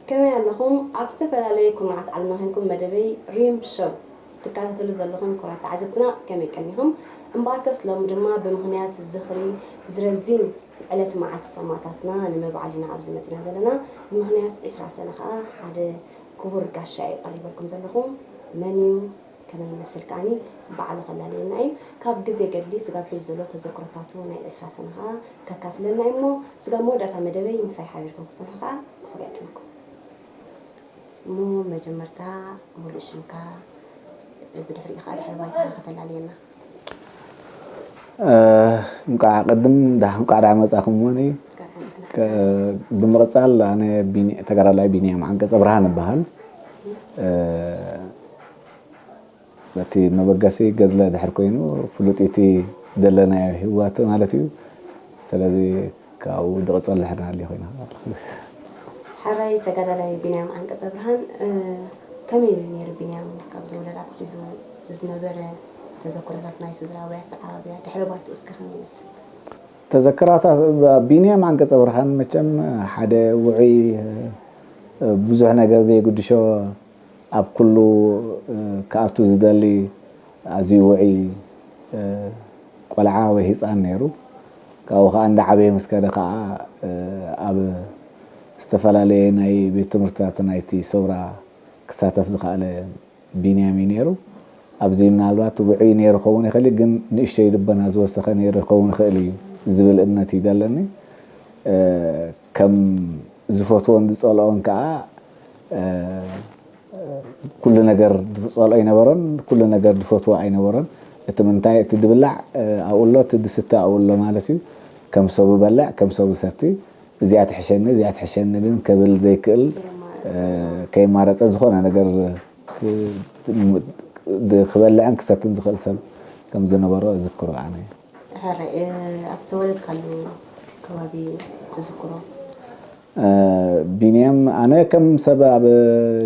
ከመይ ኣለኹም? ኣብ ዝተፈላለየ ኩርናዓት ዓለምና ኮንኩም መደበይ ሪም ሸው ትከታተሉ ዘለኹም ክቡራት ተዓዘብትና ከመይ ቀኒኹም? እምበኣርከስ ሎሚ ድማ ብምኽንያት ዝኽሪ ዝረዚን ዕለት መዓልቲ ሰማእታትና ንምብዓል ኢና ኣብዚ መፂና ዘለና። ብምኽንያት ዒስራ ሰነ ከዓ ሓደ ክቡር ጋሻ እየ ቀሪበልኩም ዘለኹ። መን እዩ? ከመይ ይመስል ከዓኒ ባዕሉ ከላልየና እዩ። ካብ ግዜ ገድሊ ስጋብ ሕጂ ዘሎ ተዘክሮታቱ ናይ ዒስራ ሰነ ከዓ ከካፍለና እዩ እሞ ስጋብ መወዳእታ መደበይ ምሳይ ሓቢርኩም ክሰርሑ ከዓ ብኽብሪ ዕድመኩም። እሞ መጀመርታ ሙሉእ ሽምካ ብድሕሪኡ ከዓ ድሕሪ ባይታኻ ከተላልየና። እንቋዕ ቅድም እንቋዕ ደሓን መጻኹም። እሞ እኔ ብምቕጻል ኣነ ተጋዳላይ ቢንያም ዓንቀጸ ብርሃን እበሃል። በቲ መበገሲ ገድለ ድሕር ኮይኑ ፍሉጥ እቲ ዘለናዮ ህይወት ማለት እዩ። ስለዚ ካብኡ ድቕጸል ድሕር ናሃልዮ ኮይና። ሕራይ ተጋዳላይ ቢንያም ዓንቀጸ ብርሃን፣ ከመይ እዩ ነይሩ ቢንያም ካብዚ ውለዳ ኣትሒዙ ዝነበረ ተዘክሮታት ናይ ስድራ ወይ ኣተዓባብያ ድሕሪ ባይትኡ እስከ ከመይ ይመስል? ተዘክሮታት ቢንያም ዓንቀጸ ብርሃን መቸም ሓደ ውዑይ ብዙሕ ነገር ዘይግድሾ ኣብ ኩሉ ክኣቱ ዝደሊ ኣዝዩ ውዑይ ቆልዓ ወይ ህፃን ነይሩ። ካብኡ ከዓ እንዳዓበየ ምስ ከደ ከዓ ኣብ ዝተፈላለየ ናይ ቤት ትምህርትታት ናይቲ ሰውራ ክሳተፍ ዝኸኣለ ቢንያም እዩ ነይሩ። ኣብዚ ምናልባት ውዑይ ነይሩ ክኸውን ይኽእል እዩ፣ ግን ንእሽተይ ልቦና ዝወሰኸ ነይሩ ክኸውን ይኽእል እዩ ዝብል እምነት እዩ ዘለኒ። ከም ዝፈትዎን ዝጸልኦን ከዓ ኩሉ ነገር ዝጸልኦ ኣይነበሮን፣ ኩሉ ነገር ዝፈትዎ ኣይነበሮን። እቲ ምንታይ እቲ ዝብላዕ ኣብኡ ኣሎ፣ እቲ ዝስተ ኣብኡ ኣሎ ማለት እዩ። ከም ሰቡ በልዕ፣ ከም ሰቡ ሰቲ፣ እዚኣ ትሕሸኒ እዚኣ ትሕሸኒ ግን ከብል ዘይክእል፣ ከየማረጸ ዝኾነ ነገር ክበልዕን ክሰትን ዝኽእል ሰብ ከም ዝነበሮ እዝክሮ ኣነ። ሕራይ ኣብ ተወለድካሉ ከባቢ ትዝክሮ? ቢንያም ኣነ ከም ሰብ ኣብ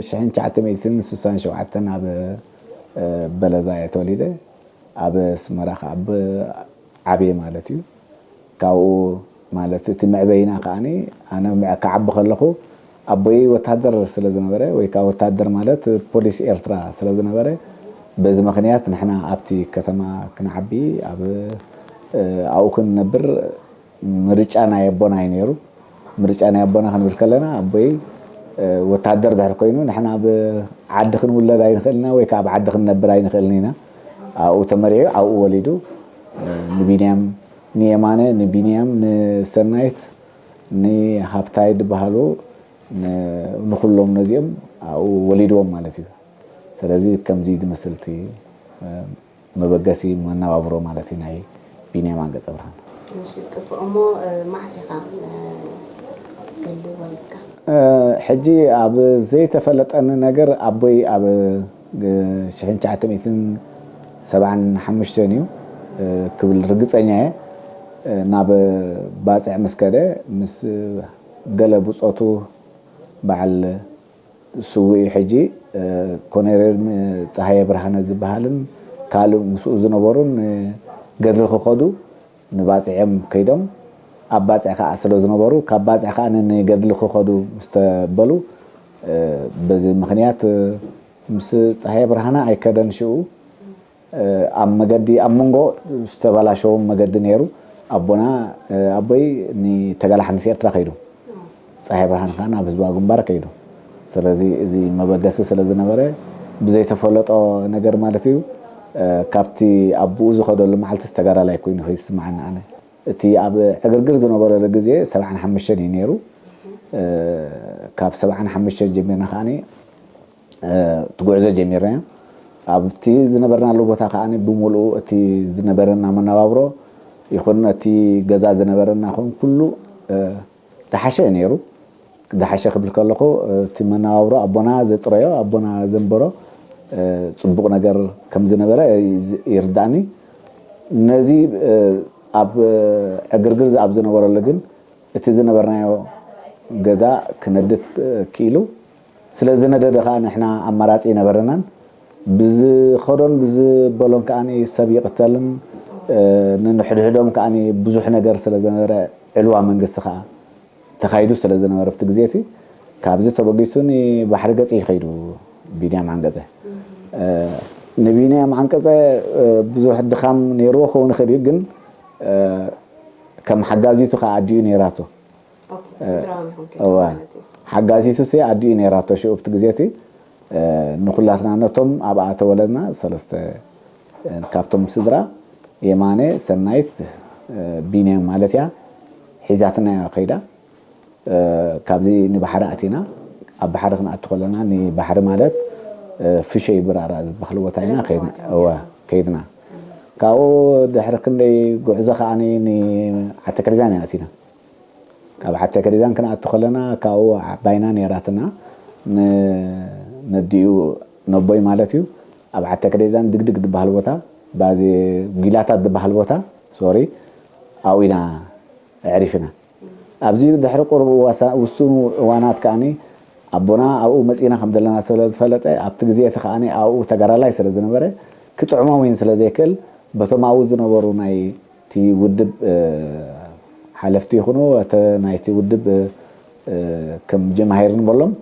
ሽሕን ትሽዓተ ሚእትን ስሳን ሸውዓተን ኣብ በለዛ እየ ተወሊደ። ኣብ ኣስመራ ከዓ ዓብየ ማለት እዩ። ካብኡ ማለት እቲ መዕበይና ከዓ ኣነ ክዓቢ ከለኹ ኣቦይ ወታደር ስለ ዝነበረ ወይ ከዓ ወታደር ማለት ፖሊስ ኤርትራ ስለ ዝነበረ በዚ ምኽንያት ንሕና ኣብቲ ከተማ ክንዓቢ ኣብኡ ክንነብር ምርጫ ናይ ኣቦና እዩ ነይሩ። ምርጫ ናይ ኣቦና ክንብል ከለና ኣቦይ ወታደር ድሕር ኮይኑ ንሕና ኣብ ዓዲ ክንውለድ ኣይንኽእልና ወይ ከዓ ኣብ ዓዲ ክንነብር ኣይንኽእልን ኢና። ኣብኡ ተመሪዑ ኣብኡ ወሊዱ ንቢንያም ንየማነ ንቢንያም ንሰናይት ንሃብታይ ዝበሃሉ ንኩሎም ነዚኦም ኣብኡ ወሊድዎም ማለት እዩ። ስለዚ ከምዚ ዝመስል እቲ መበገሲ መነባብሮ ማለት እዩ ናይ ቢንያም ኣንገፀ ብርሃን። እሺ፣ ፅቡቕ። እሞ መዓስ ኢኻ ገድሊ ወሊድካ? ሕጂ ኣብ ዘይተፈለጠኒ ነገር ኣቦይ ኣብ ሽሕን ትሽዓተ ሚእትን ሰብዓን ሓሙሽተን እዩ ክብል ርግፀኛ እየ። ናብ ባፅዕ ምስ ከደ ምስ ገለ ብፆቱ በዓል ስውእ እዩ ሕጂ ኮነሬል ፀሃየ ብርሃነ ዝበሃልን ካልእ ምስኡ ዝነበሩን ገድሊ ክኸዱ ንባፅዕ እዮም ከይዶም። ኣብ ባፅዕ ከዓ ስለ ዝነበሩ ካብ ባፅዕ ከዓ ንገድሊ ክኸዱ ምስ ተበሉ በዚ ምኽንያት ምስ ፀሃየ ብርሃነ ኣይከደን ሽኡ ኣብ መገዲ ኣብ መንጎ ዝተበላሸዎም መገዲ ነይሩ። ኣቦና ኣቦይ ንተጋላሓንቲ ኤርትራ ከይዱ፣ ፀሃየ ብርሃን ከዓ ናብ ህዝባዊ ግንባር ከይዱ። ስለዚ እዚ መበገሲ ስለ ዝነበረ ብዘይተፈለጦ ነገር ማለት እዩ ካብቲ ኣቦኡ ዝኸደሉ መዓልቲ ዝተጋዳላይ ኮይኑ ከይስምዓኒ ኣነ እቲ ኣብ ዕግርግር ዝነበረሉ ግዜ ሰብዓን ሓሙሽተን እዩ ነይሩ። ካብ ሰብዓን ሓሙሽተን ጀሚርና ከዓ እቲ ጉዕዞ ጀሚርናዮ። ኣብቲ ዝነበርናሉ ቦታ ከዓ ብሙሉኡ እቲ ዝነበረና መነባብሮ ይኹን እቲ ገዛ ዝነበረና ኹን ኩሉ ዝሓሸ እዩ ነይሩ። ዝሓሸ ክብል ከለኹ እቲ መነባብሮ ኣቦና ዘጥረዮ ኣቦና ዘንበሮ ፅቡቕ ነገር ከም ዝነበረ ይርዳእኒ። ነዚ ኣብ ዕግርግር ኣብ ዝነበረሉ ግን እቲ ዝነበርናዮ ገዛ ክነድድ ክኢሉ። ስለ ዝነደደ ከዓ ንሕና ኣማራፂ ይነበረናን ብዝኸዶን ብዝበሎን ከዓ ሰብ ይቕተልን ንንሕድሕዶም ከዓ ብዙሕ ነገር ስለ ዝነበረ ዕልዋ መንግስቲ ከዓ ተኻይዱ ስለ ዝነበረ ኣብቲ ግዜ እቲ ካብዚ ተበጊሱ ንባሕሪ ገፂ ይኸይዱ። ቢንያም ዓንቀፀ ንቢንያም ዓንቀፀ ብዙሕ ድኻም ነይርዎ ክኸውን ይኽእል እዩ፣ ግን ከም ሓጋዚቱ ከዓ ኣዲኡ ነይራቶ። ሓጋዚቱ ሲ ኣዲኡ ነይራቶ ሽኡ ኣብቲ ግዜ እቲ ንኩላትና ነቶም ኣብኣ ተወለድና ሰለስተ ካብቶም ስድራ የማነ፣ ሰናይት፣ ቢንያም ማለት እያ ሒዛትና እያ ከይዳ። ካብዚ ንባሕሪ ኣቲና ኣብ ባሕሪ ክንኣቱ ከለና ንባሕሪ ማለት ፍሸይ ብራራ ዝበሃል ቦታ ኢና ከይድና ካብኡ ድሕሪ ክንደይ ጉዕዞ ከዓ ንዓተከሪዛን ኢና ኣቲና። ካብ ዓተከሪዛን ክንኣቱ ከለና ካብኡ ዓባይና ነይራትና ነዲኡ ነቦይ ማለት እዩ። ኣብ ዓተከሪዛን ድግድግ ዝበሃል ቦታ ባዜ ጒላታት ዝበሃል ቦታ ሶሪ ኣብኡ ኢና ኣዕሪፍና። ኣብዚ ድሕሪ ቁሩብ ውሱን እዋናት ከዓኒ ኣቦና ኣብኡ መጺእና ከም ዘለና ስለ ዝፈለጠ ኣብቲ ግዜ እቲ ከዓኒ ኣብኡ ተጋዳላይ ስለ ዝነበረ ክጥዕሞም እውን ስለ ዘይክእል በቶም ኣብኡ ዝነበሩ ናይ እቲ ውድብ ሓለፍቲ ይኹኑ እቲ ናይቲ ውድብ ከም ጀማሂር ንበሎም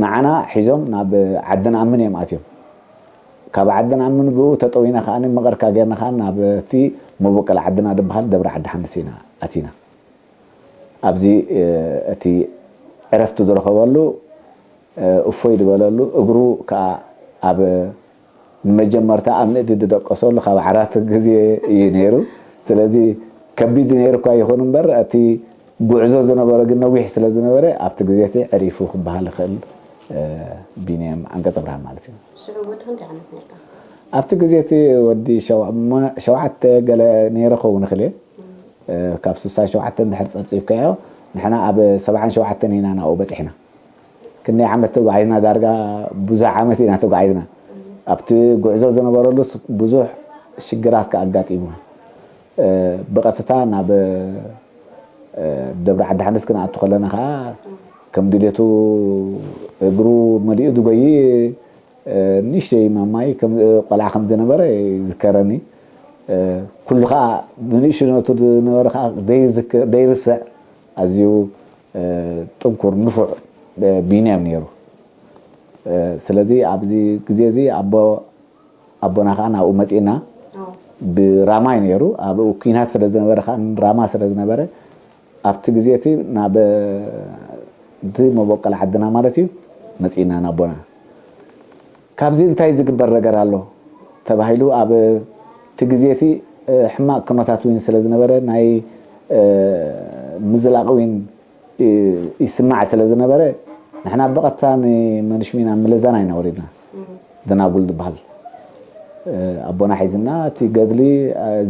ንዓና ሒዞም ናብ ዓዲ ንኣምን እዮም ኣትዮም። ካብ ዓዲ ንኣምን ብኡ ተጠዊና ከዓኒ መቐርካ ጌርና ከዓኒ ናብ እቲ መበቆል ዓድና ዝበሃል ደብረ ዓዲ ሓንስ ኢና ኣቲና። ኣብዚ እቲ ዕረፍቲ ዝረኸበሉ እፎይ ዝበለሉ እግሩ ከዓ ኣብ ንመጀመርታ ኣብ ንእዲ ዝደቀሰሉ ካብ ዓራት ግዜ እዩ ነይሩ። ስለዚ ከቢድ ነይሩ እኳ ይኹን እምበር እቲ ጉዕዞ ዝነበሮ ግን ነዊሕ ስለ ዝነበረ ኣብቲ ግዜ እቲ ዕሪፉ ክበሃል ይኽእል። ቢንያም ዓንቀፀ ብርሃን ማለት እዩ። ሽዑ ወዲ ክንደይ ዓመት ነርካ? ኣብቲ ግዜ እቲ ወዲ ሸውዓተ ገለ ነይረ ክኸውን ይኽእል እየ። ካብ ስሳን ሸውዓተን ድሕር ፀብፂብካዮ ንሕና ኣብ ሰብዓን ሸውዓተን ኢና ናብኡ በፂሕና። ክንደይ ዓመት ተጓዒዝና ዳርጋ ብዙሕ ዓመት ኢና ተጓዒዝና። ኣብቲ ጉዕዞ ዝነበረሉስ ብዙሕ ሽግራት ከዓ ኣጋጢሙ ብቐጥታ ናብ ደብረ ዓዲ ሓንስ ክንኣቱ ከለና ከዓ ከም ድሌቱ እግሩ መሊኡ ዝጎይ ንእሽተይ ማማይ ቆልዓ ከም ዝነበረ ይዝከረኒ። ኩሉ ከዓ ብንእሽነቱ ዝነበረ ከዓ ዘይርስዕ ኣዝዩ ጥንኩር ንፉዕ ቢንያም ነይሩ። ስለዚ ኣብዚ ግዜ እዚ ኣቦ ኣቦና ከዓ ናብኡ መፂእና ብራማ እዩ ነይሩ። ኣብኡ ኲናት ስለ ዝነበረ ከዓ ራማ ስለ ዝነበረ ኣብቲ ግዜ እቲ ናብ እቲ መበቆል ዓድና ማለት እዩ መፂእና ናቦና። ካብዚ እንታይ ዝግበር ነገር ኣሎ ተባሂሉ ኣብ እቲ ግዜ እቲ ሕማቕ ኩነታት እውን ስለ ዝነበረ ናይ ምዝላቕ እውን ይስማዕ ስለ ዝነበረ ንሕና ብቐጥታ ንመንሽሚና ምለዛና ኢና ወሪድና። ደናጉል ዝበሃል ኣቦና ሒዝና እቲ ገድሊ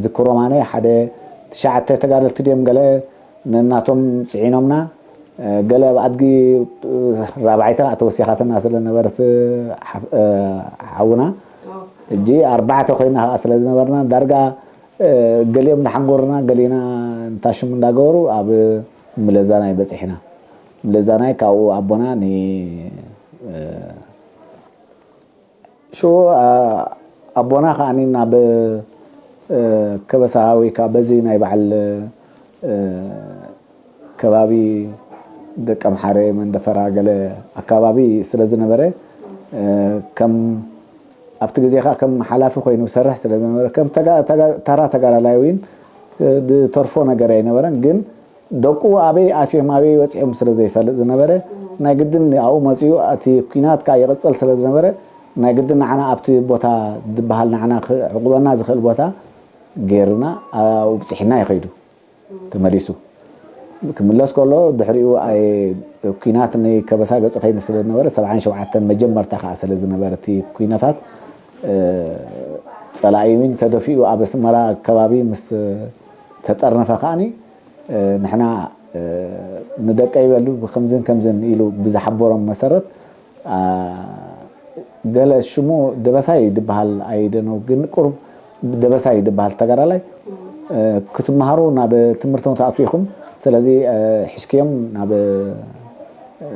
ዝክሮም ኣነ ሓደ ትሽዓተ ተጋደልቲ ድዮም ገለ ነናቶም ፅዒኖምና ገለ ኣብ ኣድጊ ራብዓይቲ ከዓ ተወሲኻትና ስለ ነበረት ሓውና እጂ ኣርባዕተ ኮይና ከዓ ስለ ዝነበርና ዳርጋ ገሊኦም እንዳሓንጎሩና ገሊና እንታሽሙ እንዳገበሩ ኣብ ምለዛናይ በፂሕና። ምለዛናይ ካብኡ ኣቦና ን ሽኡ ኣቦና ከዓኒ ናብ ከበሳ ወይ ከዓ በዚ ናይ በዓል ከባቢ ደቀምሓረ መንደፈራ ገለ ኣካባቢ ስለ ዝነበረ ከም ኣብቲ ግዜ ከዓ ከም ሓላፊ ኮይኑ ዝሰርሕ ስለ ዝነበረ ከም ተራ ተጋዳላይ እውን ዝተርፎ ነገር ኣይነበረን። ግን ደቁ ኣበይ ኣትዮም ኣበይ ወፂኦም ስለ ዘይፈልጥ ዝነበረ ናይ ግድን ኣብኡ መፂኡ እቲ ኲናት ከዓ ይቕፅል ስለ ዝነበረ ናይ ግድን ንዓና ኣብቲ ቦታ ዝበሃል ንዓና ክዕቑበና ዝኽእል ቦታ ገይርና ኣብኡ ብፂሕና ይኸይዱ። ተመሊሱ ክምለስ ከሎ ድሕሪኡ ኲናት ንከበሳ ገፁ ከይድ ስለ ዝነበረ ሰብዓን ሸውዓተን መጀመርታ ከዓ ስለ ዝነበረ እቲ ኲነታት ጸላኢ እውን ተደፊኡ ኣብ ኣስመራ ከባቢ ምስ ተጠርነፈ ከዓኒ፣ እ፣ ንሕና፣ እ፣ ንደቀይ በሉ ብከምዝን ከምዝን ኢሉ ብዝሓበሮም መሰረት፣ ኣ፣ ገለ ሽሙ ደበሳይ ድበሃል ኣይደነው፣ ግን ቁሩብ ደበሳይ ድበሃል ተጋዳላይ፣ እ፣ ክትመሃሩ ናብ ትምህርቶም ትኣትዉ ኢኹም። ስለዚ፣ እ፣ ሒዝክዮም ናብ፣ እ፣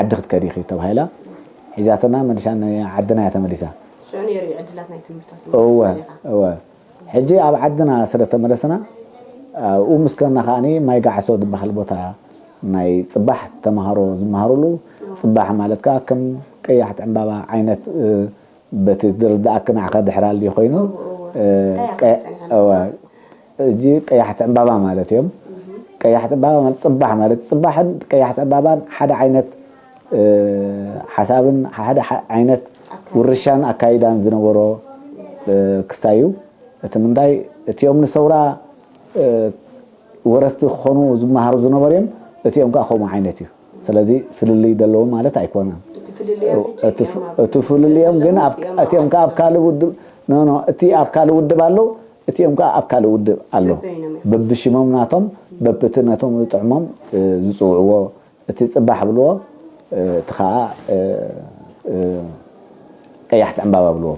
ዓዲ ክትከዲ ኢኺ ተባሂላ። ሒዛትና መሊሳ ንዓድና እያ ተመሊሳ። ሽዑ ነይሩ እዩ ዕድላት ናይ ትምህርታት እወ፣ ትምህርቲ ኢኻ። እወ። ሕጂ ኣብ ዓድና ስለ ተመለስና፣ ኣብኡ ምስ ከና ከኣኒ ማይ ጋዕሶ ዝበሃል ቦታ ናይ ጽባሕ ተምሃሮ ዝመሃሩሉ፣ ጽባሕ ማለት ከኣ ከም ቀያሕቲ ዕምባባ ዓይነት፣ እ፣ በቲ ዝርድኣኪ ንዓኻ ድሕር ኣልዩ ኮይኑ፣ እወ፣ እወ። እ፣ እንታይ ቀ-፣ ኣፍልጥ ጸኒሓ እወ። ነበር? ሕጂ ቀያሕቲ ዕምባባ ማለት እዮም። እህ። ቀያሕቲ ዕምባባ ማለት ጽባሕ ማለት፣ ጽባሕን ቀያሕቲ ዕምባባን ሓደ ዓይነት፣ እ፣ ሓሳብን ሓደ ሓ-፣ ዓይነት ኣካይዳ። ውርሻን ኣካይዳን ዝነበሮ፣ እ፣ ክስታይ እዩ። እቲ ምንታይ፣ እቲኦም ንሰውራ፣ እ፣ ወረስቲ ክኾኑ ዝመሃሩ ዝነበሩ እዮም፣ እቲኦም ከኣ ከምኡ ዓይነት እዩ። ስለዚ ፍልልይ ዘለዎም ማለት ኣይኮነን። እቲ ፍልልዮም ሕጂ እቲ ፍ-፣ እዮም ኣብ እቲ ፍልልዮም ግን ኣብ፣ እዮም እቲኦም ኣብ ከኣ ኣብ ካልእ ውድብ፣ ኖ፣ ኖ፣ እቲ ኣብ ካልእ ውድብ ኣሎ፣ እቲኦም ከኣ ኣብ ካልእ ውድብ ኣሎ። በበይኖም እዮም። በብሽሞም ናቶም፣ በብቲ ነቶም ዝጥዕሞም፣ እ፣ ዝጽውዕዎ፣ እቲ ጽባሕ ብልዎ፣ እ፣ እቲ ከኣ፣ እ፣ እ፣ ቀያሕቲ ዕምባባ ብልዎ።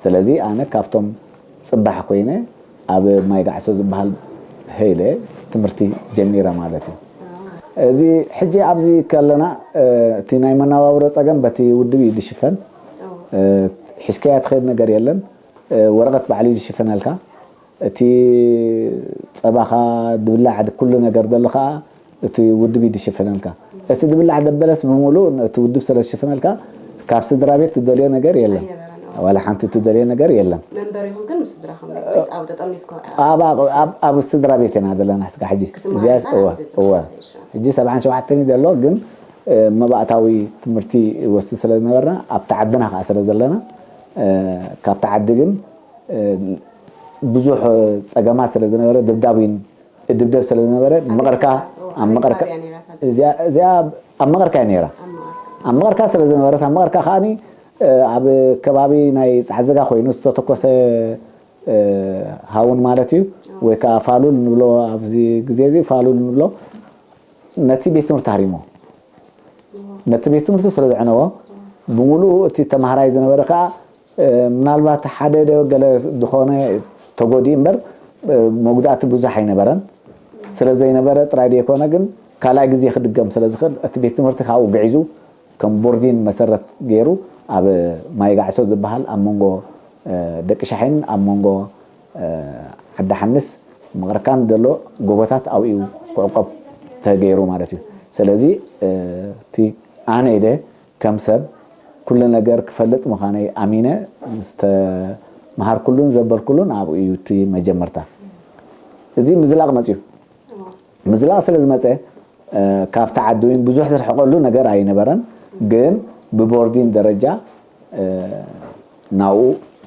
ስለዚ ኣነ ካብቶም ጽባሕ ኮይነ ኣብ ማይ ጋዕሶ ዝበሃል ሀይለ ትምህርቲ ጀሚረ ማለት እዩ። እዚ ሕጂ ኣብዚ ከለና፣ እ፣ እቲ ናይ መነባብሮ ጸገም በቲ ውድብ እዩ ዝሽፈን። እ፣ ሒዝካያ ትኸይድ ነገር የለን። እ፣ ወረቐት ባዕሉ እዩ ዝሽፈነልካ። እቲ ጸባኻ ድብላዕ ኩሉ ነገር ዘሎ ከኣ እቲ ውድብ እዩ ዝሽፈነልካ። እቲ ድብላዕ ደበለስ ብምሉእ እቲ ውድብ ስለ ዝሽፈነልካ ካብ ስድራ ቤት ትደልዮ ነገር የለን። ኣይነበረን፣ ኣዎ። ዋላ ሓንቲ ትደልዮ ነገር የለን። መንበሪኹም ግን ምስ ስድራኹም እዩ ወይስ ኣብኡ ተጠርኒፍኩም? ኣብ፣ ኣብ፣ ኣብ፣ ኣብ ስድራ ቤት ኢና ዘለና ስጋ ሕጂ። ክትመሃር እዚኣ ኢኻ እወ፣ ናብዚ እወ። ዝመሃር። ሕጂ ሰብዓን ሸውዓተን እዩ ዘሎ፣ ግን፣ እ፣ መባእታዊ ትምህርቲ ወስድ ስለ ዝነበርና ኣብቲ ዓድና ከኣ ስለ ዘለና፣ እ፣ ካብቲ ዓዲ ግን፣ እ፣ ብዙሕ ጸገማት ስለ ዝነበረ፣ ደብዳብ እውን ድብደብ ስለ ዝነበረ፣ ኣብ መቐርካ፣ መቐርካ፣ ኣብ ኣብ መቐርካ፣ መቐርካ እያ ነይራ እታ እዚኣ፣ እዚኣ ኣብ መቐርካ እያ ነይራ። ኣብ መቐርካ። ኣብ መቐርካ ስለ ዝነበረት፣ ኣብ መቐርካ ከኣኒ፣ እ፣ ኣብ ከባቢ ናይ ጻዕዝጋ ኮይኑ ዝተተኮሰ፣ እ፣ ሃውን ማለት እዩ፣ ኣዎ። ወይ ከኣ ፋሉል ንብሎ፣ ኣብዚ ግዜ እዚ ፋሉል ንብሎ፣ ነቲ ቤት ትምህርቲ ሃሪሞ። ነቲ ቤት ትምህርቲ ስለ ዘዕነዎ፣ ብምሉኡ እቲ ተማሃራይ ዝነበረ ከኣ፣ እ፣ ምናልባት ሓደ ዶ ገለ ዝኾነ ተጎዲኡ እምበር፣ እ፣ መጉዳእቲ ብዙሕ ኣይነበረን። ስለ ዘይነበረ ጥራይ ደይኮነ፣ ግን ካልኣይ ግዜ ክድገም ስለ ዝኽእል፣ እቲ ቤት ትምህርቲ ካብኡ ግዒዙ፣ ከም ቦርዲን መሰረት ገይሩ፣ ኣብ ማይ ጋዕሶ ዝበሃል፣ ኣብ መንጎ፣ እ፣ ደቂ ሻሒን ኣብ መንጎ፣ እ፣ ዓዲ ሓንስ፣ መቕረካን ዘሎ ጎቦታት ኣብኡ ክዕቆብ ተገይሩ ማለት እዩ። ስለዚ፣ እ፣ እቲ ኣነ ኢለ ከም ሰብ ኩሉ ነገር ክፈልጥ ምዃነይ ኣሚነ ዝተምሃርኩሉን ዘበልኩሉን ኣብኡ እዩ እቲ መጀመርታ። እዚ ምዝላቕ መጽዩ። ምዝላቕ ስለ ዝመጸ፣ እ፣ ካብቲ ዓዲ እውን ብዙሕ ዝርሕቐሉ ነገር ኣይነበረን። ግን ብቦርዲን ደረጃ፣ እ፣ ናብኡ፣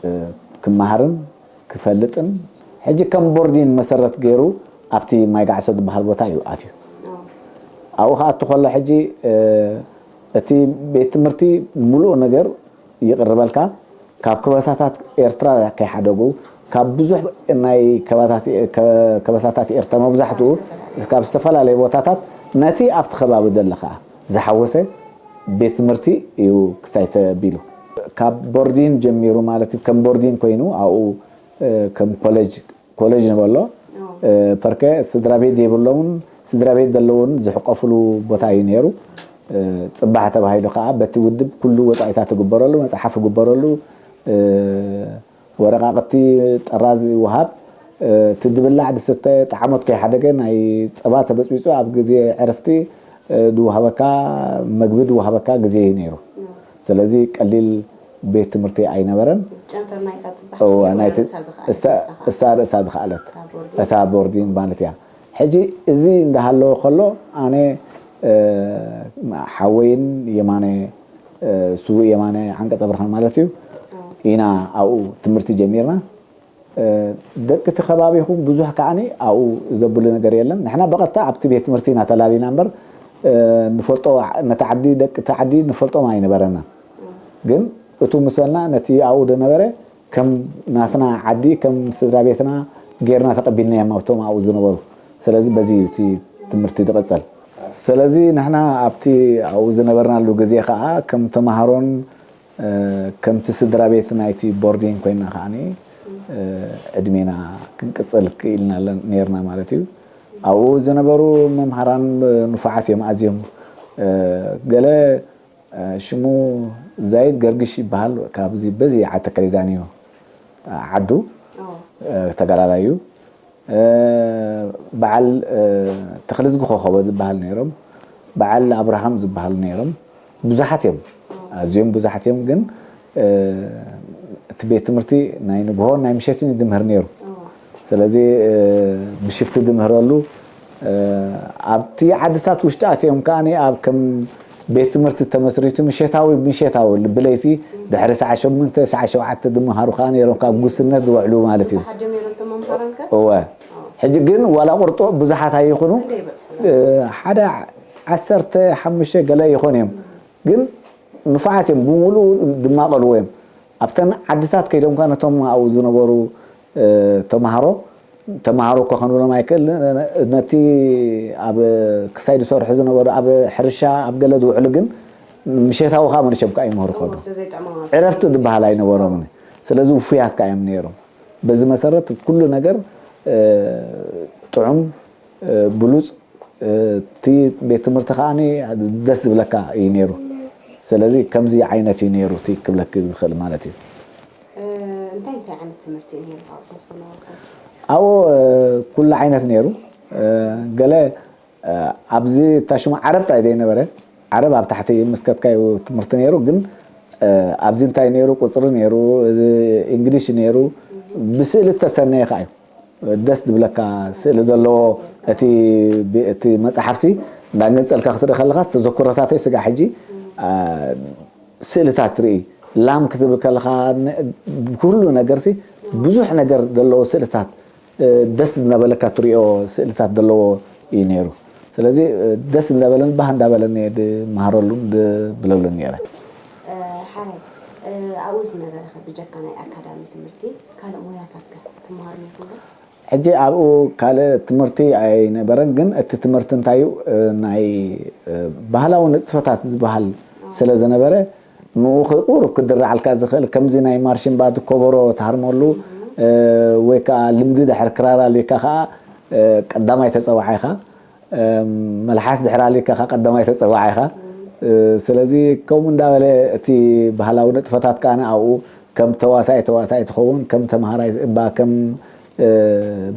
እ፣ ክመሃርን ክፈልጥን፣ ሕጂ ከም ቦርዲን መሰረት ገይሩ ኣብቲ ማይ ጋዕሶ ዝበሃል ቦታ እዩ ኣትዩ። ኣብኡ ክኣቱ ከሎ ሕጂ፣ እ፣ እቲ ቤት ትምህርቲ ምሉእ ነገር ይቕርበልካ። ካብ ከበሳታት ኤርትራ ከይሓደጉ፣ ካብ ብዙሕ ናይ ከባታት፣ ከ-፣ ከበሳታት ኤርትራ መብዛሕትኡ ካብ ዝተፈላለየ ቦታታት ነቲ ኣብቲ ከባቢ ዘሎ ከኣ ዝሓወሰ ቤት ትምህርቲ እዩ ክሳይ ተቢሉ። ካብ ቦርዲን ጀሚሩ ማለት እዩ፣ ከም ቦርዲን ኮይኑ ኣብኡ፣ እ፣ ከም ኮሌጅ ኮሌጅ ንበሎ፣ ኦ። እ፣ ፐርከ ስድራ ቤት ዘይብሎምን ስድራ ቤት ዘለውን ዝሕቆፍሉ ቦታ እዩ ነይሩ። እ፣ ጽባሕ ተባሂሉ ከኣ በቲ ውድብ ኩሉ ወጻኢታት ትግበረሉ፣ መጽሓፍ ይግበረሉ፣ እ፣ ወረቃቅቲ፣ ጠራዝ ይወሃብ። እ፣ እቲ ድብላዕ ድስተ ጣዕሞት ከይሓደገ ናይ ጸባ ተበጽቢጹ ኣብ ግዜ ዕረፍቲ፣ እ፣ ድወሃበካ፣ መግቢ ድወሃበካ ግዜ እዩ ነይሩ። ኦ። ስለዚ ቀሊል ቤት ትምህርቲ ኣይነበረን። ጨንፈር ናይታ ጽባሕ እዋ፣ ነይሩ፣ ናይቲ ርእሳ ዝኸኣለት እሳ፣ ንሳ ኸኣ። እሳ ርእሳ ዝኸኣለት። እታ ቦርዲን። እታ ቦርዲን ማለት እያ። ሕጂ እዚ እንዳሃለወ ከሎ ኣነ፣ እ፣ ሓወይን የማነ፣ እ፣ ስዉእ የማነ ዓንቀጸ ብርሃን ማለት እዩ። ኦ። ኢና ኣብኡ ትምህርቲ ጀሚርና። እ፣ ደቂ እቲ ከባቢ ይኹን ብዙሕ ከዓኒ ኣብኡ ዘብሉ ነገር የለን። ንሕና ብቐጥታ ኣብቲ ቤት ትምህርቲ ኢና ተላሊና እምበር፣ እ፣ ንፈልጦ፣ ነቲ ዓዲ፣ ደቂ እቲ ዓዲ ንፈልጦም ኣይነበረና። ግን እቱ ምስ በልና ነቲ ኣብኡ ዝነበረ፣ ከም ናትና ዓዲ ከም ስድራ ቤትና ጌርና ተቐቢልናዮም ኣብቶም ኣብኡ ዝነበሩ። ስለዚ በዚ እዩ እቲ ትምህርቲ ዝቐጸል። ስለዚ ንሕና ኣብቲ ኣብኡ ዝነበርናሉ ግዜ ከኣ ከም ተማሃሮን ከምቲ ስድራ ቤት ናይቲ ቦርዲንግ ኮይና ከዓኒ ዕድሜና ክንቅጽል ክኢልና ነርና ማለት እዩ። ኣብኡ ዝነበሩ መምሃራን ንፉዓት እዮም ኣዝዮም። ገለ ሽሙ ዛይድ ገርግሽ ይበሃል፣ ካብዚ በዚ ዓዲ ተከሌዛን እዩ ዓዱ። ተጋዳላይ እዩ። በዓል ተክልዝጊ ኮኸበ ዝበሃል ነይሮም፣ በዓል ኣብርሃም ዝበሃሉ ነይሮም። ብዙሓት እዮም፣ ኣዝዮም ብዙሓት እዮም። ግን እቲ ቤት ትምህርቲ ናይ ንግሆን ናይ ምሸትን ይድምህር ነይሩ። ስለዚ ብሽፍቲ ድምህረሉ ኣብቲ ዓድታት ውሽጢ ኣትዮም ከኣ ኣብ ከም ቤት ትምህርቲ ተመስሪቱ ምሸታዊ ምሸታዊ ብለይቲ ድሕሪ ሰዓ ሸሞንተ ሰዓ ሸውዓተ ድመሃሩ ከኣ ነይሮም ካብ ጉስነት ዝውዕሉ ማለት እዩ። ብዙሓት ዶ ነይሮም እቶም መምሃራን ከ? እወ። ሕጂ ግን ዋላ ቁርጦ ብዙሓት ኣይኹኑ፣ ሓደ ዓሰርተ ሓሙሽተ ገለ ይኾኑ እዮም። ግን ንፉዓት እዮም፣ ብምሉኡ ድማቐልዎ እዮም። ኣብተን ዓድታት ከይዶም ከኣ ነቶም ኣብኡ ዝነበሩ ተምሃሮ ተምሃሮ እኮ ክንብሎም ኣይክእል። ነቲ ኣብ ክሳይ ዝሰርሑ ዝነበሩ ኣብ ሕርሻ ኣብ ገለ ዝውዕሉ ግን ምሸታዊ ከዓ መሊሶም ከዓ ይምህሩ ከለዉ ዕረፍቲ ዝበሃል ኣይነበሮምን። ስለዚ ውፉያት ከዓ እዮም ነይሮም። በዚ መሰረት ኩሉ ነገር ጥዑም ብሉፅ እቲ ቤት ትምህርቲ ከዓ ደስ ዝብለካ እዩ ነይሩ። ስለዚ ከምዚ ዓይነት እዩ ነይሩ እቲ ክብለኪ ዝኽእል ማለት እዩ። እንታይ እንታይ ዓይነት ትምህርቲ እዩ ነይሩ ኣብኡ ዝነበርኩም? ኣብኡ ኩሉ ዓይነት ነይሩ። ገለ ኣብዚ እታ ሽሙ ዓረብ ጥራይ ዘይነበረ፣ ዓረብ ኣብ ታሕቲ ምስ ከድካዩ ትምህርቲ ነይሩ። ግን ኣብዚ እንታይ ነይሩ? ቁፅሪ ነይሩ፣ እንግሊሽ ነይሩ። ብስእሊ ዝተሰነየ ከዓ እዩ። ደስ ዝብለካ ስእሊ ዘለዎ እቲ እቲ መፅሓፍሲ እንዳገንፀልካ ክትርኢ ከለካ ተዘክሮታተይ ስጋ ሕጂ ስእልታት ትርኢ። ላም ክትብል ከለካ ኩሉ ነገርሲ ብዙሕ ነገር ዘለዎ ስእልታት ደስ እናበለካ ትሪኦ ስእልታት ዘለዎ እዩ ነይሩ። ስለዚ ደስ እንዳበለን ባህ እንዳበለን እየ ድመሃረሉን ድብለሉን ነይረ። ሓራይ ኣብኡ ዝነበረ ብጀካ ናይ ኣካዳሚ ትምህርቲ ካልእ ሞያታት ከ ትመሃሩ ነይርኩም ዶ? ሕጂ ኣብኡ ካልእ ትምህርቲ ኣይነበረን፣ ግን እቲ ትምህርቲ እንታይ እዩ ናይ ባህላዊ ንጥፈታት ዝበሃል ስለ ዝነበረ ንኡ ቁሩብ ክድረዓልካ ዝኽእል ከምዚ ናይ ማርሽን ባንድ ኮበሮ ትሃርመሉ ወይ ከዓ ልምዲ ድሕር ክራር ኣልካ ከዓ ቀዳማይ ተፀዋዓ ኢኻ። መልሓስ ድሕር ኣሊካ ከ ቀዳማይ ተፀዋዓ ኢኻ። ስለዚ ከምኡ እንዳበለ እቲ ባህላዊ ንጥፈታት ከኣ ኣብኡ ከም ተዋሳኢ ተዋሳኢ ትኸውን፣ ከም ተምሃራይ እባ ከም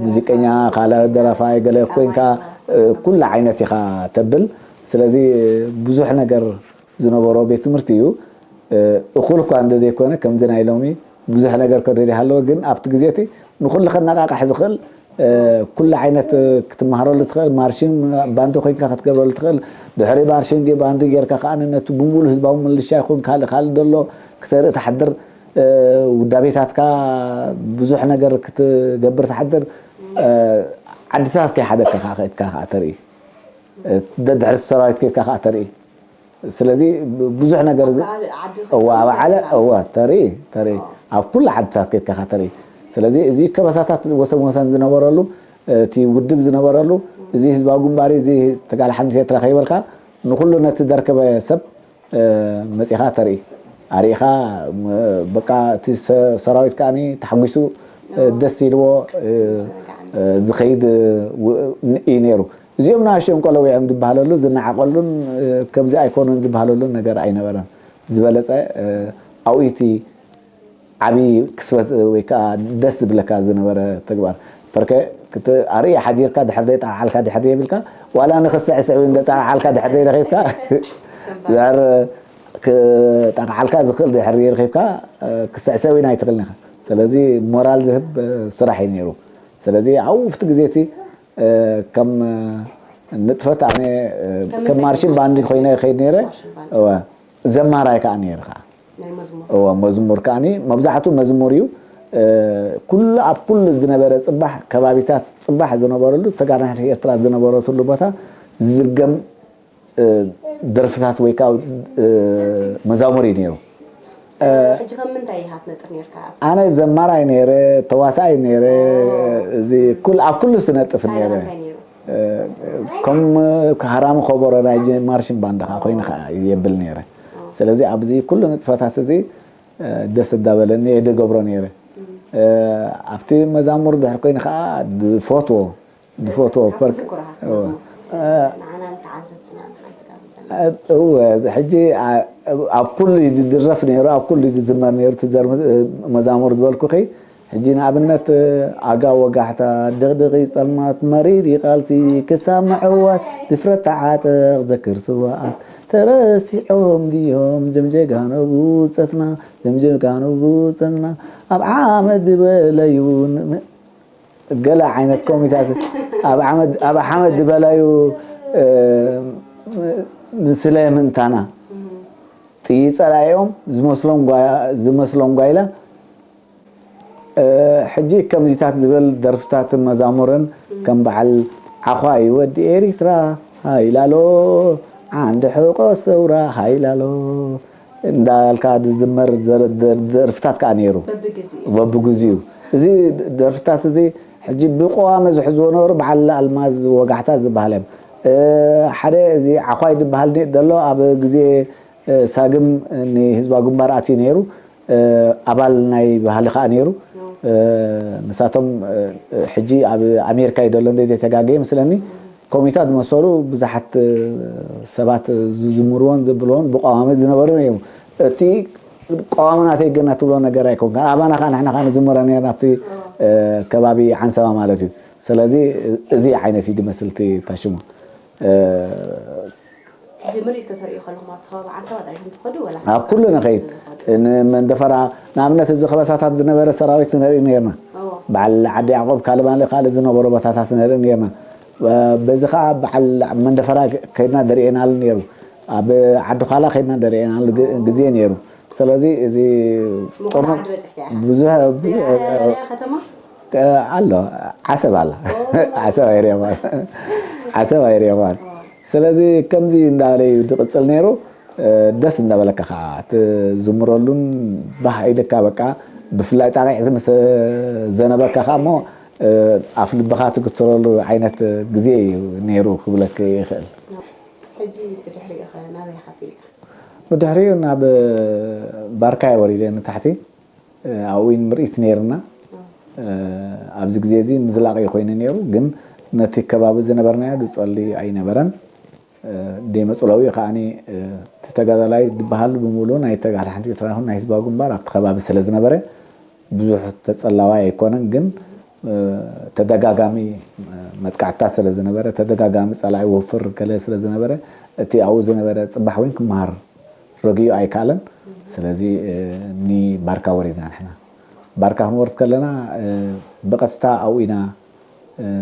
ሙዚቀኛ ካልእ ደራፋይ ገለ ኮይንካ ኩሉ ዓይነት ኢኻ ተብል። ስለዚ ብዙሕ ነገር ዝነበሮ ቤት ትምህርቲ እዩ። እኹል እኳ እንተዘይኮነ ከምዚ ናይ ሎሚ ብዙሕ ነገር ከደልዩ ሃለወ፣ ግን ኣብቲ ግዜ እቲ ንኹሉ ከነቓቕሕ ዝኽእል ኩሉ ዓይነት ክትመሃረሉ ትኽእል፣ ማርሽን ባንዲ ኮይንካ ክትገብረሉ ትኽእል። ድሕሪ ማርሽን ባንዲ ጌርካ ከዓ ነቲ ብምሉእ ህዝባዊ ምልሻ ይኹን ካልእ ካልእ ዘሎ ክተርኢ ትሓድር። ውዳቤታትካ ብዙሕ ነገር ክትገብር ትሓድር። ዓድታት ከይሓደካ ከዓ ከድካ ከዓ ተርኢ። ደድሕሪ ሰራዊት ከድካ ከዓ ተርኢ። ስለዚ ብዙሕ ነገር እዋ ኣብ ዓለ እዋ ተርኢ ተርኢ ኣብ ኩሉ ዓድታት ከድካ ተርኢ። ስለዚ እዚ ከበሳታት ወሰን ወሰን ዝነበረሉ እቲ ውድብ ዝነበረሉ እዚ ህዝባዊ ግንባር እዚ ተጋል ሓምት ኤርትራ ከይበልካ ንኩሉ ነቲ ደርከበ ሰብ መፂኻ ተርኢ ኣርኢኻ በቃ እቲ ሰራዊት ከዓ ተሓጒሱ ደስ ኢልዎ ዝኸይድ እዩ ነይሩ። እዚኦም ንኣሽኦም ቆለውዒኦም ዝበሃለሉ ዝነዓቐሉን ከምዚ ኣይኮኑን ዝበሃለሉን ነገር ኣይነበረን። ዝበለፀ ኣብኡ እቲ ዓብዪ ክስበት ወይ ከዓ ደስ ዝብለካ ዝነበረ ተግባር ፐርከ ክትኣርኢ ሓዲርካ ድሕር ደይ ጠዓዓልካ ድሕር ደይ ብልካ ዋላ ንክስዕስዕ እውን ደጠዓዓልካ ድሕር ደይ ረኺብካ ድሕር ክጠቕዓልካ ዝኽእል ድሕር ደይ ረኺብካ ክስዕስዕ እውን ኣይትኽእልን ኢኻ። ስለዚ ሞራል ዝህብ ስራሕ እዩ ነይሩ። ስለዚ ኣብኡ ኣብቲ ግዜ እቲ ከም ንጥፈት ኣነ ከም ማርሽን ባንድ ኮይነ ይኸይድ ነይረ። እወ ዘማራይ ከዓ ነይረ ከዓ እወ መዝሙር ከዓ መብዛሕቱ መዝሙር እዩ። ኩሉ ኣብ ኩሉ ዝነበረ ፅባሕ ከባቢታት ፅባሕ ዝነበረሉ ተጋዳሓት ኤርትራ ዝነበረትሉ ቦታ ዝዝርገም ደርፍታት ወይ ከዓ መዛሙር እዩ ነይሩ። ሕጂ ከም ምንታይ ኢኻ ትነጥፍ ነርካ? ኣነ ዘማራይ ነይረ፣ ተዋሳኣይ ነይረ። እዚ ኩል ኣብ ኩሉ ስነጥፍ ነይረ። ከም ሃራሚ ከበሮ ናይ ማርሽን ባንድ ከዓ ኮይኑ ከዓ የብል ነይረ። ስለዚ ኣብዚ ኩሉ ንጥፈታት እዚ ደስ እንዳበለኒ እየ ዝገብሮ ነይረ። ኣብቲ መዛሙር ድሕር ኮይኑ ከዓ ዝፈትዎ ዝፈትዎ ፐርክ እወ፣ ሕጂ ኣብ ኩሉ ድረፍ ነይሩ፣ ኣብ ኩሉ ዝዝመር ነይሩ። ትዘር መዛሙር ዝበልኩኺ ሕጂ ንኣብነት ኣጋ ወጋሕታ ድቕድቕ ጸልማት መሪር ቃልሲ ክሳብ ምዕዋት ድፍረት ተዓጠቕ ዘክር ስዋኣት ተረሲዖም ድዮም ጀምጀጋኖ ብውጸትና ጀምጀጋኖ ብውጸትና ኣብ ዓመት ዝበለዩ ገለ ዓይነት ኮሚታት ኣብ ሓመድ ዝበላዩ ንስለ ምእንታና ጥይት ጸላኢኦም ዝመስሎም ጓይላ ሕጂ ከምዚታት ዝበል ደርፍታትን መዛሙርን ከም በዓል ዓዃይ ወዲ ኤሪትራ ሃይላሎ ዓንዲ ሕቆ ሰውራ ሃይላሎ እንዳልካ ዝዝመር ደርፍታት ከዓ ነይሩ በብግዚኡ። እዚ ደርፍታት እዚ ሕጂ ብቀዋሚ ዝሕዝዎ ነበሩ በዓል ኣልማዝ ወጋሕታ ዝበሃል እዮም። ሓደ እዚ ዓዃይ ዝበሃል ዘሎ ኣብ ግዜ ሳግም ንህዝባዊ ግንባር ኣትዩ ነይሩ። ኣባል ናይ ባህሊ ከዓ ነይሩ። ንሳቶም ሕጂ ኣብ ኣሜሪካ እዩ ዘሎ እንደ ዘይተጋገየ ምስለኒ ኮሚታት ዝመሰሉ ብዙሓት ሰባት ዝዝምርዎን ዘብልዎን ብቀዋሚ ዝነበሩ እዮም። እቲ ቀዋሚ ናተይ ገና ትብሎ ነገር ኣይኮንካ ኣባና ከዓ ንሕና ከዓ ንዝምሮ ነርና ኣብቲ ከባቢ ዓንሰባ ማለት እዩ። ስለዚ እዚ ዓይነት እዩ ዝመስል እቲ ታሽሙ። ሕጂ ምርኢት ከተርእዩ ከለኹም ኣብቲ ከባቢ ዓንሰባ ጥራሕ ኢኹም ትኸዱ ወላ ኣብ ኩሉ ንኸይድ ንመንደፈራ ንኣብነት እዚ ከበሳታት ዝነበረ ሰራዊት ንርኢ ነርና። በዓል ዓዲ ያዕቆብ ካልእ ካልእ ዝነበሩ ቦታታት ንርኢ ነርና። በዚ ከዓ በዓል መንደፈራ ከይድና ደሪኤናሉ ነይሩ። ኣብ ዓዲ ኳላ ከይድና ደሪኤናሉ ግዜ ነይሩ። ስለዚ እዚ ጥርኑ ብዙ ብዙ ኣሎ ዓሰብ ኣላ ዓሰብ ኣይርየማን ዓሰብ ኣይርየማን። ስለዚ ከምዚ እንዳበለ እዩ ዝቕፅል ነይሩ። ደስ እንዳበለካ ከዓ ትዝምረሉን ባህ ኢልካ በቃ ብፍላይ ጣቂዕቲ ምስ ዘነበካ ከዓ እሞ ኣፍ ልብኻ ትግትረሉ ዓይነት ግዜ እዩ ነይሩ ክብለክ ይኽእል። ሕጂ ብድሕሪኡ ኸ ናበይ ሓፊልካ? ብድሕሪኡ ናብ ባርካየ ወሪደ ንታሕቲ ኣብኡ ምርኢት ነይርና። ኣብዚ ግዜ እዚ ምዝላቕ እዩ ኮይኑ ነይሩ፣ ግን ነቲ ከባቢ ዝነበርናዮ ዝጸሊ ኣይነበረን። ደይ መጽለዊ ከዓኒ እቲ ተጋዳላይ ዝበሃል ብምሉኡ ናይ ተጋዳሓንቲ ኤርትራ ይኹን ናይ ህዝባዊ ግንባር ኣብቲ ከባቢ ስለ ዝነበረ ብዙሕ ተጸላዋይ ኣይኮነን፣ ግን ተደጋጋሚ መጥቃዕትታት ስለ ዝነበረ፣ ተደጋጋሚ ጸላኢ ወፍር ገለ ስለ ዝነበረ፣ እቲ ኣብኡ ዝነበረ ጽባሕ እውን ክመሃር ረጊኡ ኣይከኣለን። ስለዚ ንባርካ ወሪድና ንሕና። ባርካ ክንወርድ ከለና ብቐጥታ ኣብኡ ኢና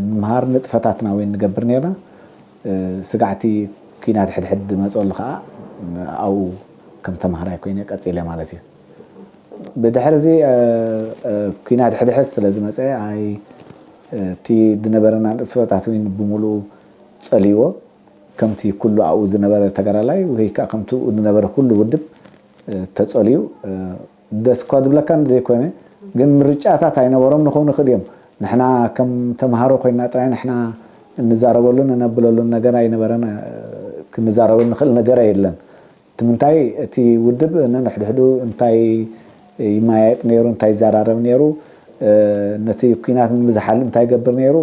ንምሃር ንጥፈታትና እውን ንገብር ነርና። ስጋዕቲ ኲናት ሕድሕድ ዝመፀሉ ከዓ ኣብኡ ከም ተምሃራይ ኮይነ ቀፂለ ማለት እዩ። ብድሕሪ እዚ ኲናት ሕድሕድ ስለ ዝመፀ ኣይ እቲ ዝነበረና ንጥፈታት እውን ብምሉኡ ፀልይዎ። ከምቲ ኩሉ ኣብኡ ዝነበረ ተጋዳላይ ወይ ከዓ ከምቲ ዝነበረ ኩሉ ውድብ ተፀልዩ ደስ እኳ ዝብለካ ዘይኮነ ግን ምርጫታት ኣይነበሮም ንኸውን ይኽእል እዮም። ንሕና ከም ተምሃሮ ኮይና ጥራይ ንሕና እንዛረበሉን እነብለሉን ነገር ኣይነበረን። ክንዛረበሉ ንኽእል ነገር የለን። እቲ ምንታይ እቲ ውድብ ነንሕድሕዱ እንታይ ይመያየጥ ነይሩ እንታይ ይዘራረብ ነይሩ ነቲ ኩናት ንምዝሓል እንታይ ይገብር ነይሩ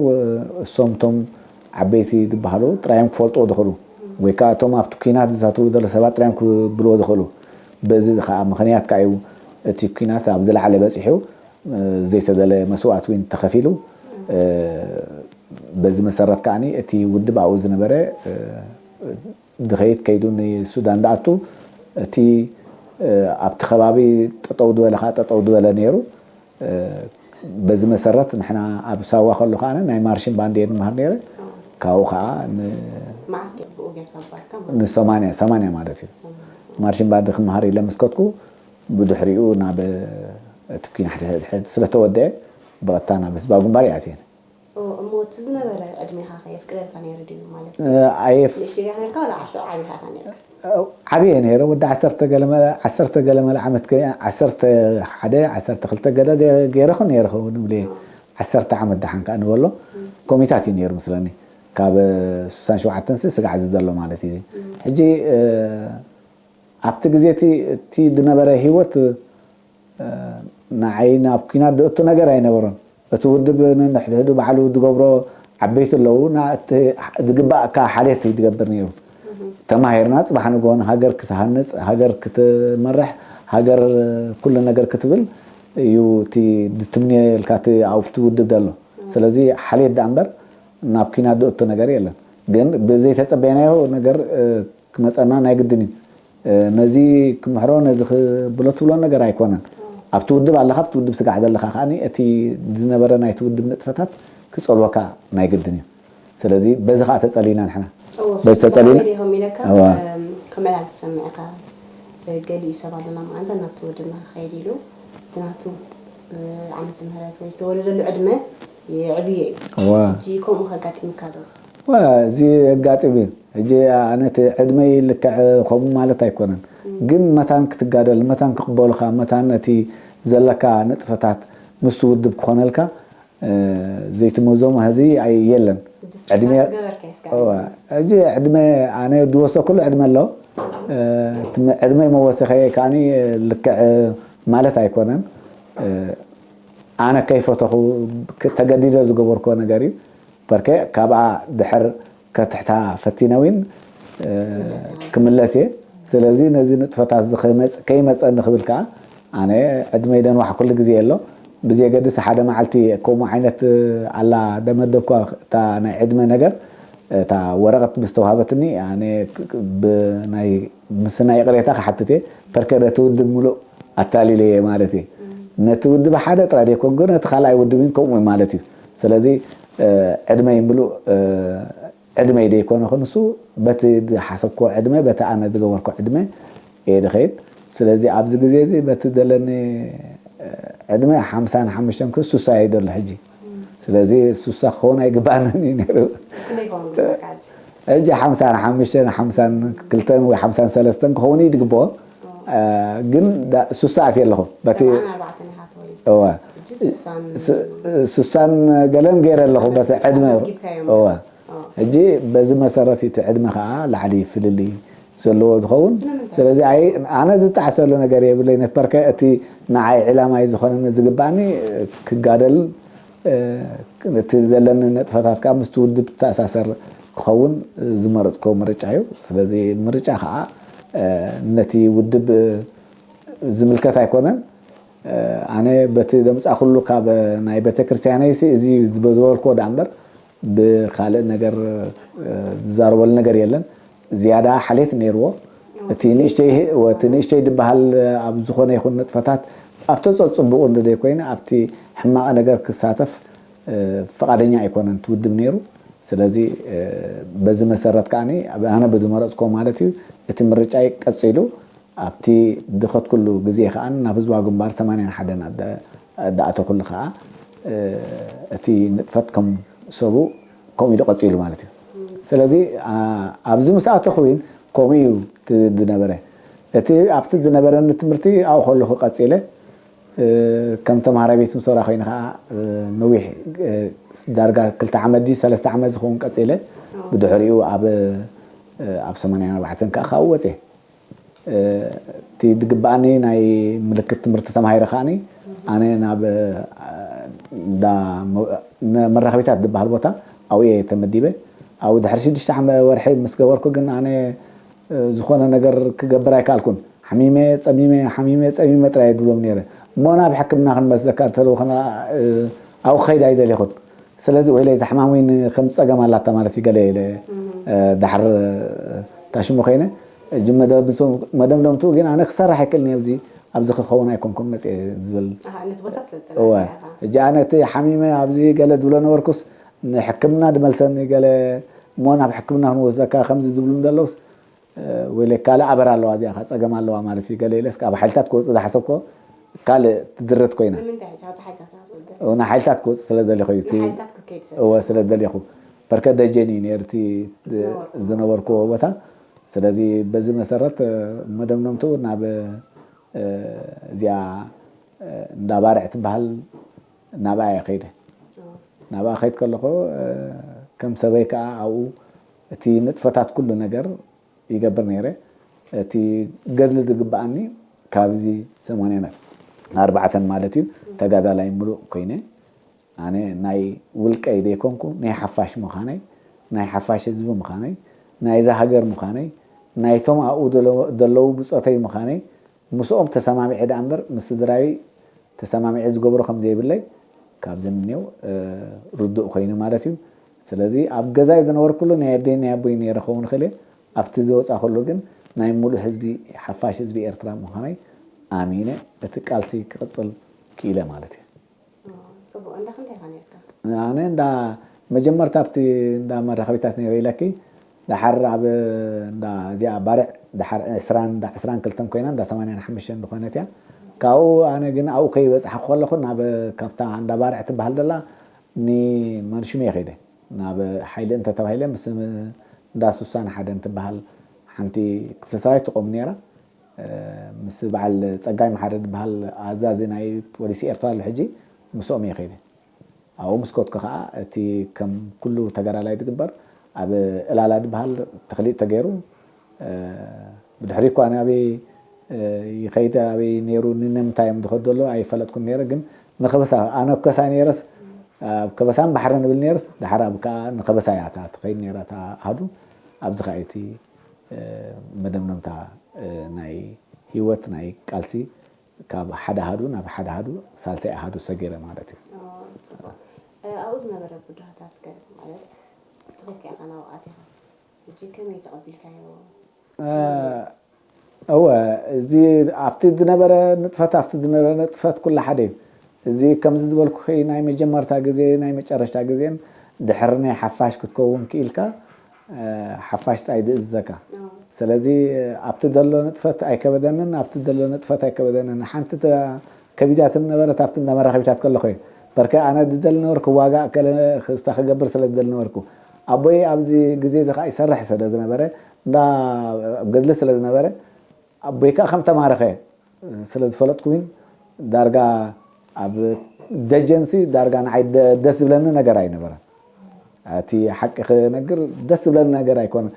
እሶም እቶም ዓበይቲ ዝበሃሉ ጥራዮም ክፈልጥዎ ዝኽእሉ ወይ ከዓ እቶም ኣብቲ ኩናት ዝሳተፉ ዘሎ ሰባት ጥራዮም ክብልዎ ዝኽእሉ በዚ ከዓ ምኽንያት ከዓ እዩ እቲ ኩናት ኣብ ዝለዓለ በፂሑ ዘይተደለ መስዋእት እውን ተኸፊሉ በዚ መሰረት ከዓ እቲ ውድብ ኣብኡ ዝነበረ ድኸይድ ከይዱ ንሱዳን ዝኣቱ እቲ ኣብቲ ከባቢ ጠጠው ዝበለ ከዓ ጠጠው ዝበለ ነይሩ። በዚ መሰረት ንሕና ኣብ ሳዋ ከሎ ከዓ ናይ ማርሽን ባንድ እየ ንመሃር ነይረ። ካብኡ ከዓ ንሰማንያ ሰማንያ ማለት እዩ ማርሽን ባንድ ክመሃር ኢለ ምስ ከድኩ ብድሕሪኡ ናብ እቲ ኩናት ስለተወደአ ብቐጥታ ናብ ህዝባዊ ግንባር ይኣትየን። እሞ እቲ ዝነበረ ዕድሜኻ ከ የፍቅደልካ ነይሩ ድዩ ማለት ኣየፍ ንእሽተይ ዲኻ ነርካ ወላ ዓሾ ዓቢኻ ኢኻ ነርካ? ዓብየ ነይረ። ወዲ ዓሰርተ ገለ መለ ዓሰርተ ገለ መለ ዓመት ከ ዓሰርተ ሓደ ዓሰርተ ክልተ ገለ ገ- ገይረ ኹን ነይረ ኸውን ንብሎ። ዓሰርተ ዓመት ደሓን ከኣ ንበሎ። ኮሚታት እዩ ነይሩ ምስለኒ። ካብ ስሳን ሸውዓተን ሲ ስጋዕ ዝዘሎ ማለት እዩ። ሕጂ ኣብቲ ግዜ እቲ እቲ ዝነበረ ህይወት ንዓይ ናብ ኲናት ዘእቱ ነገር ኣይነበሮን። እቲ ውድብ ነንሕድሕዱ ባዕሉ ዝገብሮ ዓበይቲ ኣለዉ። ዝግባእካ ሓልየት እዩ ዝገብር ነይሩ። ተማሂርና ፅባሕ ንግሆ ሃገር ክትሃንፅ፣ ሃገር ክትመርሕ፣ ሃገር ኩሉ ነገር ክትብል እዩ እቲ ዝትምንየልካ እቲ ኣብቲ ውድብ ዘሎ። ስለዚ ሓልየት ደኣ እምበር ናብ ኲናት ዘእቱ ነገር የለን። ግን ብዘይተፀበየናዮ ነገር ክመፀና ናይ ግድን እዩ። ነዚ ክምሕሮ ነዚ ክብሎ ትብሎ ነገር ኣይኮነን። ኣብቲ ውድብ ኣለካ ኣብቲ ውድብ ስጋዕ ዘለካ ከዓኒ እቲ ዝነበረ ናይቲ ውድብ ንጥፈታት ክፀልወካ ናይ ግድን እዩ። ስለዚ በዚ ከዓ ተፀሊና ንሕና በዚ ተፀሊና ከመላል ትሰምዕካ ገሊኡ ሰብ ኣለና ማለት ናብቲ ውድብ ንክኸይድ ኢሉ እቲ ናቱ ዓመተ ምህረት ወይ ዝተወለደሉ ዕድመ የዕብዮ እዩ። ሕጂ ከምኡ ከጋጥምካ ዶ? እዚ ኣጋጢሙ እዩ። ሕጂ ኣነ እቲ ዕድመይ ልክዕ ከምኡ ማለት ኣይኮነን፣ ግን መታን ክትጋደል፣ መታን ክቕበሉኻ፣ መታን ነቲ ዘለካ ንጥፈታት ምስቲ ውድብ ክኾነልካ ዘይትመዞም ህዚ የለን። ሕጂ ዕድመ ኣነ ዝወሰኩሉ ዕድመ ኣሎ። ዕድመይ መወሰኸየ ከኣ ልክዕ ማለት ኣይኮነን። ኣነ ከይፈተኹ ተገዲደ ዝገበርኩዎ ነገር እዩ። በርከ ካብኣ ድሕር ከትሕታ ፈቲነ ውን ክምለስ እየ። ስለዚ ነዚ ንጥፈታት እዚ ከይመፀኒ ክብል ከዓ ኣነ ዕድመይ ደንዋሕ ኩሉ ግዜ ኣሎ። ብዘየገድስ ሓደ መዓልቲ ከምኡ ዓይነት ኣላ ደመደብኳ እታ ናይ ዕድመ ነገር እታ ወረቐት ምስ ተዋህበትኒ ኣነ ብናይ ምስና ይቕሬታ ክሓትት እየ። ፐርከ ነቲ ውድብ ምሉእ ኣታሊለየ ማለት እየ። ነቲ ውድብ ሓደ ጥራይ ዘይኮንኩ ነቲ ካልኣይ ውድብ እውን ከምኡ ማለት እዩ። ስለዚ ዕድመይ ምሉእ ዕድመይ ደይኮነ ክንሱ በቲ ዝሓሰብኮ ዕድመ በቲ ኣነ ዝገበርኮ ዕድመ እየ ድኸይድ። ስለዚ ኣብዚ ግዜ እዚ በቲ ዘለኒ ዕድመ ሓምሳን ሓሙሽተን ክስ ሱሳ እየ ዘሎ ሕጂ። ስለዚ ሱሳ ክኸውን ኣይግባእንን እዩ ነይሩ። ሕጂ ሓምሳን ሓሙሽተን ሓምሳን ክልተን ወይ ሓምሳን ሰለስተን ክኸውን እዩ ዝግብኦ። ግን ሱሳ ኣትየ ኣለኹ በቲ እወ ሱሳን ገለን ገይረ ኣለኹ በቲ ዕድመ እወ ሕጂ በዚ መሰረት እቲ ዕድመ ከዓ ላዕሊ ፍልልይ ዘለዎ ዝኸውን። ስለዚ ኣነ ዝጣዕሰሉ ነገር የብለይ። ነቲ ፐርከ እቲ ንዓይ ዕላማይ ዝኾነኒ ዝግባእኒ ክጋደልን እቲ ዘለኒ ነጥፈታት ከዓ ምስቲ ውድብ ዝተኣሳሰር ክኸውን ዝመረፅኮ ምርጫ እዩ። ስለዚ ምርጫ ከዓ ነቲ ውድብ ዝምልከት ኣይኮነን። ኣነ በቲ ዘምፃእኩሉ ካብ ናይ ቤተክርስትያነይሲ እዚ ዝበዝበልክዎ ደኣ እምበር ብካልእ ነገር ዝዛረበሉ ነገር የለን። ዝያዳ ሓሌት ነይርዎ። እቲ ንእሽተይ እቲ ንእሽተይ ዝበሃል ኣብ ዝኾነ ይኹን ንጥፈታት ኣብ ተፀፅቡቑ እንተዘይኮይነ ኣብቲ ሕማቕ ነገር ክሳተፍ ፍቓደኛ ኣይኮነን እቲ ውድብ ነይሩ። ስለዚ በዚ መሰረት ከዓኒ ኣነ ብዝመረፅኮ ማለት እዩ እቲ ምርጫይ ቀፂሉ ኣብቲ ድኸትኩሉ ግዜ ከዓ ናብ ህዝባዊ ግንባር ሰማንያን ሓደን ዝኣተኹሉ ከዓ እቲ ንጥፈት ከም ሰቡ ከምኡ ኢሉ ቀፂሉ ማለት እዩ። ስለዚ ኣብዚ ምስ ኣተኹ እውን ከምኡ እዩ ዝነበረ። እቲ ኣብቲ ዝነበረኒ ትምህርቲ ኣብኡ ከለኹ ቀፂለ ከም ተምሃራይ ቤት ምሶራ ኮይነ ከዓ ነዊሕ ዳርጋ ክልተ ዓመት ድዩ ሰለስተ ዓመት ዝኸውን ቀፂለ ብድሕሪኡ ኣብ ኣብ ሰማንያን ኣርባዕተን ከዓ ካብኡ ወፅየ። እቲ ዝግበኣኒ ናይ ምልክት ትምህርቲ ተማሂረ ከዓኒ ኣነ ናብ እንዳ መራኸቢታት ዝበሃል ቦታ ኣብኡ እየ ተመዲበ። ኣብኡ ድሕሪ ሽዱሽተ ወርሒ ምስ ገበርኩ ግን ኣነ ዝኾነ ነገር ክገብር ኣይከኣልኩን። ሓሚመ፣ ፀሚመ፣ ሓሚመ፣ ፀሚመ ጥራይ እየ ዝብሎም ነይረ። እሞ ናብ ሕክምና ክንወስደካ እንተለዉ ከኣ ኣብኡ ክኸይድ ኣይደለኹን። ስለዚ ወይለይ እዛ ሕማም እውን ከም ፀገም ኣላታ ማለት እዩ ገለ ኢለ ዳሕር ታሽሙ ኮይነ ሕጂ መደምደምትኡ ግን ኣነ ክሰርሕ ኣይክእልን እየ ኣብዚ ኣብዚ ክኸውን ኣይኮንኩን መፅየ ዝብል እወ ሕጂ ኣነ እቲ ሓሚመ ኣብዚ ገለ ዝብሎ ነበርኩስ ንሕክምና ድመልሰኒ ገለ እሞ ናብ ሕክምና ክንወስደካ ከምዚ ዝብሉ ዘለውስ ወይለ ካልእ ኣበር ኣለዋ እዚኣ ከ ፀገም ኣለዋ ማለት እዩ ገለ ኢለስ ካብ ሓይልታት ክወፅእ ዝሓሰብኮ ካልእ ትድርት ኮይና ናይ ሓይልታት ክወፅእ ስለ ደሊኹ እዩ እወ ስለ ደሊኹ በርከ ደጀን እዩ ነይሩ እቲ ዝነበርኩዎ ቦታ ስለዚ በዚ መሰረት መደምደምትኡ ናብ እዚኣ እንዳ ባርዕ ትበሃል ናብኣ እየ ከይደ። ናብኣ ከይድ ከለኹ ከም ሰበይ ከዓ ኣብኡ እቲ ንጥፈታት ኩሉ ነገር ይገብር ነይረ። እቲ ገድሊ ዝግብኣኒ ካብዚ ሰማንያን ኣርባዕተን ማለት እዩ ተጋዳላይ ምሉእ ኮይነ ኣነ ናይ ውልቀይ ዘይኮንኩ ናይ ሓፋሽ ምዃነይ ናይ ሓፋሽ ህዝቢ ምዃነይ ናይዛ ሃገር ምዃነይ ናይቶም ኣብኡ ዘለዉ ብፆተይ ምዃነይ ምስኦም ተሰማሚዐ ደኣ እምበር ምስ ስድራይ ተሰማሚዐ ዝገብሮ ከም ዘይብለይ ካብዚ ንኔው ርዱእ ኮይኑ ማለት እዩ። ስለዚ ኣብ ገዛይ ዝነበርኩሉ ናይ ኣደይ ናይ ኣቦይ ነይረ ክኸውን ይኽእል እየ። ኣብቲ ዝወፃ ከሎ ግን ናይ ሙሉእ ህዝቢ ሓፋሽ ህዝቢ ኤርትራ ምዃነይ ኣሚነ እቲ ቃልሲ ክቕፅል ክኢለ ማለት እዩ። ፅቡቅ እንዳ ክንደይ ኢኻ ነርካ? ኣነ እንዳ መጀመርታ ኣብቲ እንዳ መራኸቢታት ነይረ ኢለኪ ድሓር ኣብ እንዳ እዚኣ ባርዕ ድሓር ዕስራን እንዳ ዕስራን ክልተን ኮይና እንዳ ሰማንያን ሓሙሽተን ዝኾነት እያ። ካብኡ ኣነ ግን ኣብኡ ከይበፅሓ ከለኹ ናብ ካብታ እንዳ ባርዕ ትበሃል ዘላ ንመንሹም እየ ከይደ ናብ ሓይሊ እንተተባሂለ ምስ እንዳ ሱሳን ሓደን ትበሃል ሓንቲ ክፍለ ሰራዊት ትቆም ነይራ። ምስ በዓል ፀጋይ መሓሪ ዝበሃል ኣዛዚ ናይ ፖሊሲ ኤርትራ ኣሎ ሕጂ ምስኦም እየ ከይደ። ኣብኡ ምስ ከድኩ ከዓ እቲ ከም ኩሉ ተጋዳላይ ዝግበር ኣብ እላላ ዝበሃል ተክሊጥ ተገይሩ ብድሕሪ እኳ ናበይ ይኸይድ ኣበይ ነይሩ ንነምንታይ እዮም ዝኸዱ ዘሎ ኣይፈለጥኩን ነይረ ግን ንከበሳ ኣነ ከሳ ነይረስ ኣብ ከበሳን ባሕሪ ንብል ነይርስ ድሓር ኣብ ከዓ ንከበሳ እያ እታ ትኸይድ ነይራ እታ ኣሃዱ ኣብዚ ከዓ እቲ መደምደምታ ናይ ህይወት ናይ ቃልሲ ካብ ሓደ ኣሃዱ ናብ ሓደ ኣሃዱ ሳልሳይ ኣሃዱ ሰጊረ ማለት እዩ። ኣብኡ ዝነበረ ብድሆታት ከ ማለት ተኺልካ ኢኻ ናብኡ ኣቲኻ ሕጂ ከመይ ተቐቢልካዮ? እወ እዚ ኣብቲ ዝነበረ ንጥፈት ኣብቲ ዝነበረ ንጥፈት ኩሉ ሓደ እዩ። እዚ ከምዚ ዝበልኩኺ ናይ መጀመርታ ግዜ ናይ መጨረሽታ ግዜን ድሕሪ ናይ ሓፋሽ ክትከውን ክኢልካ ሓፋሽ ጥራይ ዝእዝዘካ። ስለዚ ኣብቲ ዘሎ ንጥፈት ኣይከበደንን ኣብቲ ዘሎ ንጥፈት ኣይከበደንን ሓንቲ ከቢዳትን ነበረት ኣብቲ እንዳ መራኸቢታት ከለኹ እየ። በርከ ኣነ ዝደሊ ነበርኩ ዋጋ ከለ ክስታ ክገብር ስለ ዝደሊ ነበርኩ ኣቦይ ኣብዚ ግዜ እዚ ከዓ ይሰርሕ ስለ ዝነበረ እንዳ ገድሊ ስለ ዝነበረ ኣቦይ ከዓ ከም ተማረኸ ስለ ዝፈለጥኩ እውን ዳርጋ ኣብ ደጀንሲ ዳርጋ ንዓይ ደስ ዝብለኒ ነገር ኣይነበረን። እቲ ሓቂ ክነግር ደስ ዝብለኒ ነገር ኣይኮነን።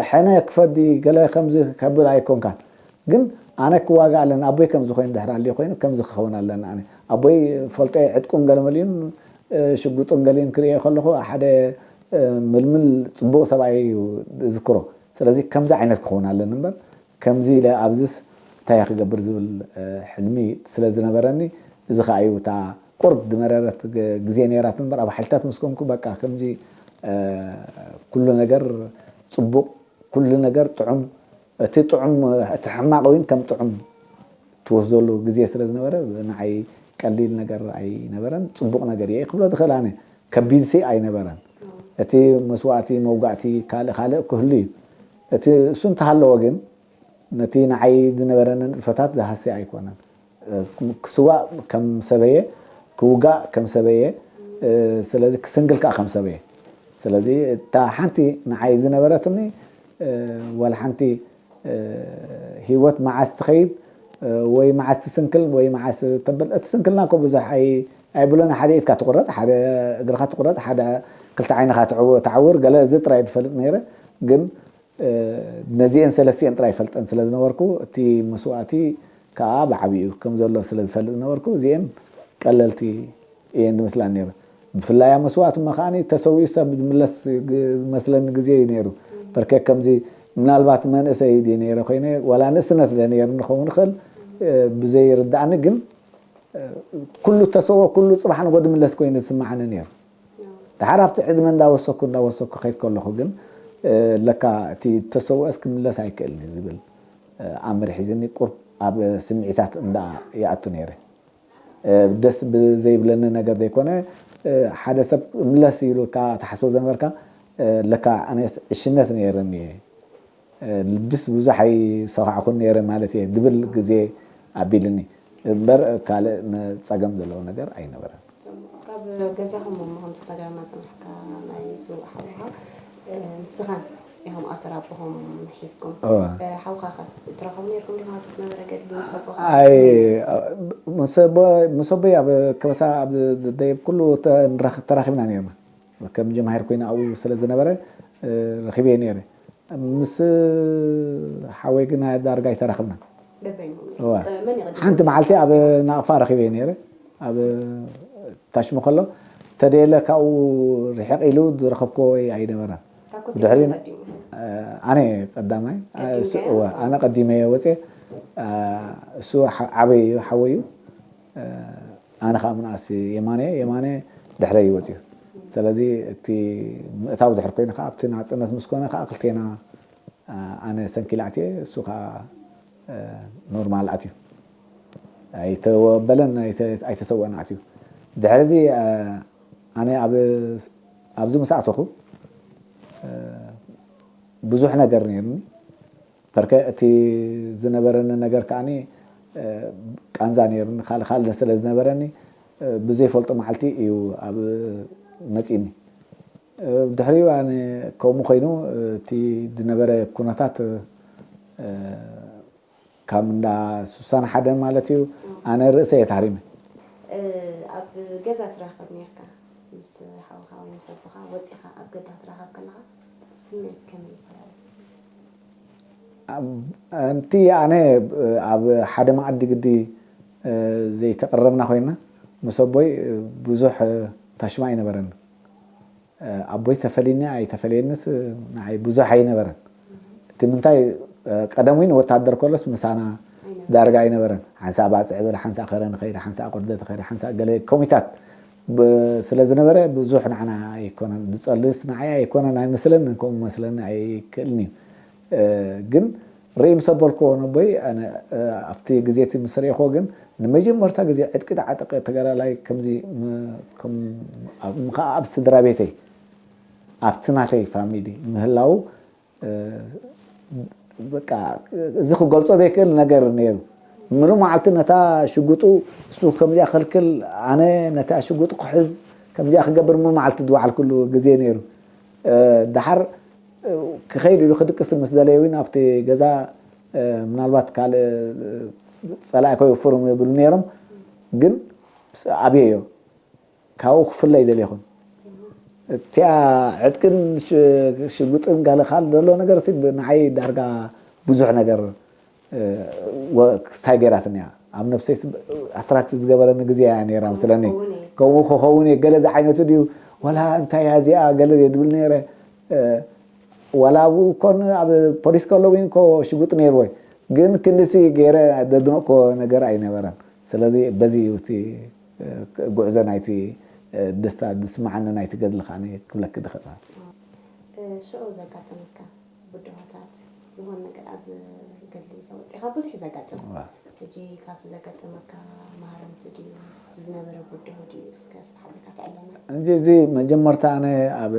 ሕነ ክፈዲ ገለ ከምዚ ከብል ኣይኮንካን ግን ኣነ ክዋጋእ ኣለኒ ኣቦይ ከምዚ ኮይኑ ድሕሪ ኣልዮ ኮይኑ ከምዚ ክኸውን ኣለኒ ኣነ ኣቦይ ፈልጦ ዕጥቁን ገለመልዩን ሽጉጥን ገሊን ክርእዮ ከለኹ ሓደ ምልምል ፅቡቕ ሰብኣይ እዩ ዝዝክሮ። ስለዚ ከምዚ ዓይነት ክኸውን ኣለኒ እምበር ከምዚ ኢለ ኣብዚስ እንታይ ክገብር ዝብል ሕልሚ ስለ ዝነበረኒ እዚ ከዓ እዩ እታ ቁርብ ዝመረረት ግዜ ነይራት እምበር ኣብ ሓይልታት ምስ ኮንኩ በቃ ከምዚ ኩሉ ነገር ፅቡቕ ኩሉ ነገር ጥዑም እቲ ጥዑም እቲ ሕማቕ እውን ከም ጥዑም ትወስደሉ ግዜ ስለ ዝነበረ ንዓይ ቀሊል ነገር ኣይነበረን ፅቡቕ ነገር እየ ክብሎ ዝኽእል ኣነ ከቢድሲ ኣይነበረን እቲ መስዋእቲ መውጋእቲ ካልእ ካልእ ክህሉ እዩ እቲ እሱ እንተሃለወ ግን ነቲ ንዓይ ዝነበረኒ ንጥፈታት ዝሃሲ ኣይኮነን ክስዋእ ከም ሰበየ ክውጋእ ከም ሰበየ ስለዚ ክስንግል ከዓ ከም ሰበየ ስለዚ እታ ሓንቲ ንዓይ ዝነበረትኒ ወላ ሓንቲ ህይወት መዓስ ትኸይድ ወይ መዓስ ትስንክል ወይ መዓስ ተብል እቲ ስንክልና እኮ ብዙሕ ኣይብሎን ሓደ ኢድካ ትቁረፅ ሓደ እግርካ ትቁረፅ ሓደ ክልተ ዓይንካ ትዓውር ገለ እዚ ጥራይ ትፈልጥ ነይረ ግን ነዚኤን ሰለስቲኤን ጥራይ ይፈልጠን ስለ ዝነበርኩ እቲ መስዋእቲ ከዓ ብዓብኡ ከም ዘሎ ስለ ዝፈልጥ ዝነበርኩ እዚኤን ቀለልቲ እየን ዝመስላን ነይረ ብፍላይ ኣብ መስዋእቲ እሞ ከዓ ተሰዊኡ ሰብ ዝምለስ ዝመስለኒ ግዜ እዩ ነይሩ በርከ ከምዚ ምናልባት መንእሰይ ድየ ነይረ ኮይነ ዋላ ንእስነት ለ ነይሩ ንኸውን ይኽእል ብዘይርዳእኒ ግን ኩሉ ተሰዎ ኩሉ ፅባሕ ንጎ ዝምለስ ኮይኑ ዝስማዓኒ ነይሩ ድሓር ኣብቲ ዕድመ እንዳወሰኩ እንዳወሰኩ ከይድ ከለኹ ግን ለካ እቲ ተሰውኦስ ክምለስ ኣይክእልን እዩ ዝብል ኣምር ሒዝኒ ቁርብ ኣብ ስምዒታት እንዳ ይኣቱ ነይረ ደስ ብዘይብለኒ ነገር ዘይኮነ ሓደ ሰብ ምለስ ኢሉካ ትሓስቦ ዝነበርካ ለካ ኣነስ ዕሽነት ነይረኒ እየ ልብስ ብዙሕ ኣይሰኻዕኩን ነይረ ማለት እየ ዝብል ግዜ ኣቢልኒ እምበር ካልእ ጸገም ዘለዎ ነገር ኣይነበረን። ካብ ገዛኹም እሞ ከምቲ ተጋማ ጽናሕካ ናይ ስውእ ሓውኻ ንስኻን ኢኹም ኣሰር ኣቦኹም ሒዝኩም እወ። እ፣ ሓውኻ ኸ ትረኸቡ ነርኩም ዲኹም ኣብዚ ዝነበረ ገድሊ ምስ ኣቦኻ ኣይ ምስ ኣቦ- ምስ ኣቦይ ኣብ ከበሳ ኣብ ደየብ ኩሉ ተ- ንራኽ- ተራኺብና ነርና ከም ጀማሂር ኮይኑ ኣብኡ ስለ ዝነበረ እ፣ ረኺበ ነይረ ምስ ሓወይ ግን ዳርጋ ኣይተራኽብና በበይኑ እወ። መን ይቕድም ሓንቲ መዓልቲ ኣብ ናቕፋ ረኺበ ነይረ ኣብ ታሽሞ ከሎ ተደየለ ካብኡ ርሕቕ ኢሉ ዝረኸብኮ ኣይነበረን ታኮት ድሕሪ- ቀዲሙ ኣነ ቀዳማይ ቀዲምካዮ? እሱ- እወ፣ ኣነ ቀዲመ ወፅየ እሱ ሓ- ዓበይ እዩ ሓወይ እዩ ኣነ ከዓ ምንኣስ የማነ የማነ ድሕረ ይወፅዩ ስለዚ እቲ ምእታው ድሕር ኮይኑ ከዓ ኣብቲ ናፅነት ምስ ኮነ ከዓ ክልቴና ኣነ ሰንኪላ ኣትየ እሱ ከዓ ኖርማል ኣትዩ ኣይተወበለን ኣይተ- ኣይተሰወአን ኣትዩ ድሕርዚ ኣነ ኣብ- ኣብዚ ምስ ኣተኹ ብዙሕ ነገር ነይርኒ በርከ እቲ ዝነበረኒ ነገር ከዓ ቃንዛ ነይርኒ ካልእ ካልእ ስለ ዝነበረኒ ብዘይፈልጦ መዓልቲ እዩ ኣብ መፂኒ ድሕሪኡ ኣነ ከምኡ ኮይኑ እቲ ዝነበረ ኩነታት ካብ እንዳ ስሳን ሓደን ማለት እዩ ኣነ ርእሰ እየ ታሪመ ኣብ ገዛ ትራኸብ ነርካ ምስ ሓውኻ ወይ ምስ ኣቦኻ ወፂኻ ኣብ ገዳ ትራኸብ ከለኻ ስምዒት ከመይ ይፈላለ እንቲ ኣነ ኣብ ሓደ መኣዲ ግዲ ዘይተቀረብና ኮይና ምስ ኣቦይ ብዙሕ ታሽማ ኣይነበረን ኣቦይ ተፈሊኒ ኣይተፈለየንስ ንዓይ ብዙሕ ኣይነበረን እቲ ምንታይ ቀደም እውን ወታደር ከሎስ ምሳና ዳርጋ ኣይነበረን ሓንሳ ባፅዕ በለ ሓንሳ ከረን ኸይደ ሓንሳ ቁርደት ኸይደ ሓንሳ ገለ ኮሚታት ስለ ዝነበረ ብዙሕ ንዓና ኣይኮነን ዝፀልስ ንዓይ ኣይኮነን ኣይመስለንን ከምኡ መስለኒ ኣይክእልን እዩ ግን ርኢ ምስ ኣበልክዎ ነቦይ ኣብቲ ግዜ እቲ ምስ ርኢኽዎ ግን ንመጀመርታ ግዜ ዕጥቂ ዝዓጠቀ ተጋዳላይ ከምዚ ከዓ ኣብ ስድራ ቤተይ ኣብቲ ናተይ ፋሚሊ ምህላው በቃ እዚ ክገልፆ ዘይክእል ነገር ነይሩ ምሉ መዓልቲ ነታ ሽጉጡ እሱ ከምዚኣ ክልክል ኣነ ነታ ሽጉጡ ክሕዝ ከምዚኣ ክገብር ምሉ መዓልቲ ዝወዓልኩሉ ግዜ ነይሩ ድሓር ክኸይድ ኢሉ ክድቅስ ምስ ደለየ እውን ኣብቲ ገዛ ምናልባት ካልእ ፀላኢ ከይወፍሮም ይብሉ ነይሮም ግን ኣብየዮ ካብኡ ክፍለ ይደልየኹም እቲኣ ዕጥቅን ሽጉጥን ጋለ ካል ዘሎ ነገር ንዓይ ዳርጋ ብዙሕ ነገር ክሳይ ገይራትኒ እያ ኣብ ነብሰይ ኣትራክት ዝገበረኒ ግዜ እያ ነይራ ምስለኒ ከምኡ ክኸውን እየ ገለ ዝዓይነቱ ድዩ ዋላ እንታይ እያ እዚኣ ገለ እየ ዝብል ነይረ ዋላ ኣብኡ ኮን ኣብ ፖሊስ ከለዉ እኮ ሽጉጥ ነይርዎ ግን ክንድሲ ገይረ ዘድነቅኮ ነገር ኣይነበረን ስለዚ በዚ እቲ ጉዕዞ ናይቲ ደስታ ዝስማዓኒ ናይቲ ገድሊ ከዓ ክብለኪ ዝኽእል ሽዑ ዘጋጠመካ ብድሆታት ዝኾነ ነገር ኣብ ገድሊ ተወፂኻ ብዙሕ እዩ ዘጋጥም ሕጂ ካብቲ ዘጋጠመካ ማህረምቲ ድዩ እቲ ዝነበረ ብድሆ ድዩ እስከ ስሓብልካ ትዕለና እንጂ እዚ መጀመርታ ኣነ ኣብ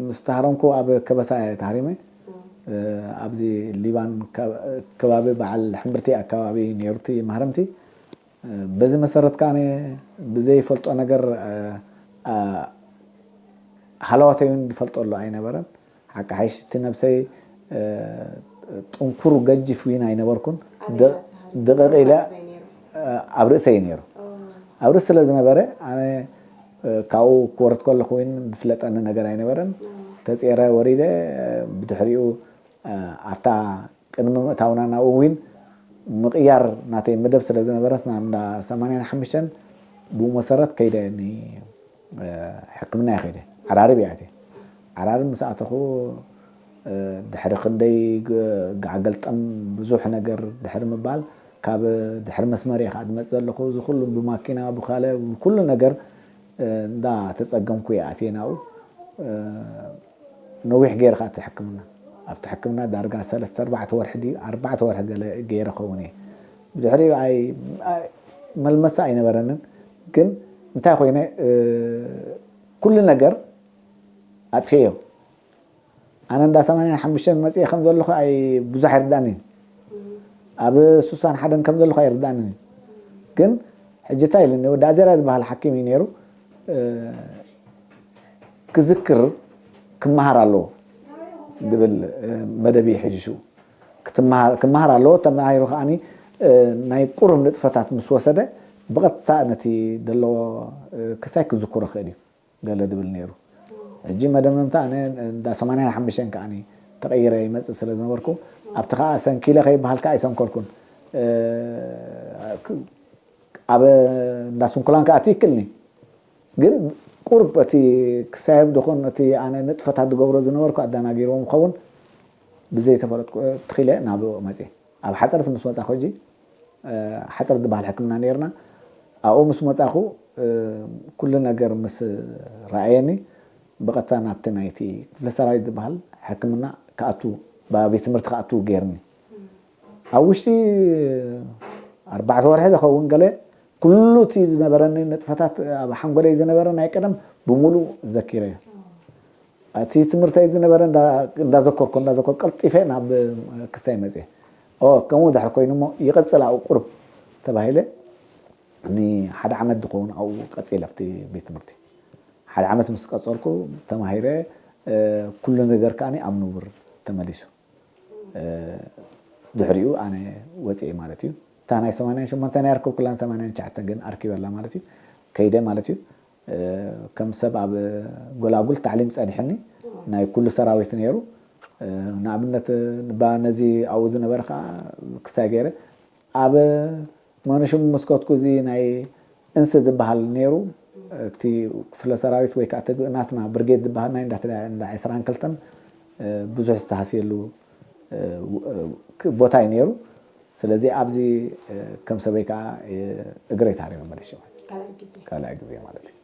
ምስ ተሃረምኩ ኣብ ከበሳ እየ ተሃሪመ ኣብዚ ሊባን ከባቢ በዓል ሕምብርቲ ኣካባቢ ነይሩ እቲ ማህረምቲ በዚ መሰረት ከዓ ብዘይፈልጦ ነገር ሃለዋተይ እውን ዝፈልጦ ኣሎ ኣይነበረን ሓቂ ሓይሽ እቲ ነብሰይ ጥንኩር ገጅፍ ዊን ኣይነበርኩን ድቕቕ ኢለ ኣብ ርእሰይ ነይሩ ኣብ ርእሲ ስለ ዝነበረ ኣነ ካብኡ ክወርድ ከለኹ እውን ዝፍለጠኒ ነገር ኣይነበረን ተፅረ ወሪደ ብድሕሪኡ ኣብታ ቅድሚ ምእታውና ናብኡ እውን ምቕያር ናተይ መደብ ስለ ዝነበረት ናብ እንዳ ሰማንያን ሓሙሽተን ብኡ መሰረት ከይደ ሕክምና ይኸይደ ዓራርብ እያ ዓራርብ ምስ ኣተኹ ድሕሪ ክንደይ ጋዕገልጠም ብዙሕ ነገር ድሕሪ ምባል ካብ ድሕሪ መስመር እየ ከዓ ዝመፅእ ዘለኹ እዚ ኩሉ ብማኪና ብካለ ብኩሉ ነገር እንዳ ተፀገምኩ እየ ኣትየ ናብኡ ነዊሕ ገይረ ከዓ እቲ ሕክምና ኣብቲ ሕክምና ዳርጋ ሰለስተ ኣርባዕተ ወርሒ ድዩ ኣርባዕተ ወርሒ ገለ ገይረ ኸውን እየ ብድሕሪኡ ኣይ መልመሳ ኣይነበረንን ግን እንታይ ኮይነ ኩሉ ነገር ኣጥፍዮ ኣነ እንዳ ሰማንያን ሓሙሽተን መፅየ ከም ዘለኹ ኣይ ብዙሕ ኣይርዳእኒ ኣብ ሱሳን ሓደን ከም ዘለኹ ኣይርዳእኒ ግን ሕጂ እንታይ ኢልኒ ወዲ ኣዜራ ዝበሃል ሓኪም እዩ ነይሩ ክዝክር ክመሃር ኣለዎ ዝብል መደብ እዩ ሒዙ። ሽኡ ክመሃር ኣለዎ። ተማሂሩ ከዓኒ ናይ ቁሩብ ንጥፈታት ምስ ወሰደ ብቐጥታ ነቲ ዘለዎ ክሳይ ክዝክሮ ክእል እዩ። ገለ ድብል ነይሩ። ሕጂ መደምደምታ ኣነ እንዳ ሰማንያን ሓሙሽተን ከዓኒ ተቐይረ ይመጽእ ስለ ዝነበርኩ ኣብቲ ከኣ ሰንኪለ ከይበሃል ከኣ ኣይሰንከልኩን። ኣብ እንዳ ስንኩላን ከኣ ትይክልኒ ግን ቁርብ እቲ ክሳየብ ድኹን እቲ ኣነ ንጥፈታት ዝገብሮ ዝነበርኩ ኣደናጊርዎም ኸውን ብዘይተፈለጥኩ ትኺለ ናብ መጽእ ኣብ ሓፀርቲ ምስ መፃኹ ሕጂ ሓፀር ዝበሃል ሕክምና ነርና ኣብኡ ምስ መፃኹ ኩሉ ነገር ምስ ረኣየኒ ብቐጥታ ናብቲ ናይቲ ክፍለ ሰራዊት ዝበሃል ሕክምና ክኣቱ ቤት ትምህርቲ ክኣቱ ገይርኒ ኣብ ውሽጢ ኣርባዕተ ወርሒ ዝኸውን ገለ ኩሉ እቲ ዝነበረኒ ንጥፈታት ኣብ ሓንጎለይ ዝነበረ ናይ ቀደም ብምሉእ ዘኪረዮ እቲ ትምህርተይ ዝነበረ እንዳዘከርኩ እንዳዘከርኩ ቀልጢፈ ናብ ክሳይ መፅየ ከምኡ ድሕር ኮይኑ ሞ ይቐፅል ኣብኡ ቁርብ ተባሂለ ንሓደ ዓመት ዝኸውን ኣብኡ ቀፂለ ኣብቲ ቤት ትምህርቲ ሓደ ዓመት ምስ ቀፀልኩ ተማሂረ ኩሉ ነገር ከዓ ኣብ ንቡር ተመሊሱ ድሕሪኡ ኣነ ወፅኤ ማለት እዩ እታ ናይ ሰማንያን ሸሞንተ ናይ ኣርከብኩላን ሰማንያን ትሽዓተን ግን ኣርኪበላ ማለት እዩ ከይደ ማለት እዩ ከም ሰብ ኣብ ጎላጉል ታዕሊም ፀኒሐኒ ናይ ኩሉ ሰራዊት ነይሩ ንኣብነት ነዚ ኣብኡ ዝነበረ ከዓ ክሳይ ገይረ ኣብ መነሽሙ መስኮትኩ እዚ ናይ እንስ ዝበሃል ነይሩ እቲ ክፍለ ሰራዊት ወይ ከዓ ናትና ብርጌድ ዝበሃል ናይ እንዳ ዕስራን ክልተን ብዙሕ ዝተሃስየሉ ቦታ እዩ ነይሩ ስለዚ ኣብዚ ከም ሰበይ ከዓ እግረይ ታሪመ መለሽ ካልኣይ ግዜ ማለት እዩ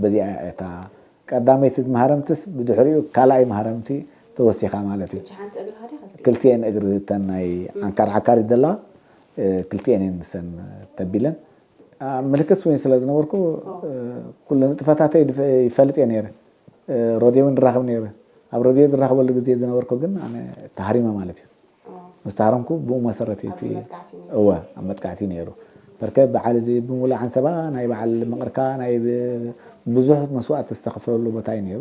በዚኣ እታ ቀዳመይቲ ማህረምትስ ብድሕሪኡ ካልኣይ ማህረምቲ ተወሲኻ ማለት እዩ ክልቲኤን እግሪ ተን ናይ ዓንካር ዓካሪት ዘለዋ ክልቲኤን እየን ንሰን ተቢለን ምልክት ስዊን ስለ ዝነበርኩ ኩሉ ንጥፈታተይ ይፈልጥ እየ ነይረ ሮድዮ እውን ድራኸብ ነይረ ኣብ ሮድዮ ድራኸበሉ ግዜ ዝነበርኩ ግን ኣነ ተሃሪመ ማለት እዩ ምስ ተሃረምኩ ብኡ መሰረት እዩ እቲ እወ ኣብ መጥቃዕቲ ነይሩ በርከ በዓል እዚ ብምሉእ ዓንሰባ ናይ በዓል መቕርካ ናይ ብዙሕ መስዋእቲ ዝተኸፈለሉ ቦታ እዩ ነይሩ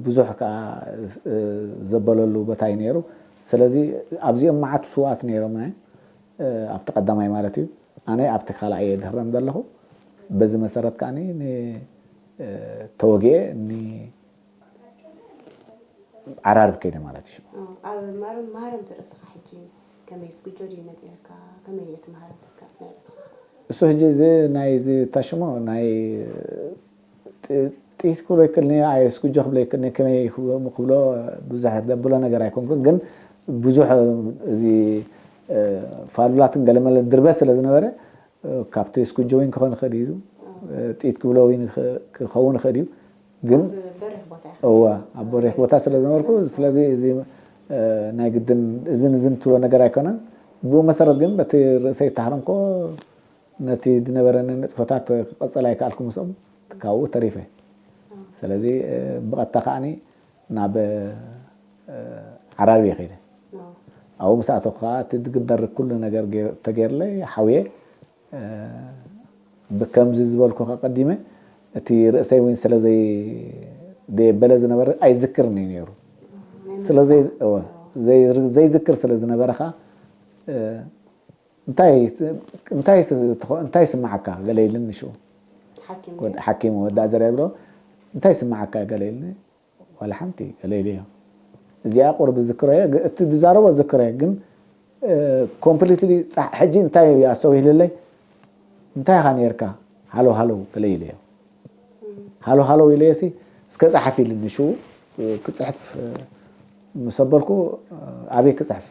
ብዙሕ ከዓ ዘበለሉ ቦታ እዩ ነይሩ ስለዚ ኣብዚኦም መዓት ስዋኣት ነይሮም ናይ ኣብቲ ቀዳማይ ማለት እዩ ኣነ ኣብቲ ካልኣይ እየ ድህረም ዘለኹ በዚ መሰረት ከዓ ተወግኤ ዓራርብ ከይደ ማለት እዩ ኣብ ማረም ማረም ትርእስኻ ሕጂ ከመይ ስጉጆ ድዩ ነጢርካ ከመይ እቲ ማረም ትስካት ናይ ርእስኻ እሱ ሕጂ እዚ ናይ እዚ ታሽሞ ናይ ጥይት ክብሎ ይክእልኒ ኣየስጉጆ ክብሎ ይክእልኒ ከመይ ክብሎ ብዙሕ ዘብሎ ነገር ኣይኮንኩን ግን ብዙሕ እዚ ፋሉላትን ገለመለ ድርበ ስለ ዝነበረ ካብቲ ስኩጆዊን ክኾን ይኽእል እዩ ጥኢት ክብሎ ክኸውን ይኽእል እዩ ግን እወ ኣብ በሪኽ ቦታ ስለ ዝነበርኩ ስለዚ እዚ ናይ ግድን እዝን እዝን ትብሎ ነገር ኣይኮነን ብኡ መሰረት ግን በቲ ርእሰይ ተሃረምኮ ነቲ ዝነበረኒ ንጥፈታት ክቐፅል ኣይከኣልኩ ምስኦም ካብኡ ተሪፈ ስለዚ ብቐጥታ ከዓኒ ናብ ዓራርብ እየ ከይደ ኣብኡ ምስ ኣተኹ ከዓ እቲ ዝግበር ኩሉ ነገር ተገይርለይ ሓውየ ብከምዚ ዝበልኩ ከቀዲመ እቲ ርእሰይ እውን ስለ ዘይደየበለ ዝነበረ ኣይዝክርን እዩ ነይሩ ስለ ዘይዝክር ስለ ዝነበረ ከዓ እንታይ እንታይ ስምዓካ ገለ ኢልኒ ሽኡ ሓኪም ወዳ ዘርያ ብሎ እንታይ ስምዓካ ገለ ኢልኒ ዋላ ሓንቲ ገለ ኢለዮ እዚኣ ቁርብ ዝክረዮ እቲ ዝዛረቦ ዝክረዮ ግን ኮምፕሊትሊ ሕጂ እንታይ ኣስተውሂልለይ እንታይ ኢኻ ነርካ ሃሎ ሃሎ ገለ ኢለዮ ሃሎ ሃሎ ኢለዮ ሲ እስከ ጸሓፍ ኢልኒ ሽኡ ክጽሕፍ ምስ ኣበልኩ ኣበይ ክጽሕፍ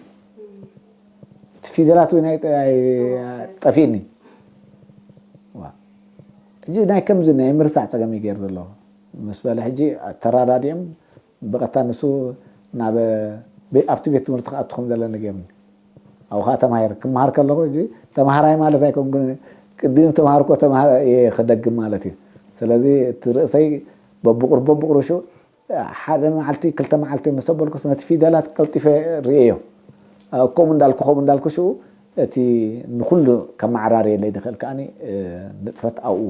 እቲ ፊደላት ወይ ናይ ጠፊእኒ ሕጂ ናይ ከምዚ ናይ ምርሳዕ ፀገም ይገይር ዘሎ ምስ በለ ሕጂ ተራዳዲኦም ብቐጥታ ንሱ ናብ ኣብቲ ቤት ትምህርቲ ክኣቱ ከም ዘለኒ ገይርኒ ኣብኡ ከዓ ተማሂር ክመሃር ከለኹ ሕጂ ተማሃራይ ማለት ኣይኮንኩን ቅድም ተማሃርኮ ተማሃር እየ ክደግም ማለት እዩ ስለዚ እቲ ርእሰይ በብቁር በብቁሩ ሽው ሓደ መዓልቲ ክልተ መዓልቲ ምስ ኣበልኩስ ነቲ ፊደላት ቀልጢፈ ርእየዮ ከምኡ እንዳልኩ ከምኡ እንዳልኩ ሽኡ እቲ ንኩሉ ከመዓራርየለይ ዝኽእል ከዓኒ ንጥፈት ኣብኡ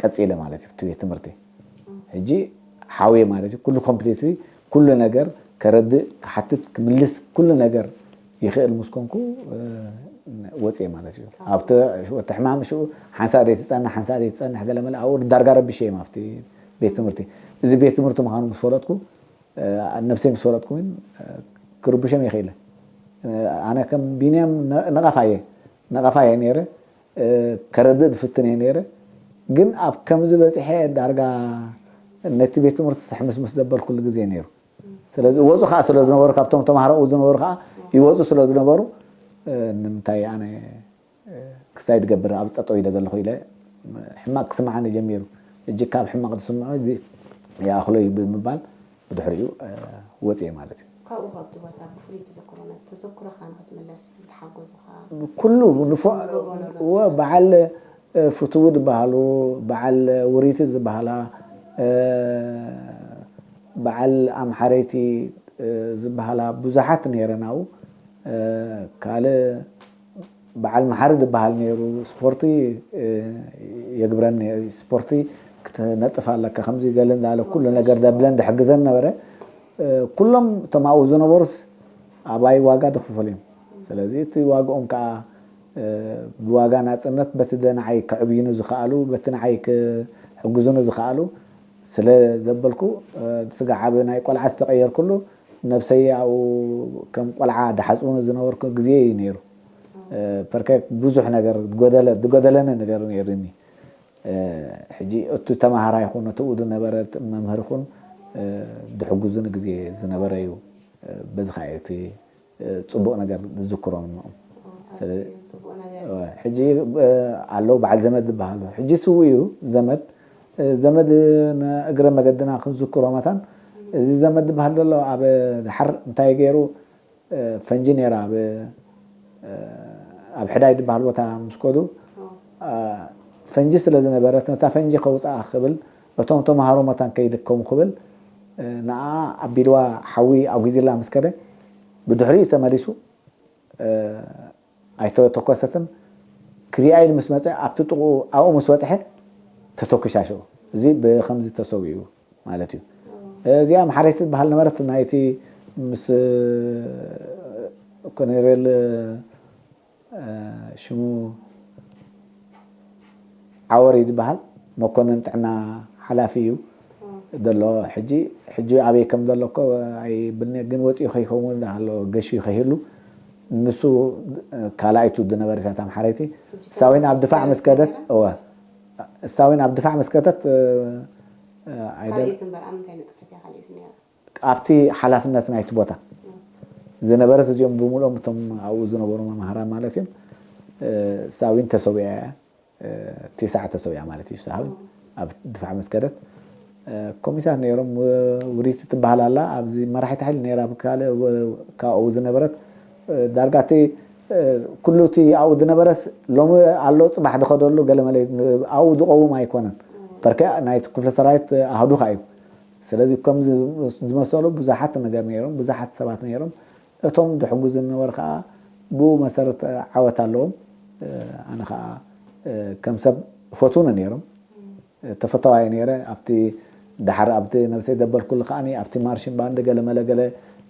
ቀፂለ ማለት እዩ እቲ ቤት ትምህርቲ ሕጂ ሓውየ ማለት እዩ። ኩሉ ኮምፕሊትሊ ኩሉ ነገር ከረድእ፣ ክሓትት፣ ክምልስ ኩሉ ነገር ይኽእል ምስ ኮንኩ፣ እ፣ ወፅየ ማለት እዩ። ኣብቲ እቲ ሕማም ሽኡ ሓንሳእ ዘይትፀንሕ፣ ሓንሳእ ዘይትፀንሕ ገለ መለ ኣብኡ ዳርጋ ረቢሸ እዮም ኣብቲ ቤት ትምህርቲ። እዚ ቤት ትምህርቲ ምዃኑ ምስ ፈለጥኩ፣ እ፣ ነብሰይ ምስ ፈለጥኩ እውን፣ እ፣ ክርብሾም ይኽእለ። እ፣ ኣነ ከም ቢንያም ነ-፣ ነቐፋ እየ፣ ነቐፋ እየ ነይረ። እ፣ ከረድእ ዝፍትን እየ ነይረ። ግን ኣብ ከምዚ በፂሐ ዳርጋ ነቲ ቤት ትምህርቲ ሕምስምስ ዘበልኩሉ ግዜ ነይሩ። ስለዚ እወፁ ከዓ ስለ ዝነበሩ፣ ካብቶም ተምሃሮ ኣብኡ ዝነበሩ ከዓ ይወፁ ስለ ዝነበሩ፣ እ፣ ንምንታይ ኣነ፣ እ፣ ክሳይ ድገብር ኣብ ጠጠው ኢለ ዘለኹ ኢለ ሕማቅ ክስምዓኒ ጀሚሩ። እጅ ካብ ሕማቅ ዝስምዖ እዚ ይኣኽሎ እዩ ብምባል ብድሕሪኡ፣ እ፣ ወፅየ ማለት እዩ። ካብኡ ካብቲ ቦታ ብፍሉይ ትዘክሮ ነ-፣ ተዘክሮኻ ንክትምለስ ዝሓገዙኻ ኩሉ ንፉዕ ዝገብሮ ነበሩ? እወ፣ በዓል፣ እ፣ ፍትዉ ዝበሃሉ፣ በዓል ውሪቲ ዝበሃላ፣ እ፣ በዓል ኣምሓረይቲ፣ እ፣ ዝበሃላ ብዙሓት ነይረን ኣብኡ። እ፣ ካልእ በዓል መሓሪ ዝበሃል ነይሩ፣ ስፖርቲ፣ እ፣ የግብረን ነይሩ፣ ስፖርቲ ክትነጥፍ ኣለካ፣ ከምዚ ገለ እንዳለ ኩሉ ነገር ደብለን ድሕግዘን ነበረ። እ፣ ኩሎም እቶም ኣብኡ ዝነበሩስ ኣባይ ዋጋ ዝኽፈሉ እዮም። ስለዚ እቲ ዋግኦም ከዓ፣ እ፣ ብዋጋ ናፅነት በቲ ደ-፣ ንዓይ ከዕብዩኒ ዝኸኣሉ፣ በቲ ንዓይ ክሕግዙኒ ዝኸኣሉ ስለ ዘበልኩ፣ እ፣ ስጋዕ ኣብ ናይ ቆልዓ ዝተቐየርኩሉ ነብሰይ ኣብኡ ከም ቆልዓ ድሓፅቡኒ ዝነበርኩ ግዜ እዩ ነይሩ። እ፣ ፐርከ ብዙሕ ነገር ዝጎደለ-፣ ዝጎደለኒ ነገር ነይሩኒ። እ፣ ሕጂ እቲ ተምሃራይ ይኹን፣ እቲ ኣብኡ ዝነበረ መምህር ይኹን፣ እ፣ ድሕጉዙኒ ግዜ ዝነበረ እዩ። እ፣ በዚ ከዓ እዩ እቲ፣ እ፣ ፅቡቕ ነገር ዝዝክሮ ንዕኦም። ኦ፣ ስለ-፣ ኣዝዩ ፅቡቕ ነገር እዩ። እ፣ ሕጂ፣ እ፣ ኣለዉ በዓል ዘመድ ዝበሃሉ። ሕጂ ስዉእ እዩ ዘመድ። እ፣ ዘመድ ንእግረ መገድና ክንዝክሮ መታን፣ እዚ ዘመድ ዝበሃል ዘሎ ኣብ ድሓር እንታይ ገይሩ፣ እ፣ ፈንጂ ነይራ ኣብ፣ እ፣ ኣብ ሕዳይ ዝበሃል ቦታ ምስ ከዱ፣ ኦ። እ፣ ፈንጂ ስለ ዝነበረት ነታ ፈንጂ ከውፅኣ ክብል እቶም ተምሃሮ መታን ከይልከሙ ክብል፣ እ፣ ንኣ ኣቢልዋ ሓዊ ኣጉዲላ ምስ ከደ ብድሕሪኡ ተመሊሱ፣ እ፣ ኣይተተኮሰትን። ክሪኣ ኢሉ ምስ መፀ ኣብቲ ጥቕኡ ኣብኡ ምስ በፅሐ ተተኩሻ ሽዑ። እዚ ብኸምዚ ተሰዊኡ ማለት እዩ። እዚኣ ኣምሓረይቲ ትበሃል ነበረት፣ ናይቲ ምስ ኮሎኔል፣ እ፣ ሽሙ ዓወር እዩ ዝበሃል፣ መኮንን ጥዕና ሓላፊ እዩ ዘሎ። ሕጂ፣ ሕጂ ኣበይ ከም ዘሎ እኮ ኣይብልኒ፣ ግን ወፂኡ ከይከውን ኣሎ፣ ገሽዩ ከይህሉ። ንሱ ካልኣይቱ ዝነበረት እያ ኣምሓረይቲ። እሳ እውን ኣብ ድፋዕ ምስ ከደት፣ እወ፣ እሳ እውን ኣብ ድፋዕ ምስ ከደት፣ እ፣ እ፣ ኣይደ-፣ ካልኣይቱ እምበር ኣብ ምንታይ ነጥፈት እያ ካልኣይቱ ነይራ? ኣብቲ ሓላፍነት ናይቲ ቦታ ዝነበረት፣ እዚኦም ብምልኦም እቶም ኣብኡ ዝነበሩ መማህራን ማለት እዮም። እ፣ እሳ እውን ተሰዊኣ እያ። እ፣ ቴስዓ ተሰዊኣ ማለት እዩ። እሳ እውን ኣብ ድፋዕ ምስ ከደት፣ እ፣ ኮሚታት ነይሮም። ው-፣ ውሪቲ ትበሃል ኣላ፣ ኣብዚ መራሒት ሓይሊ ነይራ፣ ብካልእ ው-፣ ካብኡ ዝነበረት፣ እ፣ ዳርጋ እቲ፣ እ፣ ኩሉ እቲ ኣብኡ ዝነበረስ ሎሚ ኣሎ፣ ፅባሕ ዝኸደሉ ገለመለ ኣብኡ ዝቐውም ኣይኮነን። በርከ ናይቲ ክፍለ ሰራዊት ኣህዱኻ እዩ። ስለዚ ከምዚ ዝመሰሉ ብዙሓት ነገር ነይሮም፣ ብዙሓት ሰባት ነይሮም። እቶም ዝሕግዙ ዝነበሩ ከዓ ብኡ መሰረት ዓወት ኣለዎም። ኣነ ከዓ ከም ሰብ ፈትውኒ ነይሮም። ተፈታዋይ ነይረ። ኣብቲ ደሓር ኣብቲ ነብሰይ ዘበልኩሉ ከዓ ኣብቲ ማርሽን ባንድ ገለ መለ ገለ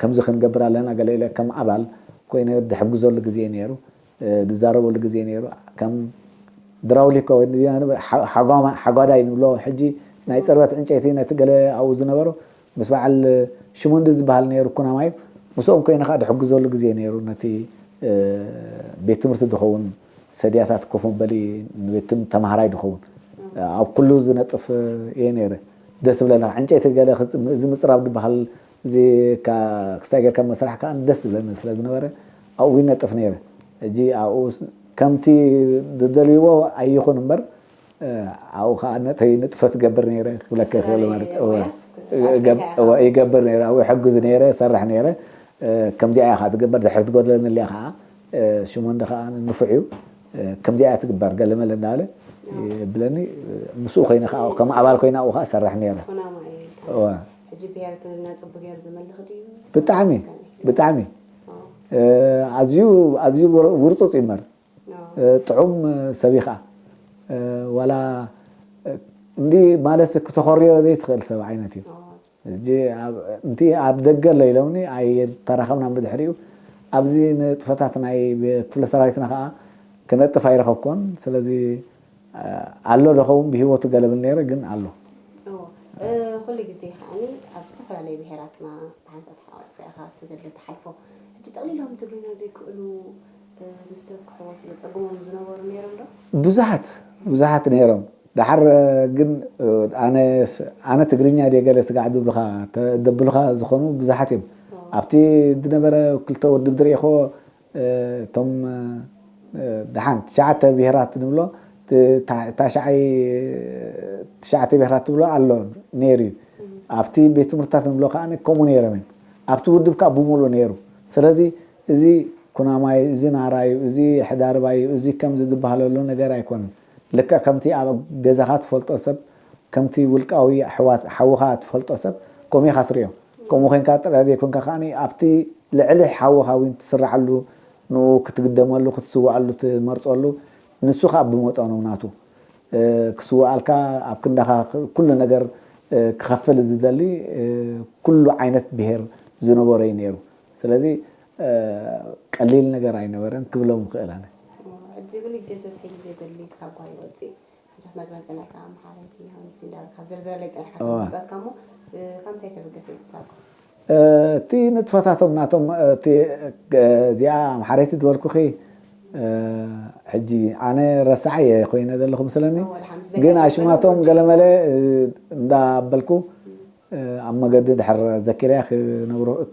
ከምዚ ክንገብር ኣለና ገለ ኢለ ከም ኣባል ኮይነ ዝሕግዘሉ ግዜ ነይሩ። እ፣ ዝዛረበሉ ግዜ ነይሩ። ከም ድራውሊኮ ወይ ንዚና ንብል፣ ሓ-፣ ሓጓማ-፣ ሓጓዳይ ንብሎ። ሕጂ ናይ ጽርበት ዕንጨይቲ ነቲ ገለ ኣብኡ ዝነበሩ ምስ በዓል ሽሙንዲ ዝበሃል ነይሩ ኩናማይ፣ ምስኦም ኮይነ ከኣ ድሕግዘሉ ግዜ ነይሩ። ነቲ፣ እ፣ ቤት ትምህርቲ ዝኸውን ሰድያታት ኮፍ መበሊ ንቤት ትም-፣ ተምሃራይ ዝኸውን ኣብ ኩሉ ዝነጥፍ እየ ነይረ። ደስ ዝብለኒ ዕንጨይቲ ገለ ክጽ-፣ እዚ ምጽራብ ዝበሃል እዚ ካ-፣ ክስታይ ጌርካ መስራሕ ከኣ ደስ ዝብለኒ ስለ ዝነበረ ኣብኡ ይነጥፍ ነይረ። ሕጂ ኣብኡ ስ-፣ ከምቲ ዝደልይዎ ኣይኹን እምበር፣ እ፣ ኣብኡ ከኣ ነተይ ንጥፈት ገብር ነይረ ክብለካ ይኽእል ማለት፣ እወ፣ እገብ-፣ እወ፣ ይገብር ነይረ፣ ኣብኡ ይሕግዝ ነይረ፣ ይሰርሕ ነይረ። እ፣ ከምዚኣ እያ ከኣ ትግበር፣ ድሕሪ ትጎድለኒ እሊኣ ከኣ፣ እ፣ ሽሞንዲ ከኣ ንፉዕ እዩ፣ እ፣ ከምዚኣ እያ ትግበር፣ ገለ መለ እንዳበለ ይብለኒ። ምስኡ ኮይነ ከኣ፣ ከም ኣባል ኮይነ ኣብኡ ከኣ እሰርሕ ነይረ። ኩናማ እዩ ኢልካ። እወ። ሕጂ ብሄር ትግርኛ ጽቡቅ ገይሩ ዝመልኽ ድዩ? ብጣዕሚ፣ ብጣዕሚ። ኦ። እ፣ ኣዝዩ፣ ኣዝዩ ውር-፣ ውርጹጽ እዩ እምበር። ኦ። እ፣ ጥዑም ሰብ እዩ ኸዓ። እ፣ ዋላ፣ እ፣ እንዲ ማለትስ ክተኾርዮ ዘይትኽእል ሰብ ዓይነት እዩ። ኦ፣ ሕጂ ኣብ- እንቲ ኣብ ደገ ኣሎ ኢሎምኒ ኣይተራኸብናን። ብድሕሪኡ ኣብዚ ንጥፈታት ናይ ክፍለ ሰራዊትና ከዓ ክነጥፍ ኣይረኸብኩን። ስለዚ ኣሎ ዶ ኸውን ብህይወቱ ገለ ብል ነይረ፣ ግን ኣሎ። ኩሉ ግዜ ከዓኒ ኣብ ዝተፈላለዩ ብሄራትና ብሓንሳእ ተሓቋቂፍካ ኢኻ ትገድለ ትሓልፎ። ሕጂ ጠቕሊሎም ትግርኛ ዘይክእሉ ምስ ሰብ ክሕወሱ ዘፀግሞም ዝነበሩ ነይሮም ዶ? ብዙሓት ብዙሓት ነይሮም። ዳሓር ግን ኣነ ትግርኛ ድየ ገለ ስጋዕ ድብሉኻ ደብሉኻ ዝኾኑ ብዙሓት እዮም። ኣብቲ ዝነበረ ክልተ ውድብ ዝርኤኽዎ እቶም ደሓን ትሽዓተ ብሄራት ንብሎ ታሽዓይ ትሽዓተ ብሄራት ትብሎ ኣሎ ነይሩ እዩ። ኣብቲ ቤት ትምህርትታት ንብሎ ከዓ ከምኡ ነይሮም እዮም። ኣብቲ ውድብ ከዓ ብምሉእ ነይሩ። ስለዚ እዚ ኩናማይ፣ እዚ ናራዩ፣ እዚ ሕዳርባዩ፣ እዚ ከምዚ ዝበሃለሉ ነገር ኣይኮነን። ልክዕ ከምቲ ኣብ ገዛኻ ትፈልጦ ሰብ፣ ከምቲ ውልቃዊ ኣሕዋት ሓውኻ ትፈልጦ ሰብ ከምኡ ኢኻ ትሪኦ። ከምኡ ኮይንካ ጥራይ ዘይኮንካ ከዓኒ ኣብቲ ልዕሊ ሓውኻ እውን ትስርዓሉ፣ ንኡ ክትግደመሉ፣ ክትስዋኣሉ ትመርፀሉ፣ ንሱ ከዓ ብመጠኑ ናቱ ክስዋኣልካ ኣብ ክንዳኻ ኩሉ ነገር ክኸፍል ዝደሊ ኩሉ ዓይነት ብሄር ዝነበሮ እዩ ነይሩ። ስለዚ ቀሊል ነገር ኣይነበረን ክብሎም ይኽእል ኣነ። ሕጂ ኩሉ ግዜ ዝበዝሐ ግዜ በሊ ሳጓ ይወፅእ። ሕጂ ክትነግረን ፀኒሕካ ኣምሓረይቲ ሃምቲ እንዳበልካ ዝርዝረለይ ፀኒሕካ ተምፅኣትካ እሞ ካብ ምንታይ ተበገሰ እቲ ሳጓ? እቲ ንጥፈታቶም ናቶም እዚኣ ኣምሓረይቲ ዝበልኩኺ ሕጂ ኣነ ረሳዓየ ኮይነ ዘለኹ ምስለኒ፣ ግን ኣሽማቶም ገለመለ እንዳበልኩ ኣብ መገዲ ድሕር ዘኪረያ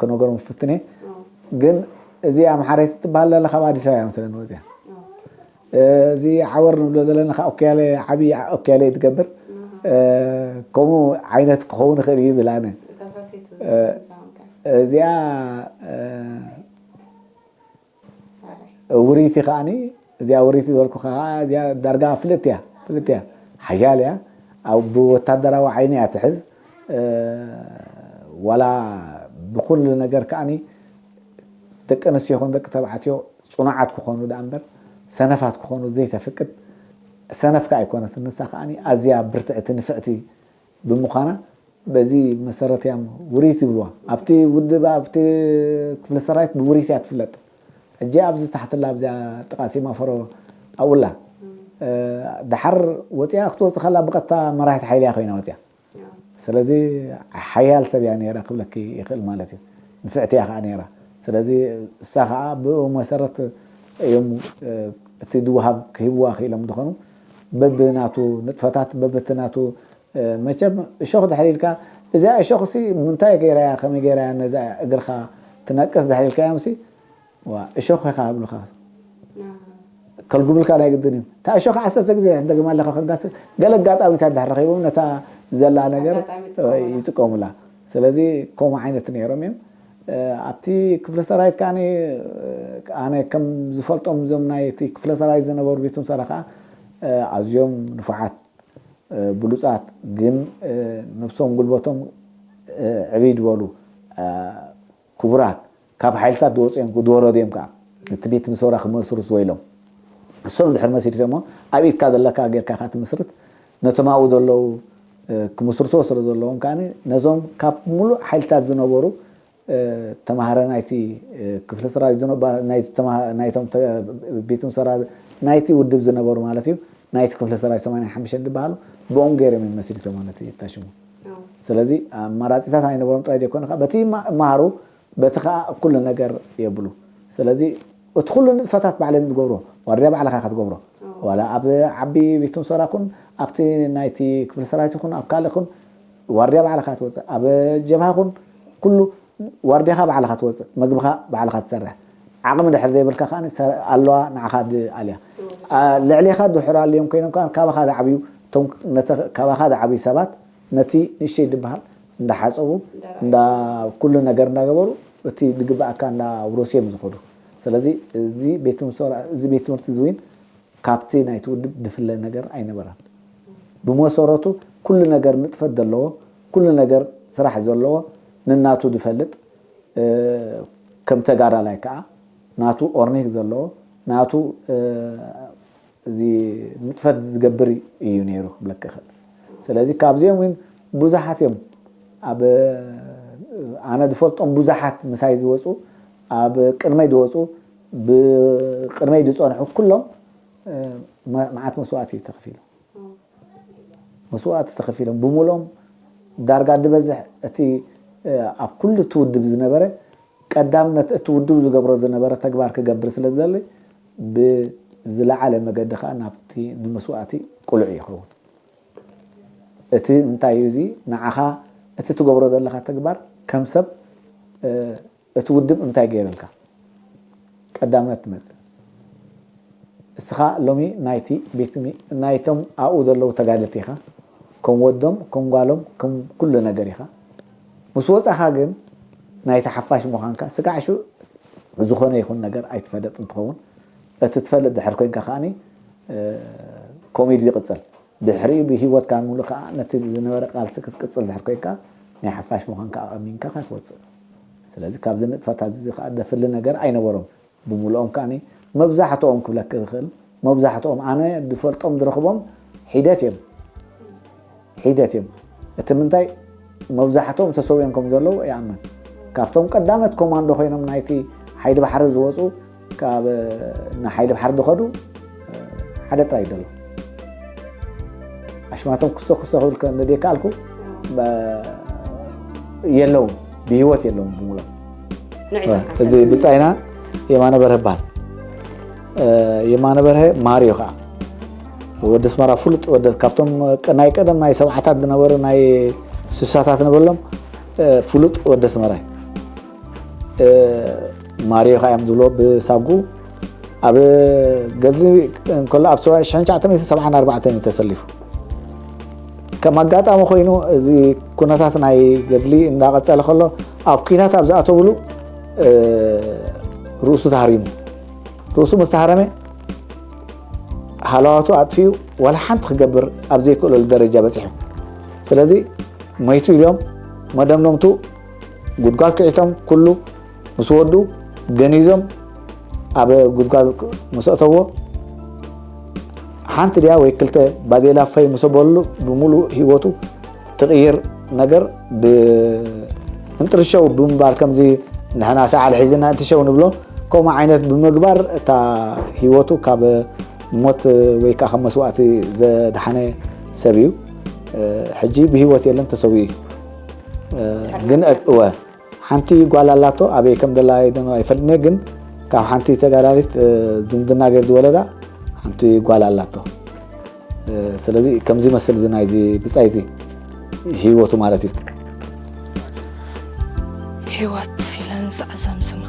ክነግሮም ፍትነ። ግን እዚ ኣምሓረይቲ ትበሃል ዘላ ካብ ኣዲስ ኣበባ ምስለኒ ወፅያ። እዚ ዓወር ንብሎ ዘለና ከዓ ኦኪያለ ዓብዪ ኦኪያለ እዩ ትገብር። ከምኡ ዓይነት ክኸውን ይኽእል እዩ ይብል ኣነ። እዚኣ ውሪይቲ ከዓኒ እዚኣ ውሪይቲ ዝበልኩ ከዓ እዚኣ ዳርጋ ፍልጥ እያ ፍልጥ እያ ሓያል እያ። ኣብ ብወታደራዊ ዓይኒ እያ ትሕዝ። ዋላ ብኩሉ ነገር ከዓኒ ደቂ ኣንስትዮ ይኹን ደቂ ተባዕትዮ ፅኑዓት ክኾኑ ደኣ እምበር ሰነፋት ክኾኑ ዘይተፍቅድ ሰነፍ ከዓ ኣይኮነትን። ንሳ ከዓኒ ኣዝያ ብርትዕቲ ንፍዕቲ ብምዃና በዚ መሰረት እያ ውሪት ይብልዋ። ኣብቲ ውድብ ኣብቲ ክፍለ ሰራዊት ብውሪት እያ ትፍለጥ። ሕጂ ኣብዚ ታሕትላ ኣብዚኣ ጥቓ ሲማፎሮ ኣብኡላ ድሓር ወፂኣ ክትወፅእ ከላ ብቐጥታ መራሒት ሓይሊ እያ ኮይና ወፂኣ። ስለዚ ሓያል ሰብ እያ ነይራ ክብለኪ ይኽእል ማለት እዩ። ንፍዕቲ እያ ከዓ ነይራ። ስለዚ እሳ ከዓ ብኡ መሰረት እዮም እቲ ዝወሃብ ክህብዋ ክኢሎም ዝኾኑ በብናቱ ንጥፈታት በብቲ ናቱ መቸም እሾኽ ድሕሪ ኢልካ እዚኣ እሾኽሲ ምንታይ ገይራያ ከመይ ገይራያ ነዛ እግርኻ ትነቅስ ድሕሪ ኢልካዮምሲ እሾኽ ኢኻ ይብሉኻ። ከልጉብልካ ናይ ግድን እዩ። እታ እሾኽ ዓሰርተ ግዜ ክደግማ ኣለካ ኮንካስ ገለ ኣጋጣሚታት ድሕር ረኺቦም ነታ ዘላ ነገር ይጥቀሙላ። ስለዚ ከምኡ ዓይነት ነይሮም እዮም። ኣብቲ ክፍለ ሰራዊት ከዓ ኣነ ከም ዝፈልጦም እዞም ናይቲ ክፍለ ሰራዊት ዝነበሩ ቤት ምሰራ ከዓ ኣዝዮም ንፉዓት ብሉፃት ግን ነብሶም ጉልበቶም ዕብይ ዝበሉ ክቡራት ካብ ሓይልታት ዝወፁ እዮም ዝወረዱ እዮም ከዓ እቲ ቤት ምሰራ ክመስርቱ ወይሎም እሶም ድሕር መሲሪቶሞ ኣብ ኢድካ ዘለካ ጌርካ ኢካ ትምስርት ነቶም ኣብኡ ዘለዉ ክምስርትዎ ስለ ዘለዎም ከዓ ነዞም ካብ ሙሉእ ሓይልታት ዝነበሩ ተማሃረ ናይቲ ክፍለ ሰራዊት ዝነበሩ ናይቶም ቤት ምሰራ ናይቲ ውድብ ዝነበሩ ማለት እዩ ናይቲ ክፍለ ሰራዊት ሰማንያ ሓሙሽተ ዝበሃሉ ብኦም ገይሮም እዮም መሲሪቶም ማለት እዩ ታሽሙ ስለዚ ኣማራፂታት ኣይነበሮም ጥራይ ዘይኮነ ከዓ በቲ ይመሃሩ በቲ ከዓ ኩሉ ነገር የብሉ ስለዚ እቲ ኩሉ ንጥፈታት ባዕሎም ዝገብሮ ዋርድያ ባዕልካ ክትገብሮ ዋላ ኣብ ዓቢ ቤት ምሰራ ኩን ኣብቲ ናይቲ ክፍለ ሰራዊት ይኹን ኣብ ካልእ ኩን ዋርድያ ባዕልካ ትወፅእ ኣብ ጀብሃ ኩን ኩሉ ዋርድያኻ ባዕልኻ ትወፅእ መግብኻ ባዕልኻ ትሰርሕ ዓቕሚ ድሕር ዘይብልካ ከዓ ኣለዋ ንዓኻ ኣልያ ልዕሌኻ ድሕር ኣልዮም ኮይኖም ከዓ ካባኻ ዝዓብዩ ካባኻ ዝዓብዩ ሰባት ነቲ ንእሽተይ ዝበሃል እንዳሓፀቡ እንዳ ኩሉ ነገር እንዳገበሩ እቲ ዝግበኣካ እንዳውረሱ እዮም ዝኸዱ። ስለዚ እዚ ቤት ትምህርቲ እዚ እውን ካብቲ ናይቲ ውድብ ዝፍለ ነገር ኣይነበረን። ብመሰረቱ ኩሉ ነገር ንጥፈት ዘለዎ ኩሉ ነገር ስራሕ ዘለዎ ንናቱ ዝፈልጥ ከም ተጋዳላይ ከዓ ናቱ ኦርኒክ ዘለዎ ናቱ እዚ ንጥፈት ዝገብር እዩ ነይሩ ክብለካ ይኽእል። ስለዚ ካብዚኦም እውን ብዙሓት እዮም ኣብ ኣነ ዝፈልጦም ብዙሓት ምሳይ ዝወፁ፣ ኣብ ቅድመይ ዝወፁ፣ ብቅድመይ ዝፀንሑ ኩሎም መዓት መስዋእቲ እዩ ተኸፊሉ። መስዋእቲ ተኸፊሎም ብምልኦም ዳርጋ ዝበዝሕ እቲ ኣብ ኩሉ እቲ ውድብ ዝነበረ ቀዳምነት እቲ ውድብ ዝገብሮ ዝነበረ ተግባር ክገብር ስለ ዝደሊ ብዝለዓለ መገዲ ከዓ ናብቲ ንመስዋእቲ ቅሉዕ ይኸውን። እቲ እንታይ እዩ እዚ ንዓኻ እቲ ትገብሮ ዘለኻ ተግባር ከም ሰብ እቲ ውድብ እንታይ ገይርልካ ቀዳምነት ትመፅእ። እስኻ ሎሚ ናይቲ ቤት ናይቶም ኣብኡ ዘለዉ ተጋደልቲ ኢኻ። ከም ወዶም ከም ጓሎም ከም ኩሉ ነገር ኢኻ። ምስ ወፃኻ ግን ናይቲ ሓፋሽ ምዃንካ ስጋዕ ሽዑ ዝኾነ ይኹን ነገር ኣይትፈለጥ እንትኸውን እቲ ትፈልጥ ድሕር ኮይንካ ከዓኒ ኮሜዲ ይቕፅል። ድሕሪኡ ብህይወትካ ሙሉ ከዓ ነቲ ዝነበረ ቃልሲ ክትቅፅል ድሕር ኮይንካ ናይ ሓፋሽ ምዃንካ ኣሚንካ ኢኻ ትወፅእ። ስለዚ ካብዚ ንጥፈታት እዚ ከዓ ደፍሊ ነገር ኣይነበሮም። ብምልኦም ከዓኒ መብዛሕትኦም ክብለክ ዝኽእል መብዛሕትኦም ኣነ ዝፈልጦም ዝረኽቦም ሒደት እዮም ሒደት እዮም። እቲ ምንታይ መብዛሕትኦም ተሰዊኦም ከም ዘለዉ ይኣምን። ካብቶም ቀዳመት ኮማንዶ ኮይኖም ናይቲ ሓይሊ ባሕሪ ዝወፁ ካብ ንሓይሊ ባሕሪ ዝኸዱ ሓደ ጥራይ ደሎ ኣሽማቶም ክስቶ ክስቶ ክብል ከ- እንደ ካልኩ በ- የለውም ብህይወት የለውም ብምሎም። ንዕይ እዚ ብጻይና የማነ በርሀ ይበሃል። የማነ በርሀ ማርዮ ከዓ ወዲ ኣስመራ ፍሉጥ ወደ ካብቶም ናይ ቀደም ናይ ሰብዓታት ዝነበሩ ናይ ስሳታት ንበሎም ፍሉጥ ወደ ኣስመራ እዩ። ማርዮ ከዓ እዮም ዝብሎ ብሳጉ ኣብ ገድሊ እንከሎ ኣብ ሰብዓ- ሸሕን ትሽዓተ ሚእትን ሰብዓን ኣርባዕተን እዩ ተሰሊፉ። ከም ኣጋጣሚ ኮይኑ እዚ ኩነታት ናይ ገድሊ እንዳቐጸለ ከሎ ኣብ ኩናት ኣብ ዝኣተውሉ ርእሱ ተሃሪሙ። ርእሱ ምስ ተሃረመ ሃለዋቱ ኣጥፊኡ ዋላ ሓንቲ ክገብር ኣብ ዘይክእለሉ ደረጃ በጺሑ። ስለዚ መይቱ ኢሎም መደምደምቱ ጉድጓድ ክዒቶም ኩሉ ምስ ወዱ ገኒዞም ኣብ ጉድጓድ ምስ ኣተዎ ሓንቲ ድያ ወይ ክልተ ባዴላ ፈይ ምስ በሉ ብምሉእ ህይወቱ ትቕይር ነገር ብእንጥርሸው ብምባል ከምዚ ንሕና ሰዓል ሒዝና እንትሸው ንብሎ ከምኡ ዓይነት ብምግባር እታ ህይወቱ ካብ ሞት ወይ ከዓ ካብ መስዋእቲ ዘድሓነ ሰብ እዩ። ሕጂ ብህይወት የለን ተሰዊኡ እዩ። ግን እወ ሓንቲ ጓል ኣላቶ ኣበይ ከም ደላ ኣይፈልጥን ግን ካብ ሓንቲ ተጋዳሊት ዝምድና ገይር ዝወለዳ ሓንቲ ጓል ኣላቶ። ስለዚ ከምዚ ይመስል እዚ ናይዚ ብጻይ እዚ ህይወቱ ማለት እዩ። ህይወት ኢለን ዝዕዘምዝማ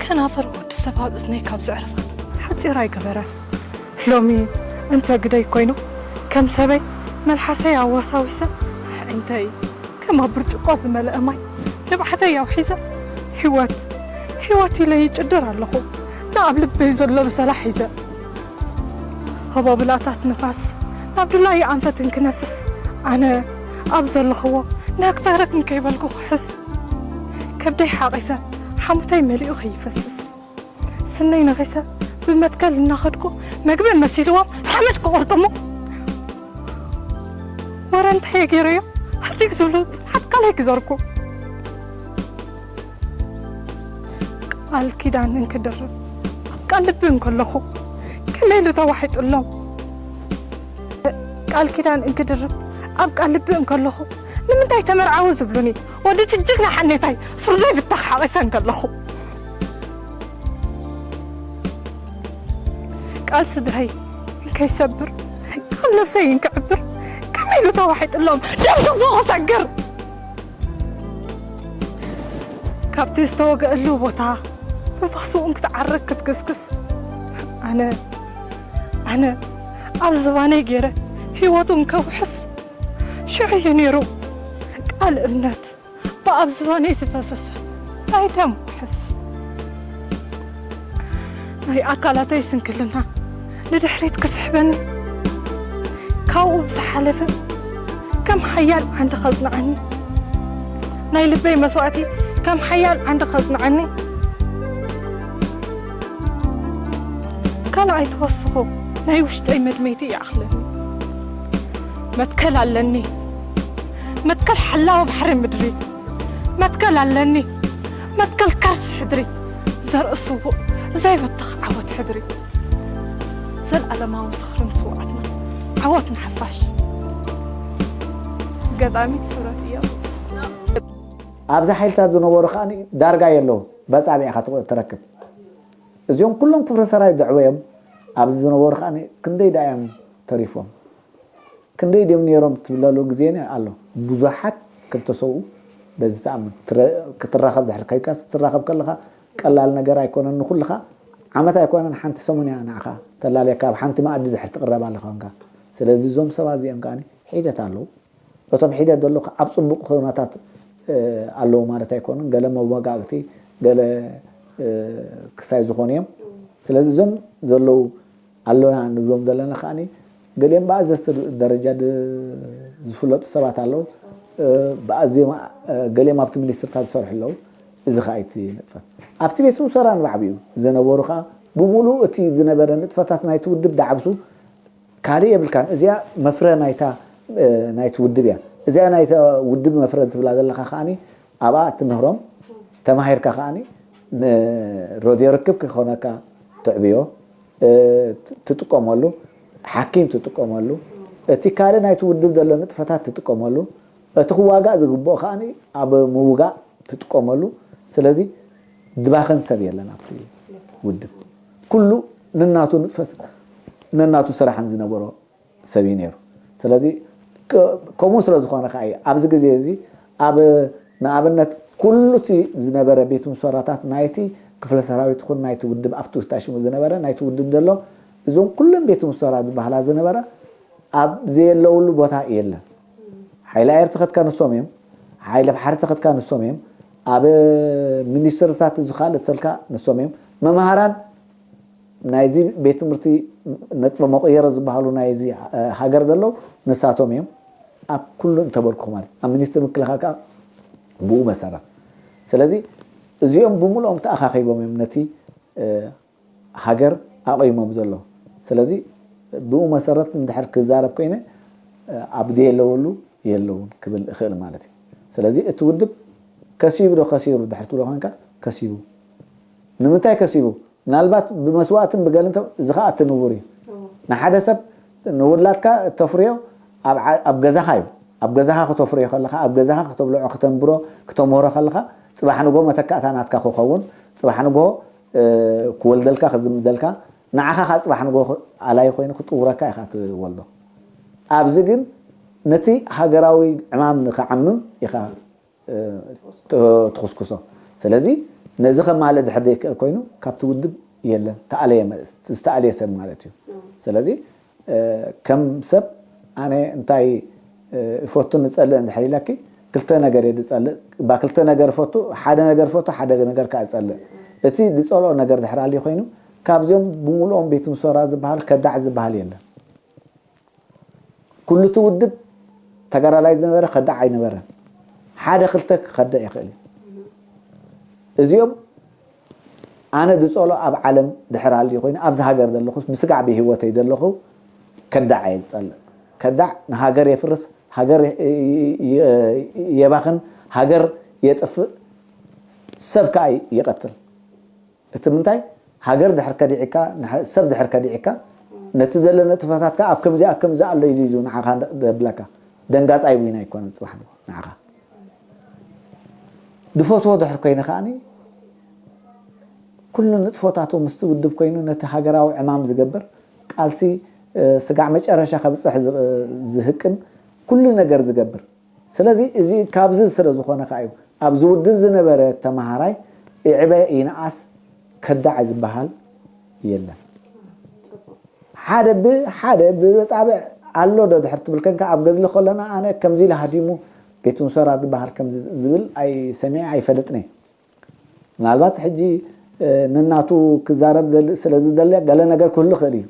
ከናፍር ወዲ ሰብ ኣብ እዝነይ ካብ ዘዕርፋ ሓጺር ኣይገበረን። ሎሚ እንተ ግደይ ኮይኑ ከም ሰበይ መልሓሰይ ኣወሳዊሰ ኣዒንተይ ከም ኣብ ብርጭቆ ዝመልአ ማይ ንብዓተይ ኣውሒዘ ህይወት ህይወት ኢለ ይጭድር ኣለኹ ንኣብ ልበይ ዘሎ ብሰላ ሒዘ። ሆቦብላታት ንፋስ ናብ ድላዩ ኣንፈት እንክነፍስ ኣነ ኣብ ዘለኽዎ ናክታረክ እንከይበልኩ ክሕስ ከብደይ ሓቒፈ ሓሞተይ መሊኡ ከይፈስስ ስነይ ነኺሰ ብመትከል እናኸድኩ መግቢ መሲልዎም ሓመድ ክቑርጥሙ ወረ እንታይ ገይረዮ ሃዲግ ዝብሉ ጽሓት ቃለይ ክዘርኩ ቃል ኪዳን እንክድርብ ኣብ ቃል ልቢ እንከለኹ ከመይ ኢሉ ተዋሒጡሎም ቃል ኪዳን እንክድርብ ኣብ ቃል ልቢ እንከለኹ ንምንታይ ተመርዓዊ ዝብሉኒ ወዲ ትጅግና ሓኔታይ ሱር ዘይብተኽ ሓቒፈ እንከለኹ ቃል ስድረይ እንከይሰብር ቃል ነብሰይ እንክዕብር ከመይ ኢሉ ተዋሒጥሎም ደም ዘለዎ ሰግር ካብቲ ዝተወገአሉ ቦታ ትንፋሱ እንክትዓርግ ክትግስግስ ኣነ ኣነ ኣብ ዝባነይ ገይረ ህይወቱ እንከውሕስ ሽዑ እዩ ነይሩ ቃል እምነት ብኣብ ዝባነይ ዝፈሰሰ ናይ ደም ውሕስ ናይ ኣካላተይ ስንክልና ንድሕሪት ክስሕበኒ ካብኡ ብዝሓለፈ ከም ሓያል ዓንዲ ከጽንዓኒ ናይ ልበይ መስዋእቲ ከም ሓያል ዓንዲ ከጽንዓኒ ካልኣይ ተወስኾ ናይ ውሽጠይ መድመይቲ ይኣኽለኒ መትከል ኣለኒ መትከል ሓላዊ ባሕሪ ምድሪ። መትከል ኣለኒ፣ መትከል ከርሲ ሕድሪ። ዘርኢ ስዉእ ዘይበትኽ ዓወት ሕድሪ። ዘለኣለማዊ ዝኽሪ ንስውኣትና፣ ዓወት ንሓፋሽ። ገጣሚት ስብረት እዮም። ኣብዚ ሓይልታት ዝነበሩ ከኣ ዳርጋ የለዉ በጻብዕ ኢኻ ትረክብ። እዚኦም ኩሎም ክፍለ ሰራዊት ዘዕበዮም ኣብዚ ዝነበሩ ከኣ ክንደይ ደኣ እዮም ተሪፎም? ክንደይ ድዮም ነይሮም ትብለሉ ግዜ ኣሎ። ብዙሓት ከም ተሰውኡ በዚ ተኣምን ክትራኸብ ድሕር ከይካስ ትራኸብ ከለኻ ቀላል ነገር ኣይኮነን። ንኹልኻ ዓመት ኣይኮነን ሓንቲ ሰሙን እያ ንዓኻ ተላለየካ። ኣብ ሓንቲ መኣዲ ድሕር ትቕረብ ኣለኻ ኮንካ። ስለዚ እዞም ሰባት እዚኦም ከኣ ሒደት ኣለዉ። እቶም ሒደት ዘለዉ ኣብ ጽቡቕ ኩነታት ኣለዉ ማለት ኣይኮኑን። ገለ መወጋእቲ ገለ ክሳይ ዝኾኑ እዮም። ስለዚ እዞም ዘለዉ ኣሎና ንብሎም ዘለና ከኣ ገሊኦም ብኣዘዝቲ ደረጃ ዝፍለጡ ሰባት ኣለዉ። ብኣዝዮም ገሊኦም ኣብቲ ሚኒስትርታት ዝሰርሑ ኣለዉ። እዚ ከኣ እቲ ንጥፈት ኣብቲ ቤት ስውሰራ ንባዕቢኡ ዝነበሩ ከኣ ብምሉእ እቲ ዝነበረ ንጥፈታት ናይቲ ውድብ ዳዕብሱ ካልእ የብልካን። እዚኣ መፍረ ናይታ ናይቲ ውድብ እያ። እዚኣ ናይታ ውድብ መፍረ ትብላ ዘለኻ ከኣ ኣብኣ እትምህሮም ተማሂርካ ከኣ ንረድዮ ርክብ ክኾነካ ትዕብዮ ትጥቀመሉ፣ ሓኪም ትጥቀመሉ፣ እቲ ካልእ ናይቲ ውድብ ዘሎ ንጥፈታት ትጥቀመሉ፣ እቲ ክዋጋእ ዝግብኦ ከኣ ኣብ ምውጋእ ትጥቀመሉ። ስለዚ ድባኽን ሰብ የለን ኣብቲ ውድብ። ኩሉ ነናቱ ንጥፈት ነናቱ ስራሕን ዝነበሮ ሰብ እዩ ነይሩ። ስለዚ ከምኡ ስለ ዝኾነ ከዓ እዩ ኣብዚ ግዜ እዚ ኣብ ንኣብነት ኩሉ እቲ ዝነበረ ቤት ምሶራታት ናይቲ ክፍለ ሰራዊት ይኹን ናይቲ ውድብ ኣብቲ ውሽጣ ሽሙ ዝነበረ ናይቲ ውድብ ዘሎ እዞም ኩለን ቤት ምሶራ ዝበሃላ ዝነበረ ኣብ ዘየለውሉ ቦታ የለን። ሓይሊ ኣየር ተኸትካ ንሶም እዮም። ሓይሊ ባሕሪ ተኸትካ ንሶም እዮም። ኣብ ሚኒስትርታት እዚ ካልእ ተልካ ንሶም እዮም። መምሃራን ናይዚ ቤት ትምህርቲ ነጥበ መቐየሮ ዝበሃሉ ናይዚ ሃገር ዘለዉ ንሳቶም እዮም። ኣብ ኩሉ እንተበልኩ ማለት ኣብ ሚኒስትሪ ምክልኻል ከዓ ብኡ መሰረት ስለዚ እዚኦም ብምልኦም ተኣኻኺቦም እዮም ነቲ ሃገር ኣቑሞም ዘለዉ። ስለዚ ብኡ መሰረት እንድሕር ክዛረብ ኮይነ ኣብ ደየለወሉ የለውን ክብል እኽእል ማለት እዩ። ስለዚ እቲ ውድብ ከሲቡ ዶ ከሲሩ ድሕር ትብሎ ኮንካ ከሲቡ። ንምንታይ ከሲቡ? ምናልባት ብመስዋእትን ብገልን እዚ ከዓ እቲ ንቡር እዩ። ንሓደ ሰብ ንውላድካ እተፍርዮ ኣብ ገዛኻ እዩ። ኣብ ገዛኻ ክተፍርዮ ከለኻ ኣብ ገዛኻ ክተብልዖ ክተንብሮ ክተምህሮ ከለኻ ፅባሕ ንጎ መተካእታ ናትካ ክኸውን ፅባሕ ንጎ ክወልደልካ ክዝምደልካ ንዓኻ ከዓ ፅባሕ ንጎ ኣላይ ኮይኑ ክጥውረካ ኢኻ ትወልዶ። ኣብዚ ግን ነቲ ሃገራዊ ዕማም ንክዓምም ኢኻ ትኹስኩሶ። ስለዚ ነዚ ከማልእ ድሕር ዘይክእል ኮይኑ ካብቲ ውድብ የለን ዝተኣለየ ሰብ ማለት እዩ። ስለዚ ከም ሰብ ኣነ እንታይ እፈቱ ንፀልእ እንድሕር ኢለኪ ክልተ ነገር እየ ዝፀልእ። እባ ክልተ ነገር እፈቱ፣ ሓደ ነገር እፈቱ፣ ሓደ ነገር ከዓ እፀልእ። እቲ ዝፀልኦ ነገር ድሕር ኣልዩ ኮይኑ ካብዚኦም ብምሉኦም ቤት ምሶራ ዝበሃል ከዳዕ ዝበሃል የለን። ኩሉ እቲ ውድብ ተጋዳላይ ዝነበረ ከዳዕ ኣይነበረን። ሓደ ክልተ ክኸድዕ ይኽእል እዩ። እዚኦም ኣነ ዝፀልኦ ኣብ ዓለም ድሕር ኣልዩ ኮይኑ ኣብዚ ሃገር ዘለኹ ብስጋዕ ብህይወተይ ዘለኹ ከዳዕ እየ ዝፀልእ። ከዳዕ ንሃገር የፍርስ፣ ሃገር የባኽን፣ ሃገር የጥፍእ፣ ሰብ ከዓ ይቐትል። እቲ ምንታይ ሃገር ድሕር ከዲዕካ ሰብ ድሕር ከዲዕካ ነቲ ዘሎ ንጥፈታትካ ኣብ ከምዚ ኣብ ከምዚ ኣሎ ኢሉ ኢሉ ንዓኻ ዘብለካ ደንጋፃይ ዊን ኣይኮነን ፅባሕ ንዓኻ ዝፈትዎ ድሕር ኮይነ ከዓኒ ኩሉ ንጥፎታቱ ምስቲ ውድብ ኮይኑ ነቲ ሃገራዊ ዕማም ዝገብር ቃልሲ ስጋዕ መጨረሻ ከብፅሕ ዝህቅን ኩሉ ነገር ዝገብር ስለዚ እዚ ካብዚ ስለ ዝኾነ ከዓ እዩ ኣብዚ ውድብ ዝነበረ ተምሃራይ እዕበ ይንኣስ ከዳዕ ዝበሃል የለን። ሓደ ብሓደ ብመፃብዕ ኣሎ ዶ ድሕር ትብል ከንካ ኣብ ገድሊ ከለና ኣነ ከምዚ ኢለ ሃዲሙ ቤት ምሶራ ዝበሃል ከምዚ ዝብል ኣይሰሚዐ ኣይፈልጥን እየ። ምናልባት ሕጂ ነናቱ ክዛረብ ስለ ዝደሊ ገለ ነገር ክህሉ ይኽእል እዩ።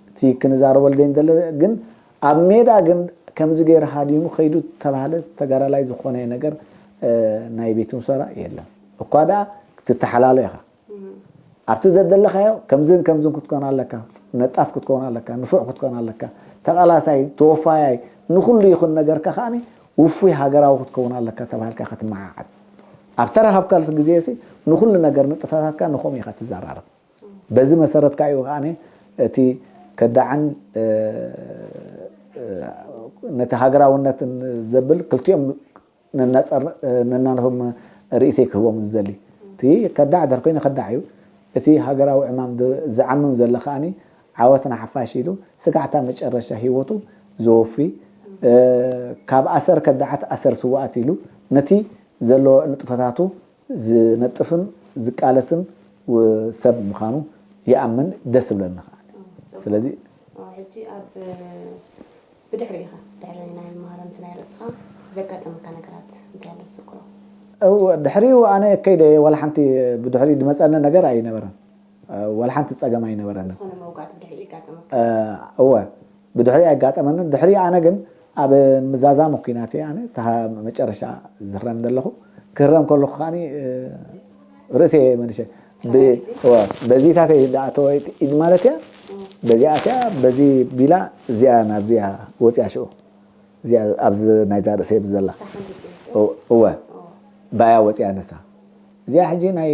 እቲ ክንዛረበሉ ዘይንደለ ግን ኣብ ሜዳ ግን ከምዚ ገይሩ ሃዲሙ ከይዱ ተባህለ ተጋዳላይ ዝኾነ ነገር ናይ ቤት ምሶራ የለን። እኳ ደኣ ክትተሓላሎ ኢኻ ኣብቲ ዘደለኻዮ ከምዝን ከምዝን ክትኮን ኣለካ፣ ነጣፍ ክትኮን ኣለካ፣ ንፉዕ ክትኮን ኣለካ፣ ተቓላሳይ ተወፋያይ ንኹሉ ይኹን ነገርካ ከዓኒ ውፉይ ሃገራዊ ክትከውን ኣለካ ተባሂልካ ክትመዓዓድ ኣብ ተረኸብካሉ ግዜ ሲ ንኹሉ ነገር ንጥፈታትካ ንኸም ኢኻ ትዘራረብ። በዚ መሰረት ከዓ እዩ ከዓ እቲ ከዳዕን ነቲ ሃገራውነትን ዘብል ክልቲኦም ነናቶም ርእይተይ ክህቦም ዝደሊ። እቲ ከዳዕ ድሕር ኮይኑ ከዳዕ እዩ። እቲ ሃገራዊ ዕማም ዝዓምም ዘሎ ከዓኒ ዓወት ንሓፋሽ ኢሉ ስጋዕታ መጨረሻ ህይወቱ ዘወፊ፣ ካብ ኣሰር ከዳዓት ኣሰር ስዋኣት ኢሉ ነቲ ዘሎ ንጥፈታቱ ዝነጥፍን ዝቃለስን ሰብ ምዃኑ ይኣምን። ደስ ዝብለኒ ከዓ ስለዚ ሕጂ ኣብ ብድሕሪ ኢኻ ድሕሪ ናይ መሃረምቲ ናይ ርእስኻ ዘጋጠመካ ነገራት እንታይ ኣሎ ትዝክሮ? ድሕሪኡ ኣነ ከይደ ዋላ ሓንቲ ብድሕሪኡ ዝመፀኒ ነገር ኣይነበረን። ዋላ ሓንቲ ፀገም ኣይነበረን። ዝኾነ መውጋእቲ ብድሕሪ ይጋጠመካ? እወ ብድሕሪ ኣይጋጠመንን። ድሕሪ ኣነ ግን ኣብ ምዛዛም ኩናት ኣነ መጨረሻ ዝህረም ዘለኹ ክህረም ከለኹ ከዓኒ ርእሰ መኒሸ በዚታተይ ዝኣተወ ኢድ ማለት እያ። በዚኣ እቲኣ በዚ ቢላ እዚኣ ናብዚኣ ወፂኣ ሽዑ እዚኣ ኣብዚ ናይዛ ርእሰይ ዘላ እወ ባያ ወፂኣ ንሳ እዚኣ ሕጂ ናይ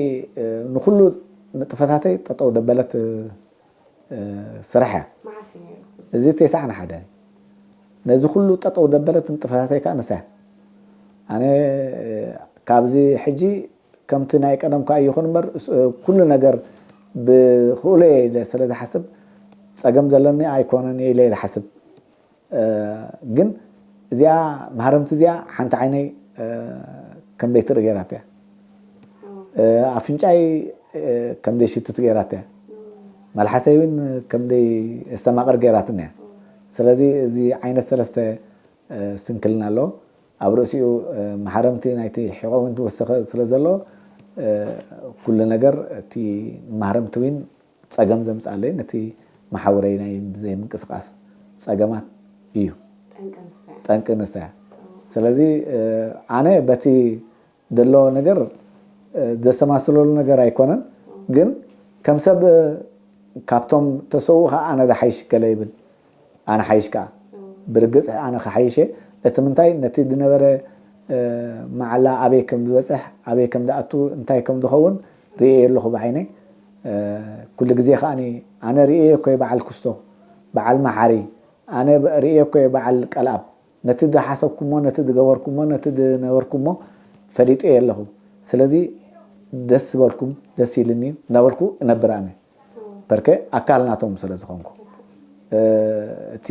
ንኩሉ ንጥፈታተይ ጠጠው ደበለት ስራሕ እያ። እዚ ቴስዓን ሓደን ነዚ ኩሉ ጠጠው ደበለት ንጥፈታተይ ከዓ ንሳ እያ። ኣነ ካብዚ ሕጂ ከምቲ ናይ ቀደም ከዓ ይኹን እምበር ኩሉ ነገር ብክእሎ እየ ኢለ ስለ ዝሓስብ ፀገም ዘለኒ ኣይኮነን እየ ኢለ እየ ዝሓስብ። ግን እዚኣ ማህረምቲ እዚኣ ሓንቲ ዓይነይ ከም ዘይትርኢ ገይራትያ። ኣፍንጫይ ከም ዘይሽትት ገይራትያ። መልሓሰይ እውን ከም ዘይስተማቕር ገይራትኒ እያ። ስለዚ እዚ ዓይነት ሰለስተ ስንክልና ኣሎ። ኣብ ርእሲኡ ማህረምቲ ናይቲ ሕቖ እውን ትወሰኸ ስለ ዘሎ ኩሉ ነገር እቲ ማህረምቲ እውን ፀገም ዘምፅኣለይ ነቲ መሓውረይ ናይ ዘይምንቅስቃስ ፀገማት እዩ። ጠንቂ ንሳ እያ። ስለዚ ኣነ በቲ ዘሎ ነገር ዘሰማስለሉ ነገር ኣይኮነን፣ ግን ከም ሰብ ካብቶም ተሰውኡ ከዓ ኣነ ዝሓይሽ ገለ ይብል። ኣነ ሓይሽ ከዓ ብርግፅ ኣነ ክሓይሽ እየ። እቲ ምንታይ ነቲ ዝነበረ መዓላ ኣበይ ከም ዝበፅሕ ኣበይ ከም ዝኣቱ እንታይ ከም ዝኸውን ርእየ ኣለኹ ብዓይነይ። ኩሉ ግዜ ከዓ ኣነ ርእየ እኮ በዓል ክስቶ በዓል መሓሪ ኣነ ርእየ እኮ በዓል ቀልኣብ ነቲ ዝሓሰብኩሞ ነቲ ዝገበርኩሞ ነቲ ዝነበርኩሞ ፈሊጠ ኣለኹ። ስለዚ ደስ ዝበልኩም ደስ ኢልኒ እናበልኩ እነብር ኣነ። በርከ ኣካል ናቶም ስለ ዝኾንኩ እቲ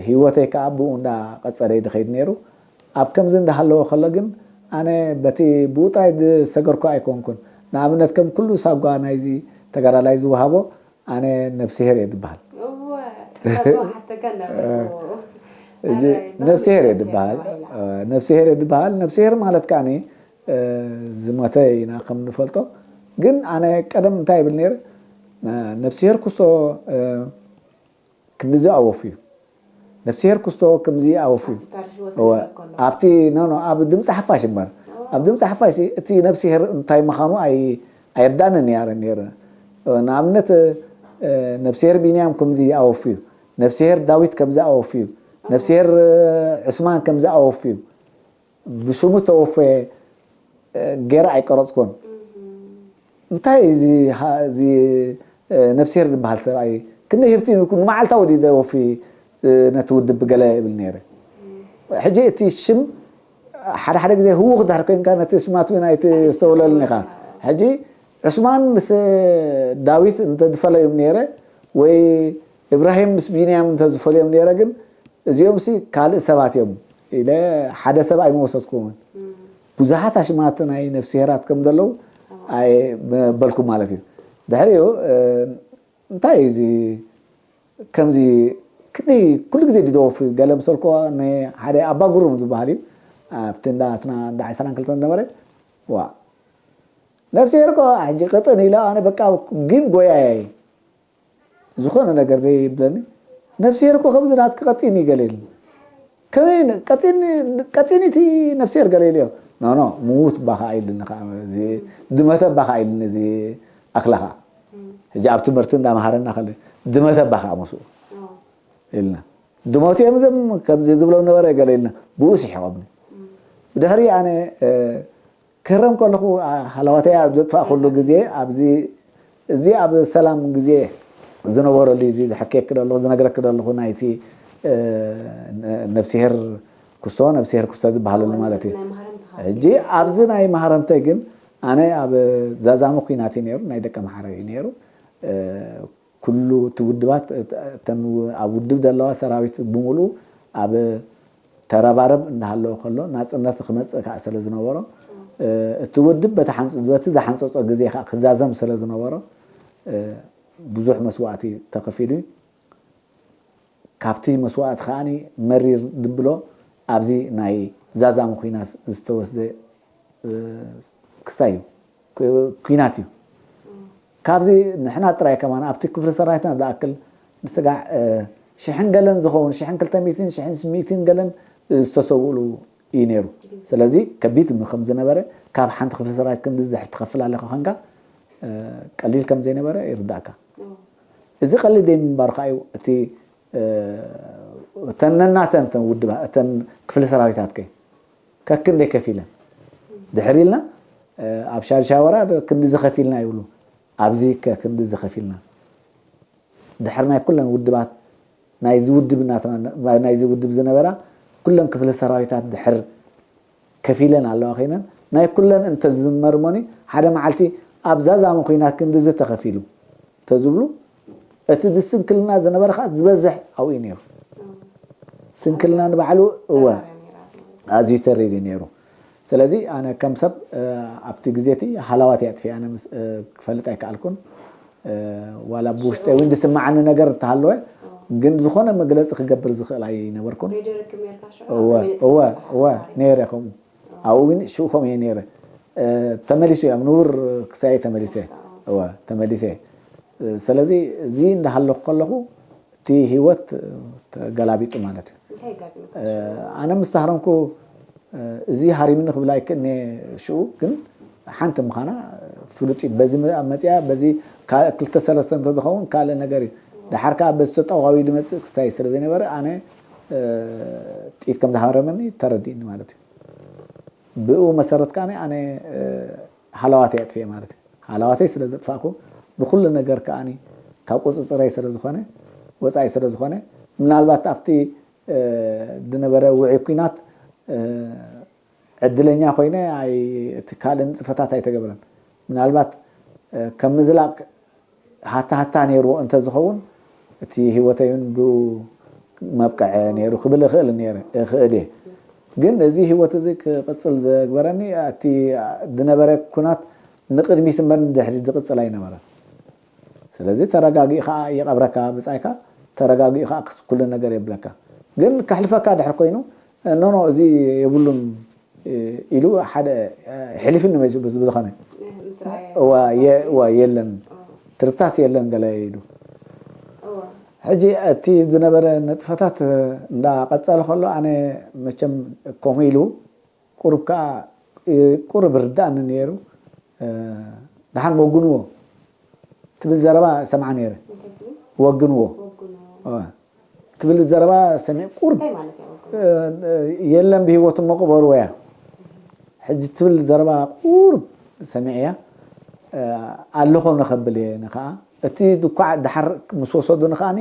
ህይወተይ ከዓ ብኡ እንዳቐፀለ እዩ ዝኸይድ ነይሩ። ኣብ ከምዚ እንዳሃለወ ከሎ ግን ኣነ በቲ ብኡ ጥራይ ዝሰገርኩ ኣይኮንኩን። ንኣብነት ከም ኩሉ ሳጓ ናይዚ ተጋዳላይ ዝወሃቦ ኣነ ነብስሄር እየ ዝበሃል። ነብስሄር እየ ዝበሃል። ነብስሄር እየ ዝበሃል። ነብስሄር ማለት ከዓ ዝሞተ ኢና ከም ንፈልጦ ግን ኣነ ቀደም እንታይ ይብል ነይረ ነብስሄር ኩስቶ ክንድዚ ኣወፍዩ ነብስሄር ኩስቶ ከምዚ ኣወፍዩ ኣብቲ ኖኖ ኣብ ድምፂ ሓፋሽ እምበር ኣብ ድምፂ ሓፋሽ እቲ ነብስሄር እንታይ ምዃኑ ኣየርዳእንን ያረ ነይረ ንኣብነት ነብስሄር ቢንያም ከምዚ ኣወፍዩ ነብስሄር ዳዊት ከምዚ ኣወፍዩ ነብስሄር ዕስማን ከምዚ ኣወፍዩ ብሽሙ ተወፈየ ገይረ ኣይቀረፅኩን። እንታይ እዚ ነብስሄር ዝበሃል ሰብኣይ ክንደይ ህብቲ ንመዓልታዊ ድዩ ዘወፊ ነቲ ውድብ ገለ ይብል ነይረ። ሕጂ እቲ ሽም ሓደ ሓደ ግዜ ህውኽ ድሕር ኮይንካ ነቲ ሽማት እውን ኣይትስተውለልን ኢኻ። ሕጂ ዑስማን ምስ ዳዊት እንተዝፈለዮም ነይረ ወይ እብራሂም ምስ ቢንያም እንተዝፈልዮም ነይረ ግን እዚኦም ሲ ካልእ ሰባት እዮም ኢለ ሓደ ሰብ ኣይመወሰድኩዎምን። ብዙሓት ኣሽማት ናይ ነፍስሄራት ከም ዘለዉ ኣይበልኩም ማለት እዩ። ድሕሪኡ እንታይ እዩ እዚ ከምዚ ክንደይ ኩሉ ግዜ ድደወፍ ገለ ምሰልኮ ንሓደ ኣባ ጉሩም ዝበሃል እዩ ኣብቲ እንዳትና እንዳ ዕስራን ክልተን ዝነበረ ዋ ነፍስሄር እኮ ሕጂ ቅጥን ኢለ ኣነ በቃ ግን ጎያየ ዝኾነ ነገር ዘይብለኒ ነፍስሄር እኮ ከምዚ ናትኪ ቀጢን እዩ ገለ ኢልኒ። ከመይ ቀጢን ቀጢን እቲ ነፍስሄር ገለ ኢለዮ። ኖ ኖ ምዉት እባ ከዓ ኢልኒ ከዓ እዚ ድመተ እባ ከዓ ኢልኒ እዚ ኣክላ ከዓ ሕጂ ኣብ ትምህርቲ እንዳምሃረና ከለ ድመተ እባ ከዓ ምስኡ ኢልና ድሞት እዮም እዞም ከምዚ ዝብሎም ነበረ ገለ ኢልና ብኡ ስሒቖምኒ። ብድሕሪ ኣነ ክህረም ከለኹ ሃለዋተይ ኣብ ዘጥፋእኩሉ ግዜ ኣብዚ እዚ ኣብ ሰላም ግዜ ዝነበረሉ እዚ ዝሕከየክ ዘለኹ ዝነግረክ ዘለኹ ናይቲ ነብስሄር ኩስቶ ነብስሄር ኩስቶ ዝበሃለሉ ማለት እዩ። ሕጂ ኣብዚ ናይ ማህረምተይ ግን ኣነ ኣብ ዛዛሚ ኩናት እዩ ነይሩ፣ ናይ ደቀ ማሕረ እዩ ነይሩ። ኩሉ እቲ ውድባት እተን ኣብ ውድብ ዘለዋ ሰራዊት ብምሉኡ ኣብ ተረባረብ እንዳሃለወ ከሎ ናፅነት ክመፅእ ከዓ ስለ ዝነበሮ እቲ ውድብ በቲ ዝሓንፀፆ ግዜ ከዓ ክዛዘም ስለ ዝነበሮ ብዙሕ መስዋእቲ ተኸፊሉ እዩ። ካብቲ መስዋእቲ ከዓ መሪር ድብሎ ኣብዚ ናይ ዛዛሚ ኩናት ዝተወስደ ክስታይ እዩ፣ ኩናት እዩ። ካብዚ ንሕና ጥራይ ከማን ኣብቲ ክፍሊ ሰራዊትና ዝኣክል ንስጋዕ ሽሕን ገለን ዝኸውን ሽሕን ክልተ ሚእትን ሽሕን ሚእትን ገለን ዝተሰውእሉ እዩ ነይሩ። ስለዚ ከቢድ ከም ዝነበረ ካብ ሓንቲ ክፍሊ ሰራዊት ክንዲ ዝድሕር ትኸፍል ኣለካ ኮንካ ቀሊል ከም ዘይነበረ ይርዳእካ። እዚ ቀሊል ደይ ምንባሩ ከዓ እዩ እቲ እተን ነናተን እተን ውድባ እተን ክፍሊ ሰራዊታት ከ ከክንደይ ከፊለን ድሕር ኢልና ኣብ ሻድሻይ ወራር ክንዲ ዝኸፊልና ይብሉ። ኣብዚ ከክንዲ ዝኸፊልና ድሕር ናይ ኩለን ውድባት ናይዚ ውድብ ናትና ናይዚ ውድብ ዝነበራ ኩለን ክፍሊ ሰራዊታት ድሕር ከፊለን ኣለዋ ኮይነን ናይ ኩለን እንተዝዝመርሞኒ ሓደ መዓልቲ ኣብዛ ዛሚ ኩናት ክንዲ ዝተኸፊሉ እንተዝብሉ እቲ ዝስንክልና ዝነበረ ከዓ ዝበዝሕ ኣብኡ እዩ ነይሩ። ስንክልና ንባዕሉ እወ ኣዝዩ ተሪር እዩ ነይሩ። ስለዚ ኣነ ከም ሰብ ኣብቲ ግዜ እቲ ሃላዋት እየ ኣጥፊኣ ክፈልጥ ኣይከኣልኩን። ዋላ ብውሽጠይ እውን ዝስማዓኒ ነገር እንተሃለወ ግን ዝኾነ መግለፂ ክገብር ዝኽእል ኣይነበርኩን። እወ እወ እወ ነይረ ከምኡ ኣብኡ እውን ሽኡ ከምኡ እየ ነይረ። ተመሊሱ እየ ኣብ ንቡር ክሳየ ተመሊሰ እወ ተመሊሰ እየ። ስለዚ እዚ እንዳሃለኹ ከለኹ እቲ ህይወት ተገላቢጡ ማለት እዩ። ኣነ ምስ ተሃረምኩ እዚ ሃሪምኒ ክብል ኣይክእልኒ ሽኡ ግን ሓንቲ ምዃና ፍሉጥ እዩ። በዚ መፅያ በዚ ክልተ ሰለስተ እንተዝኸውን ካልእ ነገር እዩ። ደሓር ከዓ በዚ ተጠዋዊ ዝመፅእ ክሳይ ስለ ዘይነበረ ኣነ ጥይት ከም ዝሃረመኒ ተረዲእኒ ማለት እዩ። ብኡ መሰረት ከዓ ኣነ ሃለዋተይ ኣጥፍኤ ማለት እዩ። ሃለዋተይ ስለ ዘጥፋእኩ ብኩሉ ነገር ከዓ ካብ ቁፅፅረይ ስለ ዝኾነ ወፃኢ ስለ ዝኾነ ምናልባት ኣብቲ ዝነበረ ውዑይ ኩናት ዕድለኛ ኮይነ እቲ ካልእ ንጥፈታት ኣይተገብረን። ምናልባት ከም ምዝላቅ ሃታ ሃታ ነይርዎ እንተዝኸውን እቲ ህይወተይ እውን ብኡ መብቅዐ ነይሩ ክብል እኽእል ነይረ እኽእል እየ። ግን እዚ ህይወት እዚ ክቕፅል ዘግበረኒ እቲ ዝነበረ ኩናት ንቕድሚት እምበር ንድሕሪት ዝቕፅል ኣይነበረን። ስለዚ ተረጋጊኡ ከዓ ይቐብረካ ብፃይካ ተረጋጊኡ ከዓ ኩሉ ነገር የብለካ። ግን ከሕልፈካ ድሕር ኮይኑ ኖኖ እዚ የብሉን ኢሉ ሓደ ሕሊፍኒ መ ብዝኾነ እዋ የለን ትርክታስ የለን ገለ ኢሉ ሕጂ እቲ ዝነበረ ነጥፈታት እንዳቐፀለ ከሎ ኣነ መቸም ከምኡ ኢሉ ቁሩብ ከዓ ቁሩብ ርዳእኒ ነይሩ። ደሓን ወግንዎ ትብል ዘረባ ሰምዓ ነይረ። ወግንዎ ትብል ዘረባ ሰሚዕ ቁርብ የለን ብህይወቱ መቕበሩ ወያ ሕጂ ትብል ዘረባ ቁርብ ሰሚዕ እያ ኣለኾ ንኸብል እየ ንኸዓ እቲ ድኳዕ ድሓር ምስ ወሰዱኒ ከዓኒ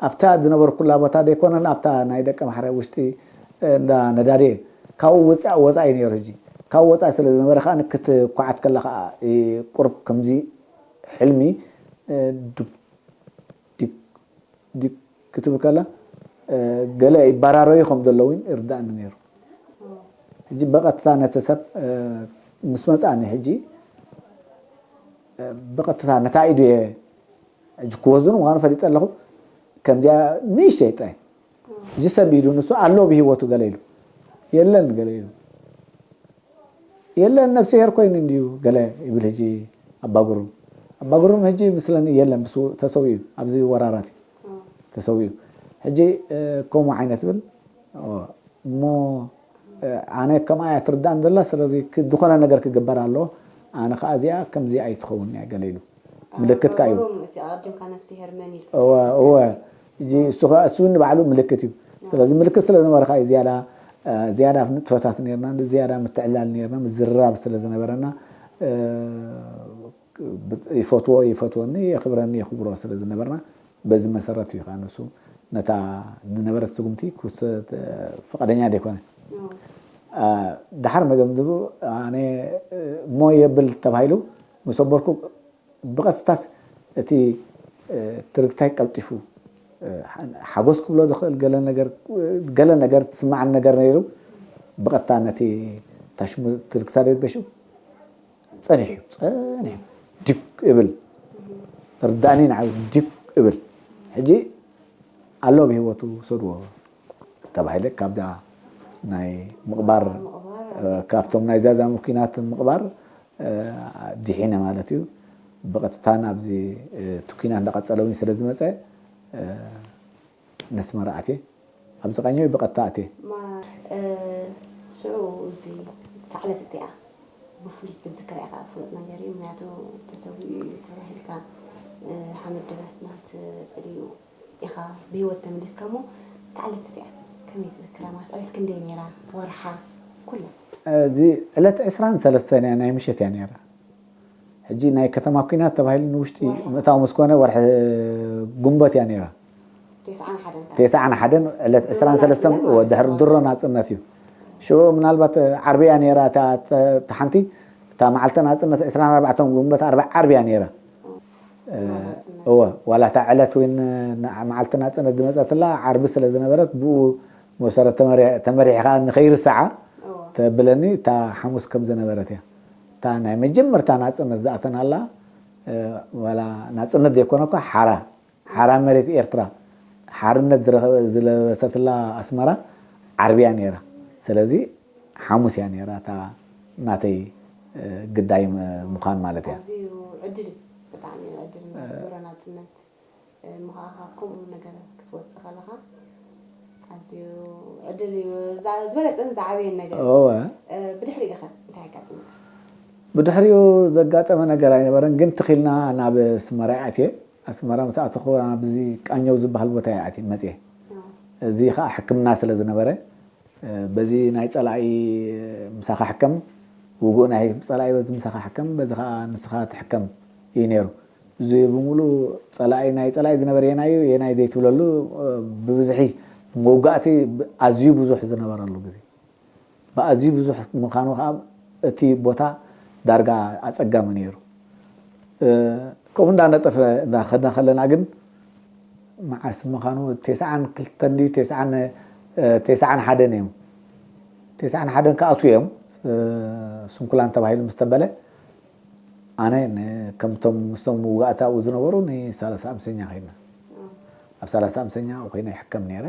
ኣብታ ዝነበርኩላ ቦታ ዘይኮነን ኣብታ ናይ ደቀ ማሕረ ውሽጢ እንዳ ነዳዲ ካብኡ ውፃእ ወፃኢ ነይሩ ሕጂ ካብኡ ወፃኢ ስለ ዝነበረ ከዓ ክትኳዓት ከላ ከዓ ቁርብ ከምዚ ሕልሚ ክትብል ከላ ገለ ይበራረዩ ከም ዘለዉ ይርዳእኒ ነይሩ። ሕጂ ብቐጥታ ነቲ ሰብ ምስ መፃኒ ሕጂ ብቐጥታ ነታ ኢዱ እየ ሕጂ ክወዝኑ ምዃኑ ፈሊጠ ኣለኹ። ከምዚኣ ንእሽተይ ጥራይ ሕጂ ሰብ ኢዱ ንሱ ኣሎ ብህይወቱ ገለ ኢሉ የለን ገለ ኢሉ የለን ነብስሄር ኮይኑ እንድዩ ገለ ይብል ሕጂ ኣባጉሩም ኣባጉሩም ሕጂ ምስለኒ የለን ብሱ ተሰዊኡ ኣብዚ ወራራት እዩ ተሰዊኡ ሕጂ ከምኡ ዓይነት ብል እሞ ኣነ ከምኣ እያ ትርዳእን ዘላ ስለዚ ዝኾነ ነገር ክግበር ኣለዎ ኣነ ከዓ እዚኣ ከምዚ ኣይትኸውን እያ ገለ ኢሉ ምልክት ከዓ እዩ እወ እሱ ከዓ እሱ ንባዕሉ ምልክት እዩ ስለዚ ምልክት ስለ ዝነበርካ እዩ ዝያዳ ዝያዳ ንጥፈታት ነርና፣ ዝያዳ ምትዕላል ነርና፣ ምዝርራብ ስለ ዝነበረና ይፈትዎ ይፈትወኒ፣ የኽብረኒ የኽብሮ ስለ ዝነበርና በዚ መሰረት እዩ ከዓ ንሱ ነታ ዝነበረት ስጉምቲ ክውሰድ ፍቓደኛ ደይኮነ። ድሓር መደምድቡ ኣነ እሞ የብል ተባሂሉ ምስ ኣበርኩ ብቐጥታስ እቲ ትርግታይ ቀልጢፉ ሓጎስ ክብሎ ዝኽእል ገለ ነገር ትስማዓኒ ነገር ነይሩ። ብቐጥታ ነቲ ታሽሙ ትርግታ ደበሹ ጸኒሑ ጸኒሑ ድግ እብል ርዳእኒ ንዓይ ድግ እብል ሕጂ ኣሎ ብህይወቱ ሰድዎ ተባሂለ ካብዛ ናይ ምቕባር ካብቶም ናይ ዛዛ ምኩናት ምቕባር ድሒነ ማለት እዩ። ብቐጥታ ናብዚ እቲ ኩናት እንዳቐጸለ እውን ስለ ዝመጸ ነስመራ ኣትየ ኣብዚ ቃኘው ብቐጥታ ኣትየ። ሽዑ እዚ ታዕለት እቲኣ ብፍሉይ ክትዝክራ ኢኻ ፍሉጥ ነገር እዩ። ምክንያቱ ተሰዊኡ እዩ ተባሂልካ ሓመድ ድመት ናት እድኡ ኢኻ ብህይወት ተመሊስካ እሞ ታዕለት እቲኣ ከመይ ትዝክራ? ማስዕለት ክንደይ ነይራ? ወርሓ ኩሉ እዚ ዕለት ዕስራን ሰለስተን እያ ናይ ምሸት እያ ነይራ። ሕጂ ናይ ከተማ ኩናት ተባሂሉ ንውሽጢ ምእታው ምስ ኮነ ወርሒ ጉንበት እያ ነይራ። ተስዓን ሓደን ዕለት ዕስራን ሰለስተን ድሕሪ ድሮ ናፅነት እዩ። ሽዑ ምናልባት ዓርቢ እያ ነይራ እታ ሓንቲ እታ መዓልቲ ናፅነት ዕስራን ኣርባዕተን ጉንበት ኣርባ ዓርቢ እያ ነይራ። እወ ዋላ እታ ዕለት እውን መዓልቲ ናፅነት ዝመፀትላ ዓርቢ ስለ ዝነበረት ብኡ መሰረት ተመሪሕካ ንኸይርስዓ ተብለኒ እታ ሓሙስ ከም ዝነበረት እያ። እታ ናይ መጀመርታ ናፅነት ዝኣተናላ ዋላ ናፅነት ዘይኮነ እኳ ሓራ ሓራ መሬት ኤርትራ ሓርነት ዝለበሰትላ ኣስመራ ዓርቢ እያ ነይራ። ስለዚ ሓሙስ እያ ነይራ እታ ናተይ ግዳይ ምዃን ማለት እያ። ኣዝዩ ዕድል እዩ ብጣዕሚ ዕድል ዝብሮ ናፅነት ምዃንካ ከምኡ ነገር ክትወፅእ ከለኻ ኣዝዩ ዕድል እዩ ዝበለፀን ዝዓበየን ነገር እዩ። ብድሕሪኡ ኸ እንታይ ኣጋጥመካ? ብድሕሪኡ ዘጋጠመ ነገር ኣይነበረን ግን ትኺልና ናብ ኣስመራ ኣትየ ኣስመራ ምስ ኣተኹ ኣብዚ ቃኘው ዝበሃል ቦታ እየ ኣትየ መፅየ። እዚ ከዓ ሕክምና ስለ ዝነበረ በዚ ናይ ፀላኢ ምሳኻ ሕከም ውጉእ ናይ ፀላኢ በዚ ምሳኻ ሕከም በዚ ከዓ ንስኻ ትሕከም እዩ ነይሩ። እዚ ብምሉእ ፀላኢ ናይ ፀላኢ ዝነበረ የናይ እዩ የናይ ዘይትብለሉ ብብዝሒ መውጋእቲ ኣዝዩ ብዙሕ ዝነበረሉ ግዜ ብኣዝዩ ብዙሕ ምዃኑ ከዓ እቲ ቦታ ዳርጋ ኣፀጋሚ ነይሩ። ከምኡ እንዳነጠፈ እንዳኸድና ከለና ግን መዓስ ምዃኑ ተስዓን ክልተን ድዩ ተስዓን ሓደን እዮም። ተስዓን ሓደን ክኣትዉ እዮም ስንኩላን ተባሂሉ ምስ ተበለ ኣነ ከምቶም ምስቶም ውጋእቲ ኣብኡ ዝነበሩ ንሳላሳ ኣምሰኛ ከይድና ኣብ ሳላሳ ኣምሰኛ ኣብኡ ኮይነ ይሕከም ነይረ።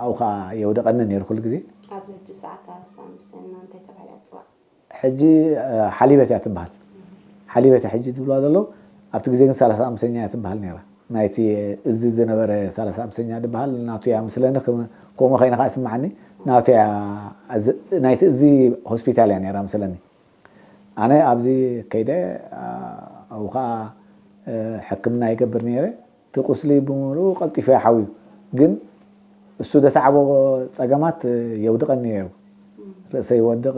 ኣብኡ ከዓ የውደቐኒ ነይሩ ኩሉ ግዜ። ኣብዚ ሕጂ ሰዓት ሳላሳ ኣምሰኛ እንታይ ተባሂላ ትፅዋዕ? ሕጂ ሓሊበት እያ ትበሃል። ሓሊበት እያ ሕጂ ዝብልዋ ዘለዉ ኣብቲ ግዜ ግን ሳላሳ ኣምሰኛ እያ ትበሃል ነይራ። ናይቲ እዚ ዝነበረ ሳላሳ ኣምሰኛ ዝበሃል ናቱ እያ ምስለኒ ከምኡ ከይነ ከዓ ስማዓኒ ናቱ እያ ናይቲ እዚ ሆስፒታል እያ ነይራ ምስለኒ። ኣነ ኣብዚ ከይደ ኣብኡ ከዓ ሕክምና ይገብር ነይረ። እቲ ቁስሊ ብምሉኡ ቀልጢፉ ይሓውዩ ግን እሱ ዘስዓቦ ፀገማት የውድቐኒ ነይሩ። ርእሰይ ይወድቕ፣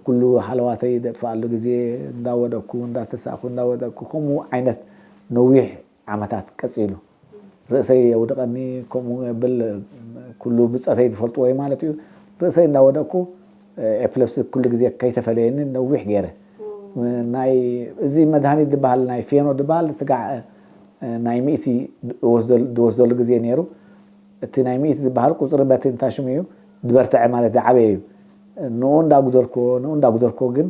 ኩሉ ሃለዋተይ ዘጥፍኣሉ ግዜ እንዳወደቅኩ እንዳተሳእኩ እንዳወደቅኩ ከምኡ ዓይነት ነዊሕ ዓመታት ቀፂሉ። ርእሰይ የውድቐኒ፣ ከምኡ የብል ኩሉ ብፀተይ ዝፈልጥዎ እዩ ማለት እዩ። ርእሰይ እንዳወደቅኩ ኤፕለፕሲ ኩሉ ግዜ ከይተፈለየኒ ነዊሕ ገይረ። ናይ እዚ መድሃኒት ዝበሃል ናይ ፌኖ ዝበሃል ስጋዕ ናይ ሚእቲ ዝወስደሉ ግዜ ነይሩ። እቲ ናይ ሚእቲ ዝበሃል ቁፅሪ በቲ እንታይ ሽሙ እዩ ዝበርትዐ ማለት ዝዓበየ እዩ። ንኡ እንዳጉደልክዎ ንኡ እንዳጉደልክዎ ግን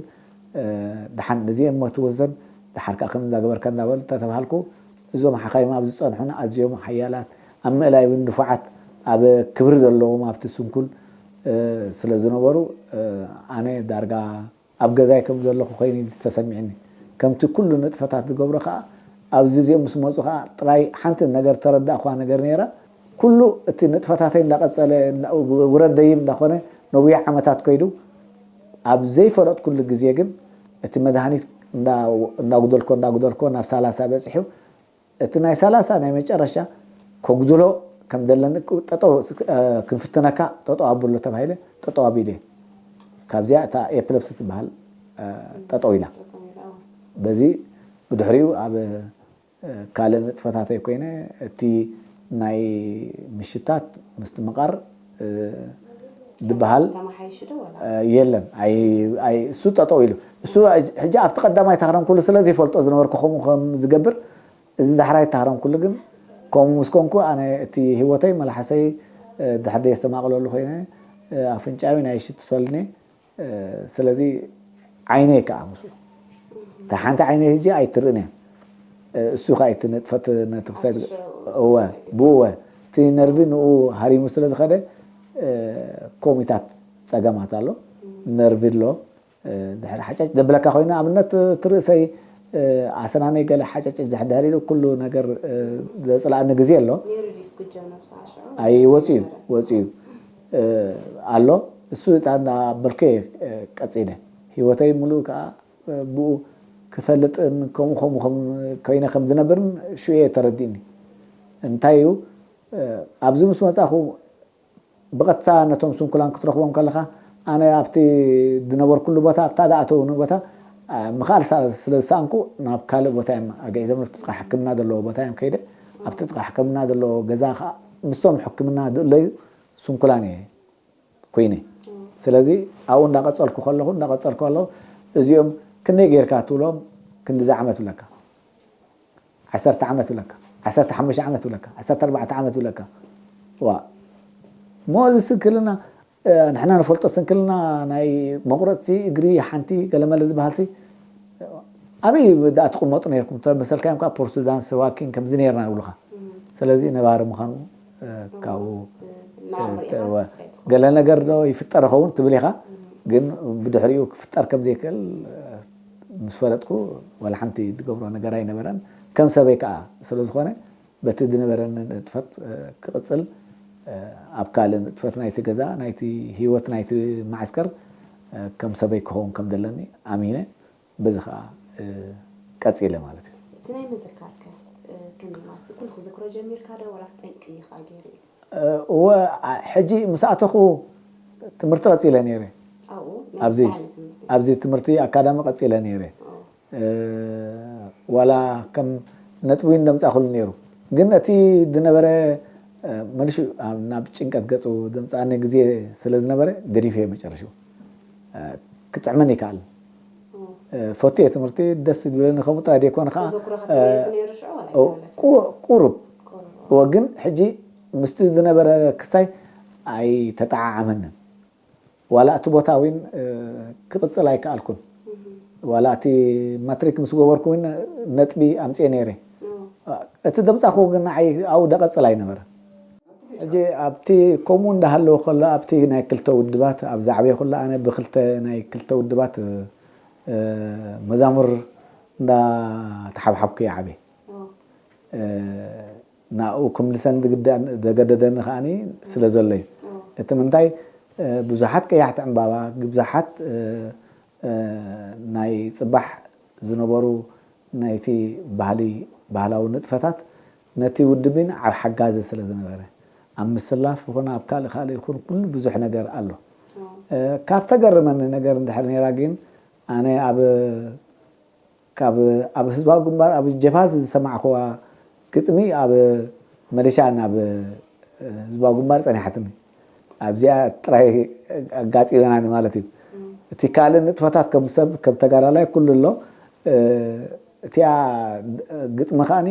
ደሓን እዚ እሞ ትወሰን ደሓር ከዓ ከም እንዳገበርካ እንዳበል ተተባሃልኩ። እዞም ሓካይም ኣብ ዝፀንሑና ኣዝዮም ሓያላት ኣብ ምእላይ እውን ንፉዓት ኣብ ክብሪ ዘለዎም ኣብቲ ስንኩል ስለ ዝነበሩ ኣነ ዳርጋ ኣብ ገዛይ ከም ዘለኹ ኮይኑ ተሰሚዕኒ። ከምቲ ኩሉ ንጥፈታት ዝገብሮ ከዓ ኣብዚ እዚኦም ምስ መፁ ከዓ ጥራይ ሓንቲ ነገር ተረዳእኳ ነገር ነይራ። ኩሉ እቲ ንጥፈታተይ እንዳቐፀለ ውረድ ደይብ እንዳኾነ ነዊሕ ዓመታት ከይዱ ኣብ ዘይፈለጥኩሉ ግዜ ግን እቲ መድሃኒት እንዳጉደልኮ እንዳጉደልኮ ናብ ሳላሳ በፂሑ እቲ ናይ ሳላሳ ናይ መጨረሻ ከጉድሎ ከም ዘለኒ ጠጠው ክንፍትነካ ጠጠው ኣብሎ ተባሂለ ጠጠው ኣቢለ። ካብዚኣ እታ ኤፕለፕሲ ትበሃል ጠጠው ኢላ። በዚ ብድሕሪኡ ኣብ ካልእ ንጥፈታተይ ኮይነ እቲ ናይ ምሽታት ምስትምቓር ዝበሃል የለን። እሱ ጠጠው ኢሉ እሱ ሕጂ ኣብቲ ቀዳማይ ታህረምኩሉ ስለ ዘይፈልጦ ዝነበርኩ ከምኡ ከም ዝገብር እዚ ዳሕራይ ታህረምኩሉ ግን ከምኡ ምስ ኮንኩ ኣነ እቲ ህይወተይ መላሓሰይ ድሕር ደየስተማቕለሉ ኮይነ ኣፍንጫዊ ናይ ሽትተልኒ ስለዚ ዓይነይ ከዓ ምስኡ እታ ሓንቲ ዓይነይ ህጂ ኣይትርእን እያ እሱ ከዓ ኣይትነጥፈት ነቲ ክሳድ እወ ብእወ እቲ ነርቪ ንኡ ሃሪሙ ስለ ዝኸደ ኮሚታት ፀገማት ኣሎ ነርቪ ኣሎ ድሕሪ ሓጫጭ ዘብለካ ኮይኑ ኣብነት እቲ ርእሰይ ኣሰናነይ ገለ ሓጫጭ ድሕር ኢሉ ኩሉ ነገር ዘፅላእኒ ግዜ ኣሎ ኣይወፅዩ ወፅዩ ኣሎ እሱ እታ እንዳበልኩ ቀፂለ ህይወተይ ሙሉእ ከዓ ብኡ ክፈልጥን ከምኡ ከምኡ ኮይነ ከም ዝነብርን ሽየ ተረዲእኒ እንታይ እዩ ኣብዚ ምስ መፃኹ ብቐጥታ ነቶም ስንኩላን ክትረኽቦም ከለኻ ኣነ ኣብቲ ዝነበርኩሉ ቦታ ኣብታ ዝኣተውኒ ቦታ ምኽኣል ስለ ዝሰኣንኩ ናብ ካልእ ቦታ እዮም ኣግዒዞም ኣብቲ ጥቃ ሕክምና ዘለዎ ቦታ እዮም ከይደ ኣብቲ ጥቃ ሕክምና ዘለዎ ገዛ ከዓ ምስቶም ሕክምና ዝእለዩ ስንኩላን እየ ኮይነ ስለዚ ኣብኡ እንዳቀፀልኩ ከለኹ እንዳቀፀልኩ ከለኹ እዚኦም ክንደይ ጌርካ ትብሎም ክንዲዚ ዓመት ብለካ ዓሰርተ ዓመት ብለካ ዓሰርተ ሓሙሽተ ዓመት ብለካ ዓሰርተ ኣርባዕተ ዓመት ብለካ ዋ እሞ እዚ ስንክልና ንሕና ንፈልጦ ስንክልና ናይ መቁረፅቲ እግሪ ሓንቲ ገለመለ ዝበሃልሲ ኣበይ ደኣ ትቕመጡ ነርኩም ተመሰልካዮም ከዓ ፖርሱዳን ስዋኪን ከምዚ ነርና ይብሉካ ስለዚ ነባሪ ምዃኑ ካብኡ ገለ ነገር ዶ ይፍጠር ኸውን ትብል ኢኻ ግን ብድሕሪኡ ክፍጠር ከም ዘይክእል ምስ ፈለጥኩ ዋላ ሓንቲ ዝገብሮ ነገር ኣይነበረን ከም ሰበይ ከዓ ስለ ዝኾነ በቲ ዝነበረኒ ንጥፈት ክቕፅል ኣብ ካልእ ንጥፈት ናይቲ ገዛ ናይቲ ህይወት ናይቲ ማዓስከር ከም ሰበይ ክኸውን ከም ዘለኒ ኣሚነ በዚ ከዓ ቀፂለ ማለት እዩ እቲ ናይ ምዝካር ከ ከመይ ማለት ኩሉ ክዝክሮ ጀሚርካ ዶ ወላስ ጠንቂ እዩ ከዓ ገይሩ እዩ እወ ሕጂ ምስ ኣተኹ ትምህርቲ ቀፂለ ነይረ ኣብዚ ትምህርቲ ኣካዳሚ ቀፂለ ነይረ ዋላ ከም ነጥቢ እውን ደምፃእኩሉ ነይሩ ግን እቲ ዝነበረ መልሹ ናብ ጭንቀት ገፁ ዘምፃኣኒ ግዜ ስለ ዝነበረ ገዲፈ መጨረሽኡ ክጥዕመኒ ይከኣል ፈትየ ትምህርቲ ደስ ዝብለኒ ከምኡ ጥራይ ዘይኮነ ከዓ ቁሩብ እወ ግን ሕጂ ምስቲ ዝነበረ ክስታይ ኣይተጠዓዓመንን ዋላ እቲ ቦታ እውን ክቕፅል ኣይከኣልኩን ዋላ እቲ ማትሪክ ምስ ገበርኩ እውን ነጥቢ ኣምፅኤ ነይረ እቲ ደምፃኹ ግን ንዓይ ኣብኡ ደቐፅል ኣይነበረ ሕጂ ኣብቲ ከምኡ እንዳሃለወ ከሎ ኣብቲ ናይ ክልተ ውድባት ኣብ ዛዕበየ ኩሉ ኣነ ብክልተ ናይ ክልተ ውድባት መዛሙር እንዳተሓብሓብኩ ይዓበ ናብኡ ክምልሰን ዝግደእን ዘገደደኒ ከዓኒ ስለ ዘሎ እዩ። እቲ ምንታይ ብዙሓት ቀያሕቲ ዕምባባ ብዙሓት ናይ ፅባሕ ዝነበሩ ናይቲ ባህሊ ባህላዊ ንጥፈታት ነቲ ውድብን ዓብ ሓጋዚ ስለ ዝነበረ ኣብ ምስላፍ ይኹን ኣብ ካልእ ካልእ ይኹን ኩሉ ብዙሕ ነገር ኣሎ። ካብ ተገረመኒ ነገር እንድሕር ነይራ ግን ኣነ ኣብ ካብ ኣብ ህዝባዊ ግንባር ኣብ ጀብሃ ዝሰማዕክዋ ግጥሚ ኣብ መለሻ ናብ ህዝባዊ ግንባር ፀኒሓትኒ ኣብዚኣ ጥራይ ኣጋጢመናኒ ማለት እዩ እቲ ካልእ ንጥፈታት ከም ሰብ ከም ተጋዳላይ ኩሉ ኣሎ እቲኣ ግጥሚ ከዓኒ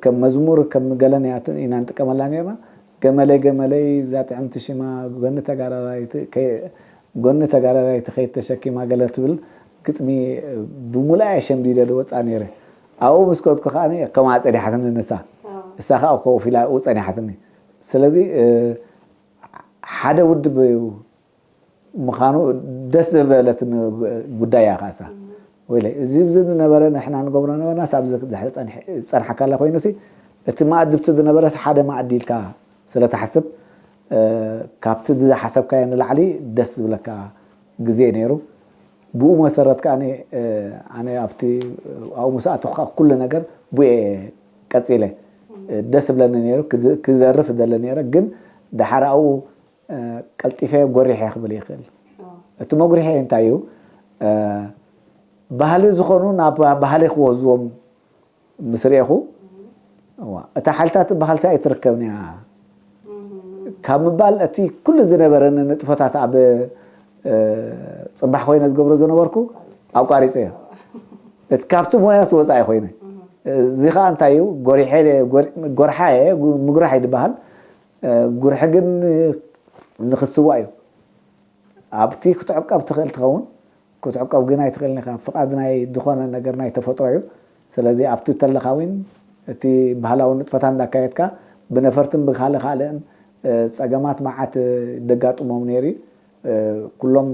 ከም መዝሙር ከም ገለን ኢና ንጥቀመላ ነርና ገመለይ ገመለይ እዛ ጥዕምቲ ሽማ ጎኒ ተጋዳላይ ጎኒ ተጋዳላይቲ ከይድ ተሸኪማ ገለ ትብል ግጥሚ ብሙሉኣ እየ ሸምዲደ ዝወፅኣ ነይረ። ኣብኡ ምስ ከድኩ ከዓ ከምኣ ፀኒሓትኒ ንሳ። እሳ ከዓ ኮፍ ኢላ ኣብኡ ፀኒሓትኒ። ስለዚ ሓደ ውድብ ምዃኑ ደስ ዝበለትኒ ጉዳይ እያ ከዓ እሳ። ወይለይ እዚ ብዚ ዝነበረ ንሕና ንገብሮ ነበርናስ ኣብዚ ዝፀንሓካ ኣላ ኮይኑሲ እቲ መኣድብቲ ዝነበረስ ሓደ መኣዲ ኢልካ ስለ ትሓስብ ካብቲ ዝሓሰብካዮ ንላዕሊ ደስ ዝብለካ ግዜ ነይሩ። ብኡ መሰረት ከዓ ኣነ ኣብቲ ኣብኡ ምስ ኣተኹ ከዓ ኩሉ ነገር ብኡ እየ ቀፂለ። ደስ ብለኒ ነይሩ፣ ክዝ- ክደርፍ ደለ ነይረ። ግን ደሓር ኣብኡ ቀልጢፈ ጎሪሐ ክብል ይኽእል። እቲ መጉሪሐ እንታይ እዩ? ባህሊ ዝኾኑ ናብ ባህሊ ክወዝዎም ምስ ርኤኹ፣ እዋ፣ እታ ሓይልታት ትበሃል ሲ ኣይትርከብን እያ ካብ ምባል፣ እቲ ኩሉ ዝነበረኒ ንጥፈታት ኣብ ጽባሕ ኮይነ ዝገብሮ ዝነበርኩ ኣቋሪጸዮ። እቲ ካብቲ ሞያስ ወጻኢ ኮይነ። እዚ ኸኣ እንታይ እዩ? ጎሪሐ ጎርሓየ፣ ምጉራሕ እዩ ዝበሃል። ጉርሒ ግን ንኽትስዋእ እዩ። ኣብቲ ክትዕቀብ ትኽእል ትኸውን፣ ክትዕቀብ ግን ኣይትኽእልን ኢኻ። ፍቓድ ናይ ዝኾነ ነገር ናይ ተፈጥሮ እዩ። ስለዚ ኣብቲ ተለኻ እውን እቲ ባህላዊ ንጥፈታት እንዳካየድካ ብነፈርትን ብካልእ ካልእን ጸገማት መዓት ደጋጥሞም ነይሩ እዩ። ኩሎም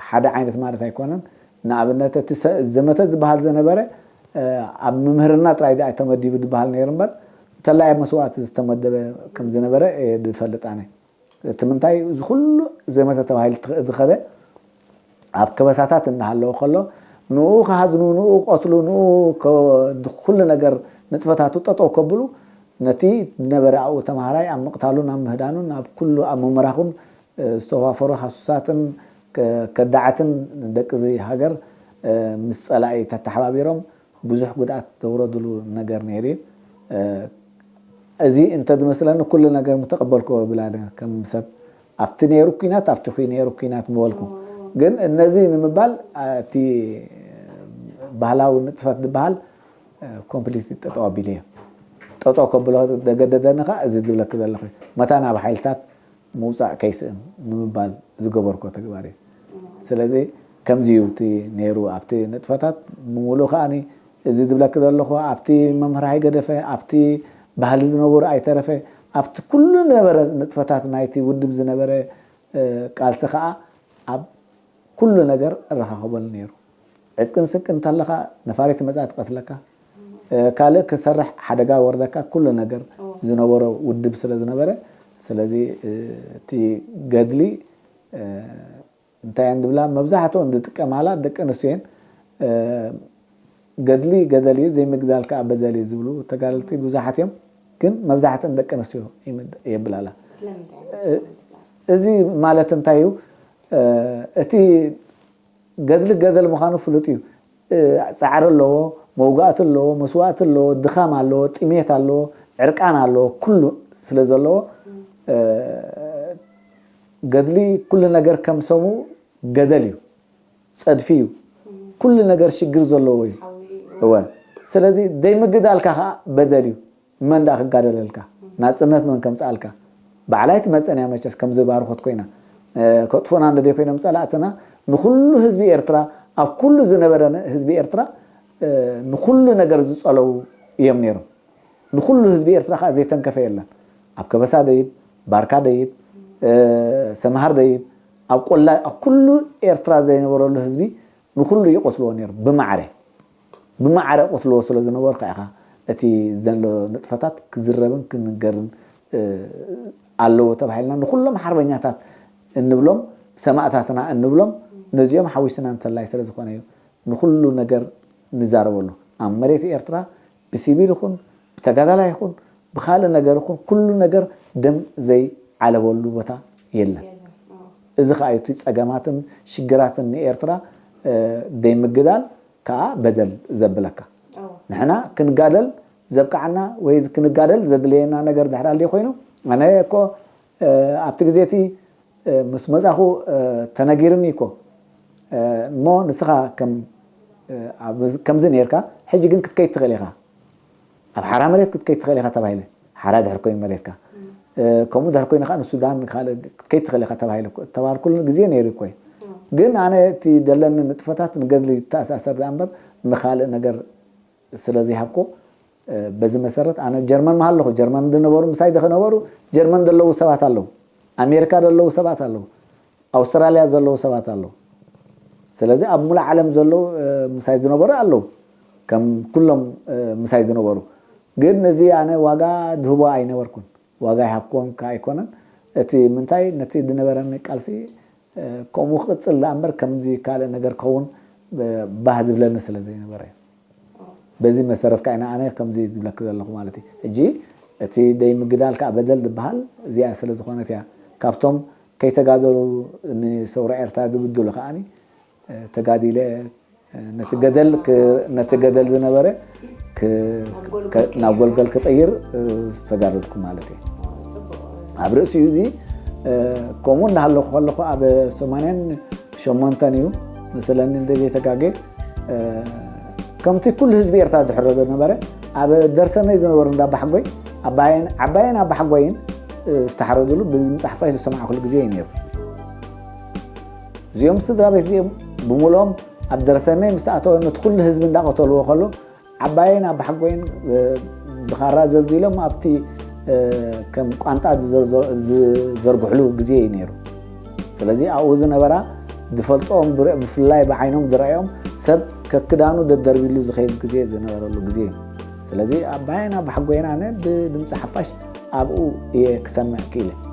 ሓደ ዓይነት ማለት ኣይኮነን። ንኣብነት እቲ ዘመተ ዝበሃል ዘነበረ ኣብ ምምህርና ጥራይ ዳኣ ተመዲቡ ዝበሃል ነይሩ እምበር፣ እንተላይ ኣብ መስዋእቲ ዝተመደበ ከም ዝነበረ እየ ዝፈልጥ ኣነ። እቲ ምንታይ እዚ ኩሉ ዘመተ ተባሂሉ ዝኸደ ኣብ ከበሳታት እናሃለወ ከሎ ንኡ ክሃድኑ፣ ንኡ ክቐትሉ፣ ንኡ ኩሉ ነገር ንጥፈታቱ ጠጠው ከብሉ ነቲ ዝነበረ ኣብኡ ተምሃራይ ኣብ ምቕታሉን ኣብ ምህዳኑን ኣብ ኩሉ ኣብ ምምራኹን ዝተዋፈሩ ሃሱሳትን ከዳዓትን ደቂ እዚ ሃገር ምስ ጸላኢ ተተሓባቢሮም ብዙሕ ጉድኣት ዘውረድሉ ነገር ነይሩ እዩ። እዚ እንተዝመስለኒ ኩሉ ነገር ምተቐበልክዎ እብል ኣነ ከም ሰብ። ኣብቲ ነይሩ ኲናት፣ ኣብቲ ኩ- ነይሩ ኲናት ምበልኩ። ግን እነዚ ንምባል እቲ ባህላዊ ንጥፈት ዝበሃል ኮምፕሊት ጠጠው ኣቢሉ እየ። ጠጠው ከብሎ ዘገደደኒ ኸዓ እዚ ዝብለኪ ዘለኹ እዩ። መታን ኣብ ሓይልታት ምውፃእ ከይስእን ንምባል ዝገበርኮ ተግባር እዩ። ስለዚ ከምዚ እዩ እቲ ነይሩ ኣብቲ ንጥፈታት ብምሉኡ ከኣ እዚ ዝብለኪ ዘለኹ ኣብቲ መምህር ሃይገደፈ ኣብቲ ባህሊ ዝነበሩ ኣይተረፈ ኣብቲ ኩሉ ነበረ ንጥፈታት ናይቲ ውድብ ዝነበረ ቃልሲ ከኣ ኣብ ኩሉ ነገር እረኻኸበሉ ነይሩ። ዕጥቅን ስንቅን እንተለካ ነፋሪት መጻ ትቀትለካ ካልእ ክሰርሕ ሓደጋ ወርደካ ኩሉ ነገር ዝነበሮ ውድብ ስለ ዝነበረ ስለዚ እቲ ገድሊ እንታይ እየን ዝብላ መብዛሕትኡ ዝጥቀማላ ደቂ ኣንስትዮ እየን። ገድሊ ገደል እዩ ዘይምግዳል ከዓ በደል እዩ ዝብሉ ተጋደልቲ ብዙሓት እዮም። ግን መብዛሕትእን ደቂ ኣንስትዮ የብላላ። እዚ ማለት እንታይ እዩ? እቲ ገድሊ ገደል ምዃኑ ፍሉጥ እዩ። ፃዕሪ ኣለዎ፣ መውጋእቲ ኣለዎ፣ መስዋእቲ ኣለዎ፣ ድኻም ኣለዎ፣ ጥሜት ኣለዎ፣ ዕርቃን ኣለዎ፣ ኩሉ ስለ ዘለዎ ገድሊ ኩሉ ነገር ከም ሰሙ ገደል እዩ፣ ፀድፊ እዩ፣ ኩሉ ነገር ሽግር ዘለዎ እዩ። እወ ስለዚ ደይምግዳልካ ከዓ በደል እዩ። መን ደኣ ክጋደለልካ? ናጽነት መን ከምጽኣልካ? ባዕላይ ትመጸን እያ መቸስ ከምዚ ባርኾት ኮይና ከጥፉና እንደ ኮይኖም ጸላእትና ንኹሉ ህዝቢ ኤርትራ ኣብ ኩሉ ዝነበረ ህዝቢ ኤርትራ ንኹሉ ነገር ዝጸለው እዮም ነይሮም። ንኹሉ ህዝቢ ኤርትራ ከዓ ዘይተንከፈ የለን። ኣብ ከበሳ ደይብ፣ ባርካ ደይብ፣ ሰምሃር ደይብ፣ ኣብ ቆላ ኣብ ኩሉ ኤርትራ ዘይነበረሉ ህዝቢ ንኹሉ ይቆትልዎ ነይሩ ብማዕረ ብማዕረ ቆትልዎ ስለ ዝነበሩ ከዓ ኢኻ እቲ ዘሎ ንጥፈታት ክዝረብን ክንገርን ኣለዎ ተባሂልና ንኩሎም ሓርበኛታት እንብሎም ሰማእታትና እንብሎም ነዚኦም ሓዊስና እንተላይ ስለ ዝኾነ እዩ ንኩሉ ነገር ንዛረበሉ ኣብ መሬት ኤርትራ ብሲቪል ይኹን ብተጋዳላይ ይኹን ብካልእ ነገር ይኹን ኩሉ ነገር ደም ዘይዓለበሉ ቦታ የለን። እዚ ከዓ እቲ ፀገማትን ሽግራትን ንኤርትራ ደይምግዳል ከዓ በደል ዘብለካ። ንሕና ክንጋደል ዘብቅዓና ወይ ክንጋደል ዘድልየና ነገር ድሕር ኣልዩ ኮይኑ ኣነ እኮ ኣብቲ ግዜ እቲ ምስ መፃኹ ተነጊርኒ እኮ እሞ ንስኻ ከምዚ ነርካ ሕጂ ግን ክትከይድ ትኽእል ኢኻ ኣብ ሓራ መሬት ክትከይድ ትኽእል ኢኻ ተባሂለ ሓራ ድሕር ኮይኑ መሬትካ ከምኡ ድሕር ኮይኑ ከዓ ንሱዳን ካልእ ክትከይድ ትኽእል ኢኻ ተባሂለ ተባልኩሉ ግዜ ነይሩ እኮ ግን ኣነ እቲ ደለኒ ንጥፈታት ንገድሊ ተኣሳሰር ዳ እምበር ንካልእ ነገር ስለ ዘይሃብኮ በዚ መሰረት ኣነ ጀርመን ምሃለኹ ጀርመን ዝነበሩ ምሳይ ዝነበሩ ጀርመን ዘለዉ ሰባት ኣለዉ ኣሜሪካ ዘለዉ ሰባት ኣለዉ ኣውስትራልያ ዘለዉ ሰባት ኣለዉ ስለዚ ኣብ ሙሉእ ዓለም ዘለዉ ምሳይ ዝነበሩ ኣለዉ ከም ኩሎም ምሳይ ዝነበሩ ግን ነዚ ኣነ ዋጋ ድህቦ ኣይነበርኩን ዋጋ ይሃብክዎም ከዓ ኣይኮነን እቲ ምንታይ ነቲ ዝነበረኒ ቃልሲ ከምኡ ክቕፅል ደኣ እምበር ከምዚ ካልእ ነገር ክኸውን ባህ ዝብለኒ ስለ ዘይነበረ እዩ። በዚ መሰረት ከኣ ኢና ኣነ ከምዚ ዝብለኪ ዘለኹ ማለት እዩ። ሕጂ እቲ ደይ ምግዳል ከኣ በደል ዝበሃል እዚኣ ስለ ዝኾነት እያ። ካብቶም ከይተጋደሉ ንሰውራ ኤርትራ ዝብድሉ ከኣ ተጋዲለ ነቲ ገደል ክ- ነቲ ገደል ዝነበረ ክ- ክ- ናብ ጎልጎል ክቕይር ዝተጋደልኩ ማለት እዩ። ኣብ ርእሲኡ እዚ ከምኡ እንዳሃለኹ ከለኹ ኣብ ሰማንያን ሸሞንተን እዩ መስለኒ እንደ ዘይተጋጌ ከምቲ ኩሉ ህዝቢ ኤርትራ ዝሕረዶ ነበረ ኣብ ደርሰነይ ዝነበሩ እንዳባሓጎይ ዓባየን ዓባየን ኣባሓጎይን ዝተሓረድሉ ብመፅሓፋይ ዝሰማዕኩሉ ግዜ እዩ ነይሩ። እዚኦም ስድራ ቤት እዚኦም ብምልኦም ኣብ ደርሰነይ ምስ ኣተወ ነቲ ኩሉ ህዝቢ እንዳቐተልዎ ከሎ ዓባየን ኣባሓጎይን ብኻራ ዘልዚሎም ኣብቲ ከም ቋንጣ ዝዘርግሕሉ ግዜ እዩ ነይሩ። ስለዚ ኣብኡ ዝነበራ ዝፈልጦም ብፍላይ ብዓይኖም ዝረኣዮም ሰብ ከክዳኑ ደደርቢሉ ዝኸይድ ግዜ ዝነበረሉ ግዜ እዩ። ስለዚ ኣባየን ኣባሓጎይን ኣነ ብድምፂ ሓፋሽ ኣብኡ እየ ክሰምዕ ክኢለ።